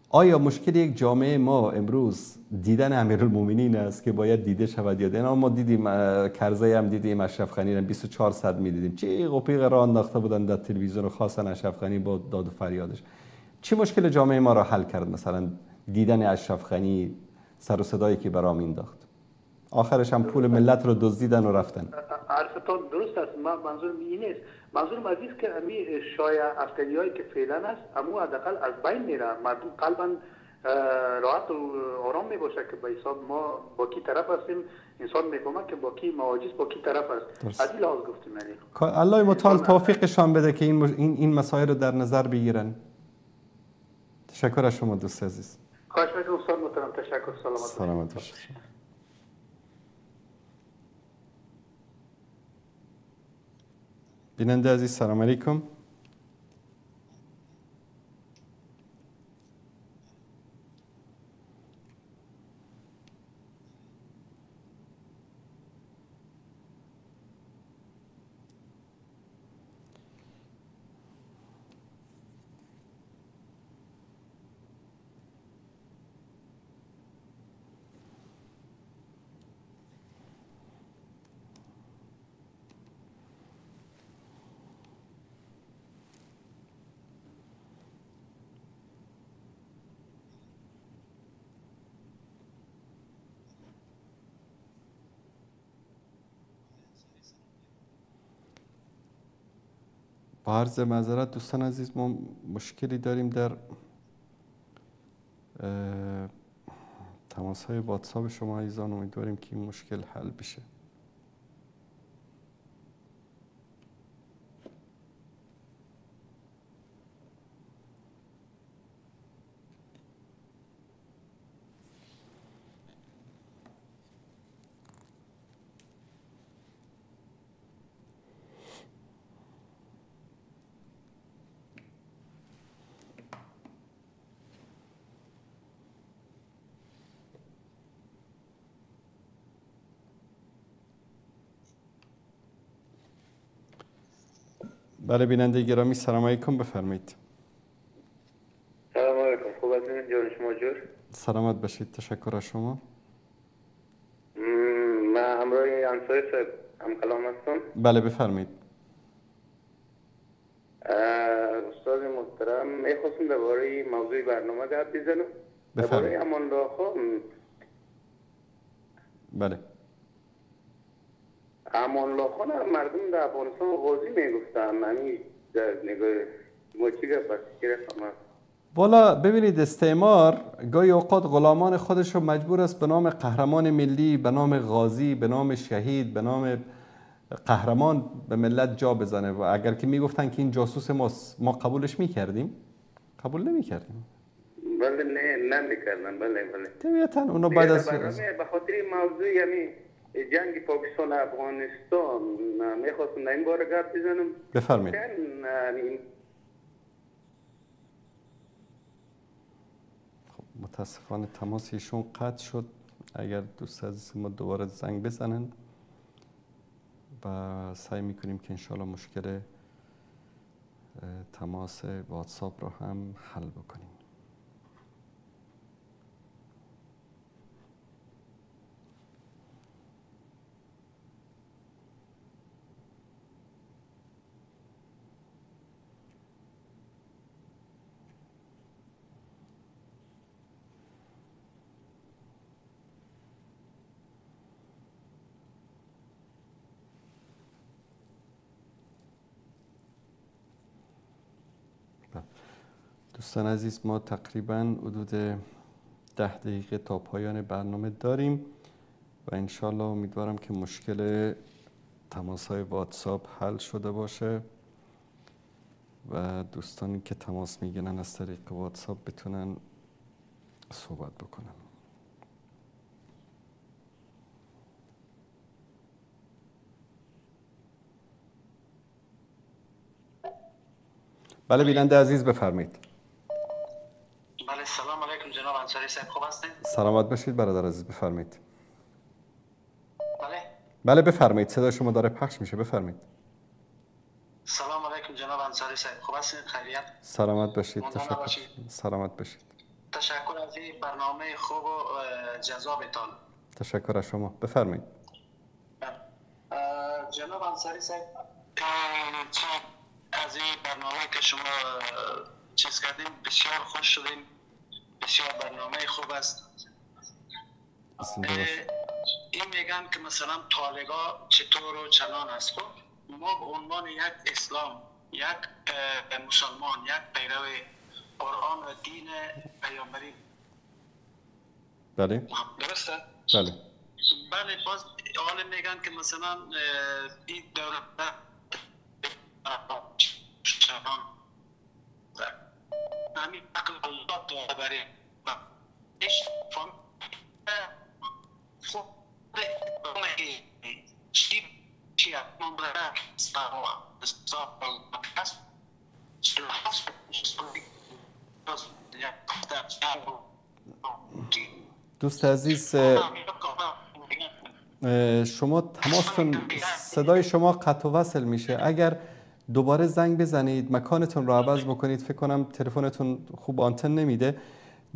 آیا مشکل یک جامعه ما امروز دیدن امیرالمومنین است که باید دیده شود یا نه؟ ما دیدیم کرزی هم دیدیم، اشرف غنی هم 24 ساعت میدیدیم، چه قپیق راه انداخته بودن در تلویزیون و خواستن اشرف غنی با داد و فریادش. چه مشکل جامعه ما را حل کرد مثلا دیدن اشرف غنی، سر و صدایی که برام انداخت؟ آخرش هم پول ملت رو دزدیدن و رفتن. حرفتون درست است، من منظورم این نیست، منظورم از این است که امی شایع افکنی‌هایی که فعلا است امو حداقل از بین میره، مردم قلبا راحت و آرام میباشه که به حساب ما با کی طرف هستیم، انسان میفهمه که با کی مواجه با کی طرف است. از این لحاظ گفتیم. یعنی الله متعال توفیقشان بده که این مسائل رو در نظر بگیرن. تشکر از شما دوست عزیز. خواهش می‌کنم استاد محترم، تشکر، سلامت باشید. بیننده عزیز سلام علیکم. با عرض معذرت دوستان عزیز، ما مشکلی داریم در تماس های واتساپ شما عزیزان، امیدواریم که این مشکل حل بشه. بله بیننده گرامی، سلام علیکم، بفرمایید. سلام علیکم، خوب هستین؟ جان شما جور؟ سلامت باشید، تشکر از شما. من همراه انصاری صاحب هم کلام هستم. بله بفرمایید. استاد محترم، میخواستم درباره موضوع برنامه گپ بزنم. درباره امان الله خان. بله. امان الله خان مردم در افغانستان غازی میگفتن. یعنی در نگاه ما چی گپ است؟ والا ببینید، استعمار گاهی اوقات غلامان خودش رو مجبور است به نام قهرمان ملی، به نام غازی، به نام شهید، به نام قهرمان به ملت جا بزنه. و اگر که میگفتن که این جاسوس ماست، ما قبولش میکردیم؟ قبول نمیکردیم. بله نه نمیکردن. بله بله. طبیعتا اونا بعد از به خاطر موضوع یعنی جنگ پاکستان افغانستان میخواستم در این باره گپ بزنم. بفرمایید. خب متاسفانه تماس ایشون قطع شد. اگر دوست عزیز ما دوباره زنگ بزنن و سعی میکنیم که انشالله مشکل تماس واتساپ رو هم حل بکنیم. دوستان عزیز، ما تقریبا حدود 10 دقیقه تا پایان برنامه داریم و انشالله امیدوارم که مشکل تماس های واتساپ حل شده باشه و دوستانی که تماس میگیرن از طریق واتساپ بتونن صحبت بکنن. بله بیننده عزیز بفرمایید. بله سلام علیکم جناب انصاری صاحب، خوب هستین؟ سلامت باشید برادر عزیز، بفرمایید. بله بله بفرمایید، صدای شما داره پخش میشه، بفرمایید. سلام علیکم جناب انصاری صاحب، خوب هستین؟ خیریت؟ سلامت باشید، تشکر. سلامت باشید. تشکر از این برنامه خوب و جذابتان. تشکر از شما، بفرمایید. جناب انصاری صاحب، از این برنامه که شما چیز کردیم بسیار خوش شدیم، بسیار برنامه خوب است. این میگن که مثلا طالبا چطور و چنان است. خب ما به عنوان یک اسلام، یک مسلمان، یک پیرو قرآن و دین پیامبری، بله درسته؟ بله بله. باز حالا میگن که مثلا این دولت همین عقل الله برای دوست عزیز، شما تماستون، صدای شما قطع و وصل میشه. اگر دوباره زنگ بزنید، مکانتون رو عوض بکنید، فکر کنم تلفنتون خوب آنتن نمیده.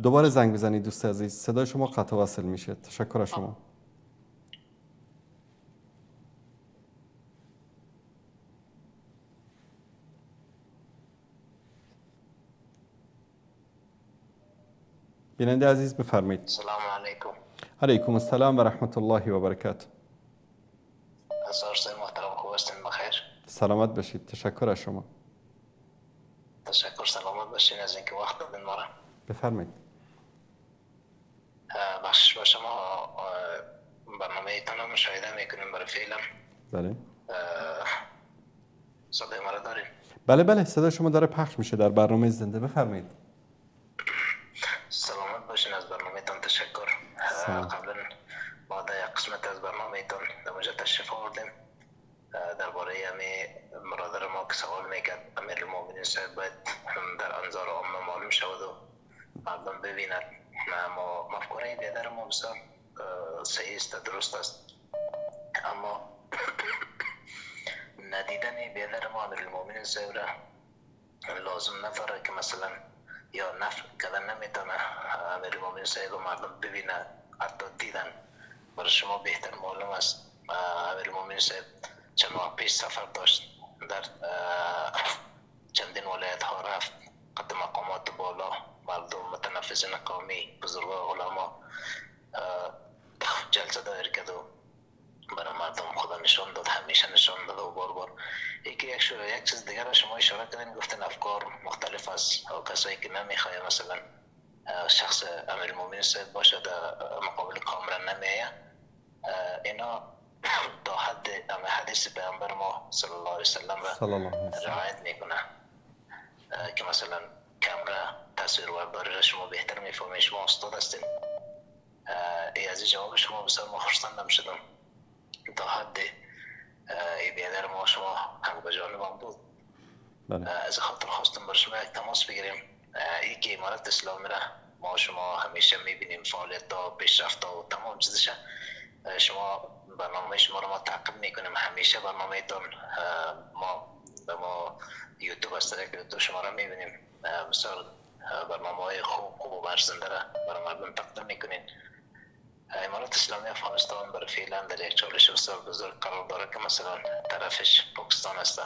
دوباره زنگ بزنید دوست عزیز، صدای شما قطع و وصل میشه. تشکر از شما. بیننده عزیز بفرمایید. سلام علیکم. علیکم السلام و رحمت الله و برکاته. انصار محترم، خوب هستین؟ بخیر. سلامت باشید، تشکر از شما. تشکر، سلامت باشین از اینکه وقت دادین ما را. بفرمایید. بخشش با شما برنامه ایتان رو مشاهده میکنیم برای فعلا. بله. صدای ما را داریم؟ بله بله، صدای شما داره پخش میشه در برنامه زنده، بفرمایید. سلامت باشین، از برنامه تان تشکر. قبلا ما در یک قسمت از برنامه تان در اونجا تشریف آوردیم درباره همی برادر ما که سوال میکرد امیرالمومنین صاحب باید در انظار عامه معلوم شود و مردم ببیند. اما مفکوره بیادر ما بسیار صحیح است، درست است، اما ندیدن بیادر ما امیرالمومنین صاحب را لازم نداره که مثلا یا نفر کردن نمیتونه امیرالمومنین صاحب مردم ببینه، حتی دیدن برای شما بهتر معلوم است. امیرالمومنین صاحب چند ماه پیش سفر داشت، در چندین ولایت ها رفت، قد مقامات بالا، مردم، متنفذین قومی، بزرگا، علما جلسه دایر کرد و برای مردم خدا نشان داد، همیشه نشان داد و بار بار. یکی یک چیز دیگر را شما اشاره کردین، گفتن افکار مختلف است و کسایی که نمیخواه مثلا شخص امیرالمومنین صاحب باشه در مقابل کامرا نمیایه، اینا تا حد حدیث پیامبر ما صلی الله علیه وسلم را رعایت میکنه که مثلا کامرا تصویر برداری را شما بهتر میفهمید، شما استاد هستین. از این جواب شما بسیار ما خرسندم شدم، تا حد ای بیادر ما شما حق به جانبم بود. از خاطر خواستم بر شما یک تماس بگیریم. ای که امارت اسلامی را ما شما همیشه میبینیم، فعالیت ها، پیشرفت ها و تمام چیزش، شما برنامه شما رو ما تعقیب میکنیم همیشه، برنامه تان ما یوتیوب از طریق یوتیوب شما را میبینیم، مثلا برنامه های خوب و برزنده را برای مردم تقدیم میکنین. امارت اسلامی افغانستان برای فعلا در یک چالش بسیار بزرگ قرار داره که مثلا طرفش پاکستان است.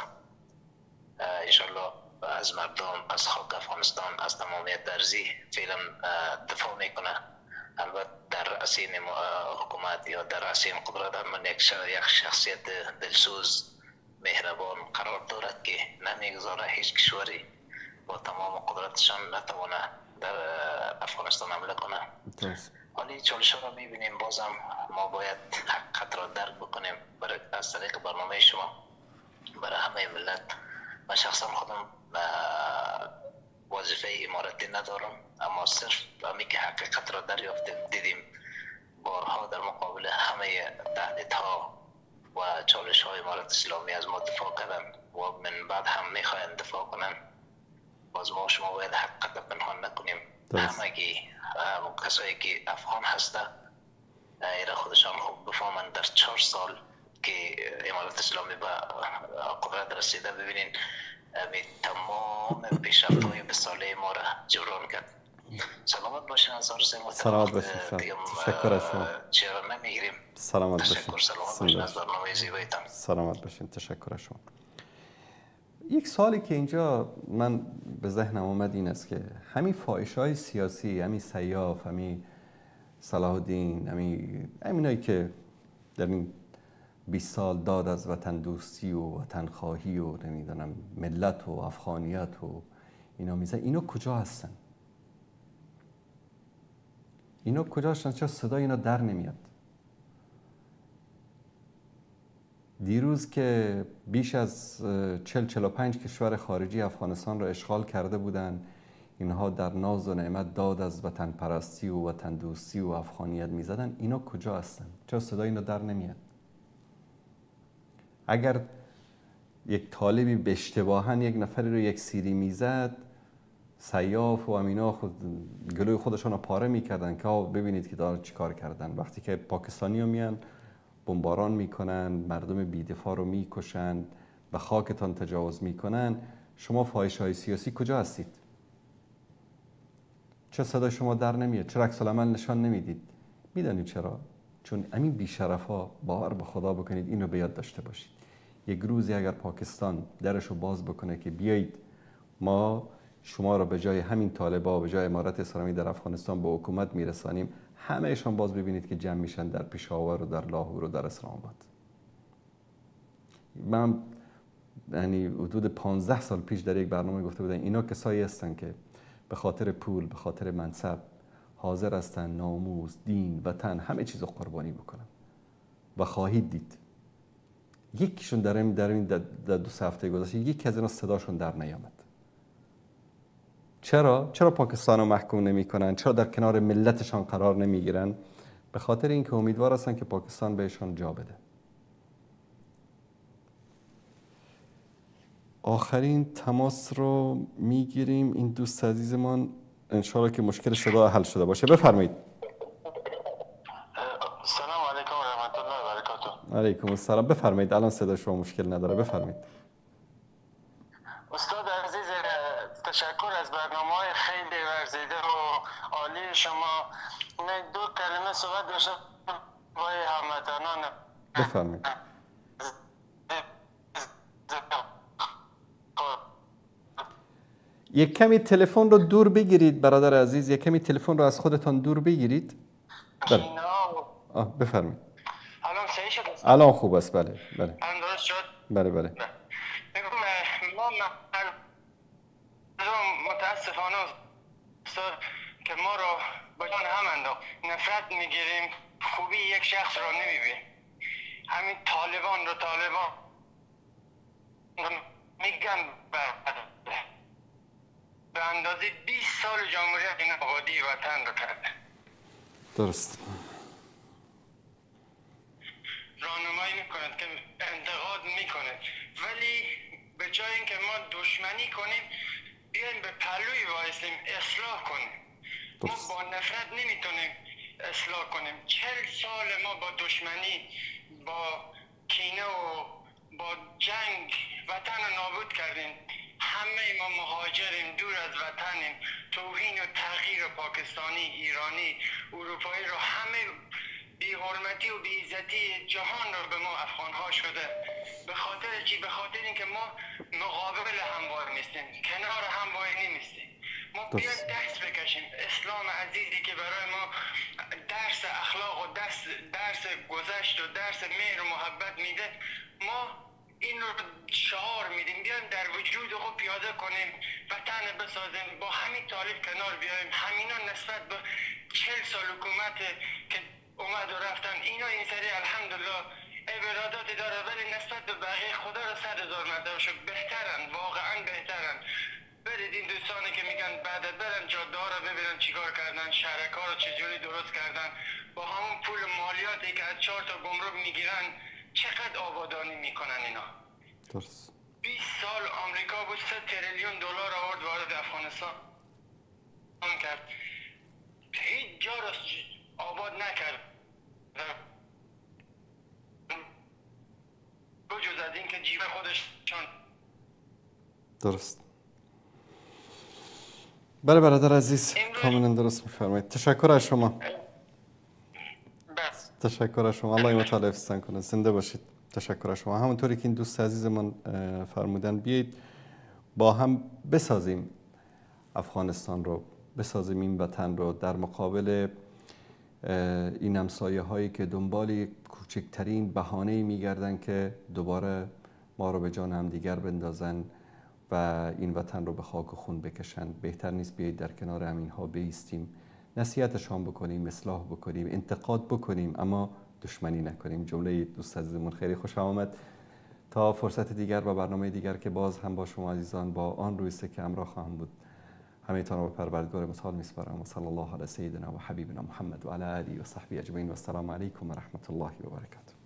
انشالله از مردم، از خاک افغانستان، از تمامیت ارضی فعلا دفاع میکنه. البته در رأس این حکومت یا در رأس این قدرت من یک شخصیت دلسوز مهربان قرار دارد که نمیگذاره هیچ کشوری با تمام قدرتشان نتوانه در افغانستان حمله کنه. ولی چالش ها را میبینیم، بازم ما باید حقیقت را درک بکنیم برای از طریق برنامه شما برای همه ملت. من شخصا خودم وظیفه امارتی ندارم، اما صرف همی که حقیقت را دریافتیم، دیدیم بارها در مقابل همه تهدیدها و چالش های امارت اسلامی از ما دفاع کردن و من بعد هم میخواین دفاع کنن. باز ما شما باید حقیقت پنهان نکنیم. همگی کسایی که افغان هسته ایره خودشان خوب بفهمند. در 4 سال که امارت اسلامی به قدرت رسیده، ببینین تمام پیشرفت های 20 ساله ما را جبران کرد. سلامت باشین انصار سلامت. سلامت باشین. تشکر از شما. چرا نمیگیریم. سلامت باشین. تشکر. سلامت باشین از برنامه زیبایتان. سلامت باشین. تشکر از شما. یک سوالی که اینجا من به ذهنم اومد این است که همین فاحش‌های سیاسی، همین سیاف، همین صلاح الدین، همینایی که در این 20 سال داد از وطن دوستی و وطن خواهی و نمیدونم ملت و افغانیت و اینا میزن، اینا کجا هستن؟ اینا کجا هستن؟ چرا صدای اینا در نمیاد؟ دیروز که بیش از 40-45 کشور خارجی افغانستان را اشغال کرده بودند، اینها در ناز و نعمت داد از وطن پرستی و وطن دوستی و افغانیت میزدن، اینا کجا هستن؟ چرا صدای اینا در نمیاد؟ اگر یک طالبی به اشتباهاً یک نفری رو یک سیری میزد، سیاف و امینا خود گلوی خودشان رو پاره میکردن که ببینید که دارن چیکار کردن. وقتی که پاکستانی ها میان بمباران میکنن، مردم بیدفاع رو میکشن، به خاکتان تجاوز میکنن، شما فاحش های سیاسی کجا هستید؟ چرا صدای شما در نمیاد؟ چرا عکس العمل نشان نمیدید؟ میدانید چرا؟ چون همین بیشرف ها، باور به خدا بکنید، اینو به یاد داشته باشید، یک روزی اگر پاکستان درشو باز بکنه که بیایید ما شما را به جای همین طالبا، به جای امارت اسلامی در افغانستان به حکومت میرسانیم، همهشان باز ببینید که جمع میشن در پشاور و در لاهور و در اسلام آباد. من یعنی حدود 15 سال پیش در یک برنامه گفته بودم اینا کسایی هستن که به خاطر پول، به خاطر منصب حاضر هستن ناموس، دین، وطن، همه چیز رو قربانی بکنن و خواهید دید یکیشون در این 2 هفته گذشته یکی از اینا صداشون در نیامد. چرا؟ چرا پاکستان رو محکوم نمی کنن؟ چرا در کنار ملتشان قرار نمیگیرن؟ به خاطر اینکه امیدوار هستن که پاکستان بهشان جا بده. آخرین تماس رو میگیریم. این دوست عزیزمان انشالله که مشکل صدا حل شده باشه. بفرمایید. سلام علیکم و رحمت الله و برکاته. علیکم السلام. بفرمایید، الان صدا شما مشکل نداره، بفرمایید. استاد عزیز، تشکر از برنامه‌های خیلی ورزیده و عالی شما. من دو کلمه صحبت داشتم با هموطنان. بفرمایید. یک کمی تلفن رو دور بگیرید برادر عزیز، یک کمی تلفن رو از خودتان دور بگیرید. بله. بفرمایید. الان صحیح شد؟ الان خوب است. بله بله. الان درست شد؟ بله بله. ما متاسفانه استاد که ما رو با جان هم انداخت، نفرت میگیریم، خوبی یک شخص رو نمیبینیم. همین طالبان رو طالبان میگن به اندازه 20 سال جمهوریت این آبادی وطن رو کرده. درست. راهنمایی میکند که انتقاد میکنه، ولی به جای اینکه ما دشمنی کنیم بیایم به پهلوی وایسیم اصلاح کنیم. ما با نفرت نمیتونیم اصلاح کنیم. 40 سال ما با دشمنی، با کینه و با جنگ وطن رو نابود کردیم. همه ما مهاجریم، دور از وطنیم. توهین و تغییر پاکستانی، ایرانی، اروپایی رو، همه بی‌حرمتی و بی‌عزتی جهان رو به ما افغان‌ها شده. به خاطر چی؟ به خاطر اینکه ما مقابل هم وای میستیم، کنار هم وای نمیستیم. ما بیایم دست بکشیم. اسلام عزیزی که برای ما درس اخلاق و درس گذشت و درس مهر و محبت میده، ما این رو شعار میدیم. بیایم در وجود خود پیاده کنیم، وطن بسازیم، با همین طالب کنار بیایم. همینا نسبت به 40 سال حکومت که اومد و رفتن، اینا این سری الحمدلله ابراداتی داره، ولی نسبت به بقیه خدا رو 100,000 مرتبه شد بهترن، واقعا بهترن. برید این دوستانی که میگن بعد برن جاده ها رو ببینن چیکار کردن، شهرک ها رو چجوری درست کردن، با همون پول مالیاتی که از 4 تا گمرک میگیرن چقدر آبادانی میکنن اینا. درست. 20 سال آمریکا بود 3 تریلیون دلار آورد وارد افغانستان کرد، هیچ جا رو آباد نکرد بجز از اینکه جیب خودشان. درست. بله برادر عزیز، کاملا درست میفرمایید. تشکر از شما. تشکر از شما. الله متعال حفظتان کنه. زنده باشید. تشکر از شما. همونطوری که این دوست عزیزمان فرمودن، بیایید با هم بسازیم افغانستان رو، بسازیم این وطن رو، در مقابل این همسایه هایی که دنبال کوچکترین بهانه‌ای میگردن که دوباره ما رو به جان هم دیگر بندازن و این وطن رو به خاک و خون بکشن. بهتر نیست بیایید در کنار همینها بایستیم، نصیحتشان بکنیم، اصلاح بکنیم، انتقاد بکنیم، اما دشمنی نکنیم. جمله دوست عزیزمون خیلی خوشم آمد. تا فرصت دیگر و برنامه دیگر که باز هم با شما عزیزان با آن روی سکه همراه خواهم بود، همه تان را به پروردگار متعال میسپارم. و صلی الله علی سیدنا و حبیبنا محمد و علی آله و صحبه اجمعین و السلام علیکم و رحمت الله و برکاته.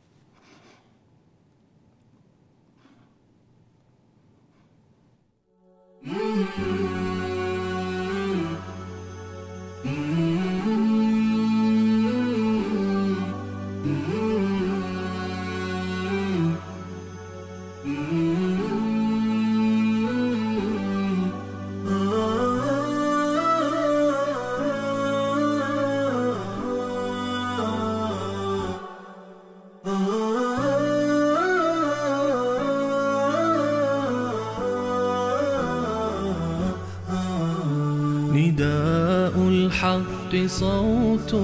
نداء الحق صوت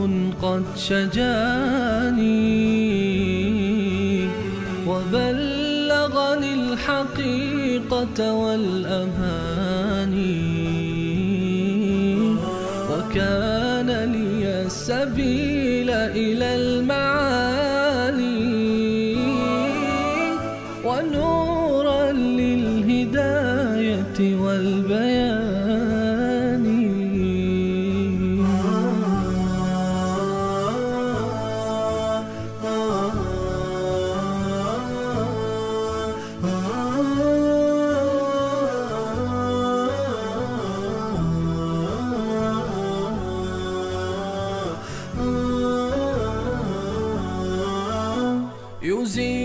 قد شجاني وبلغني الحقيقة والأماني، وكان لي السبيل إلى المعالي ونورا للهداية والبيان. يزيل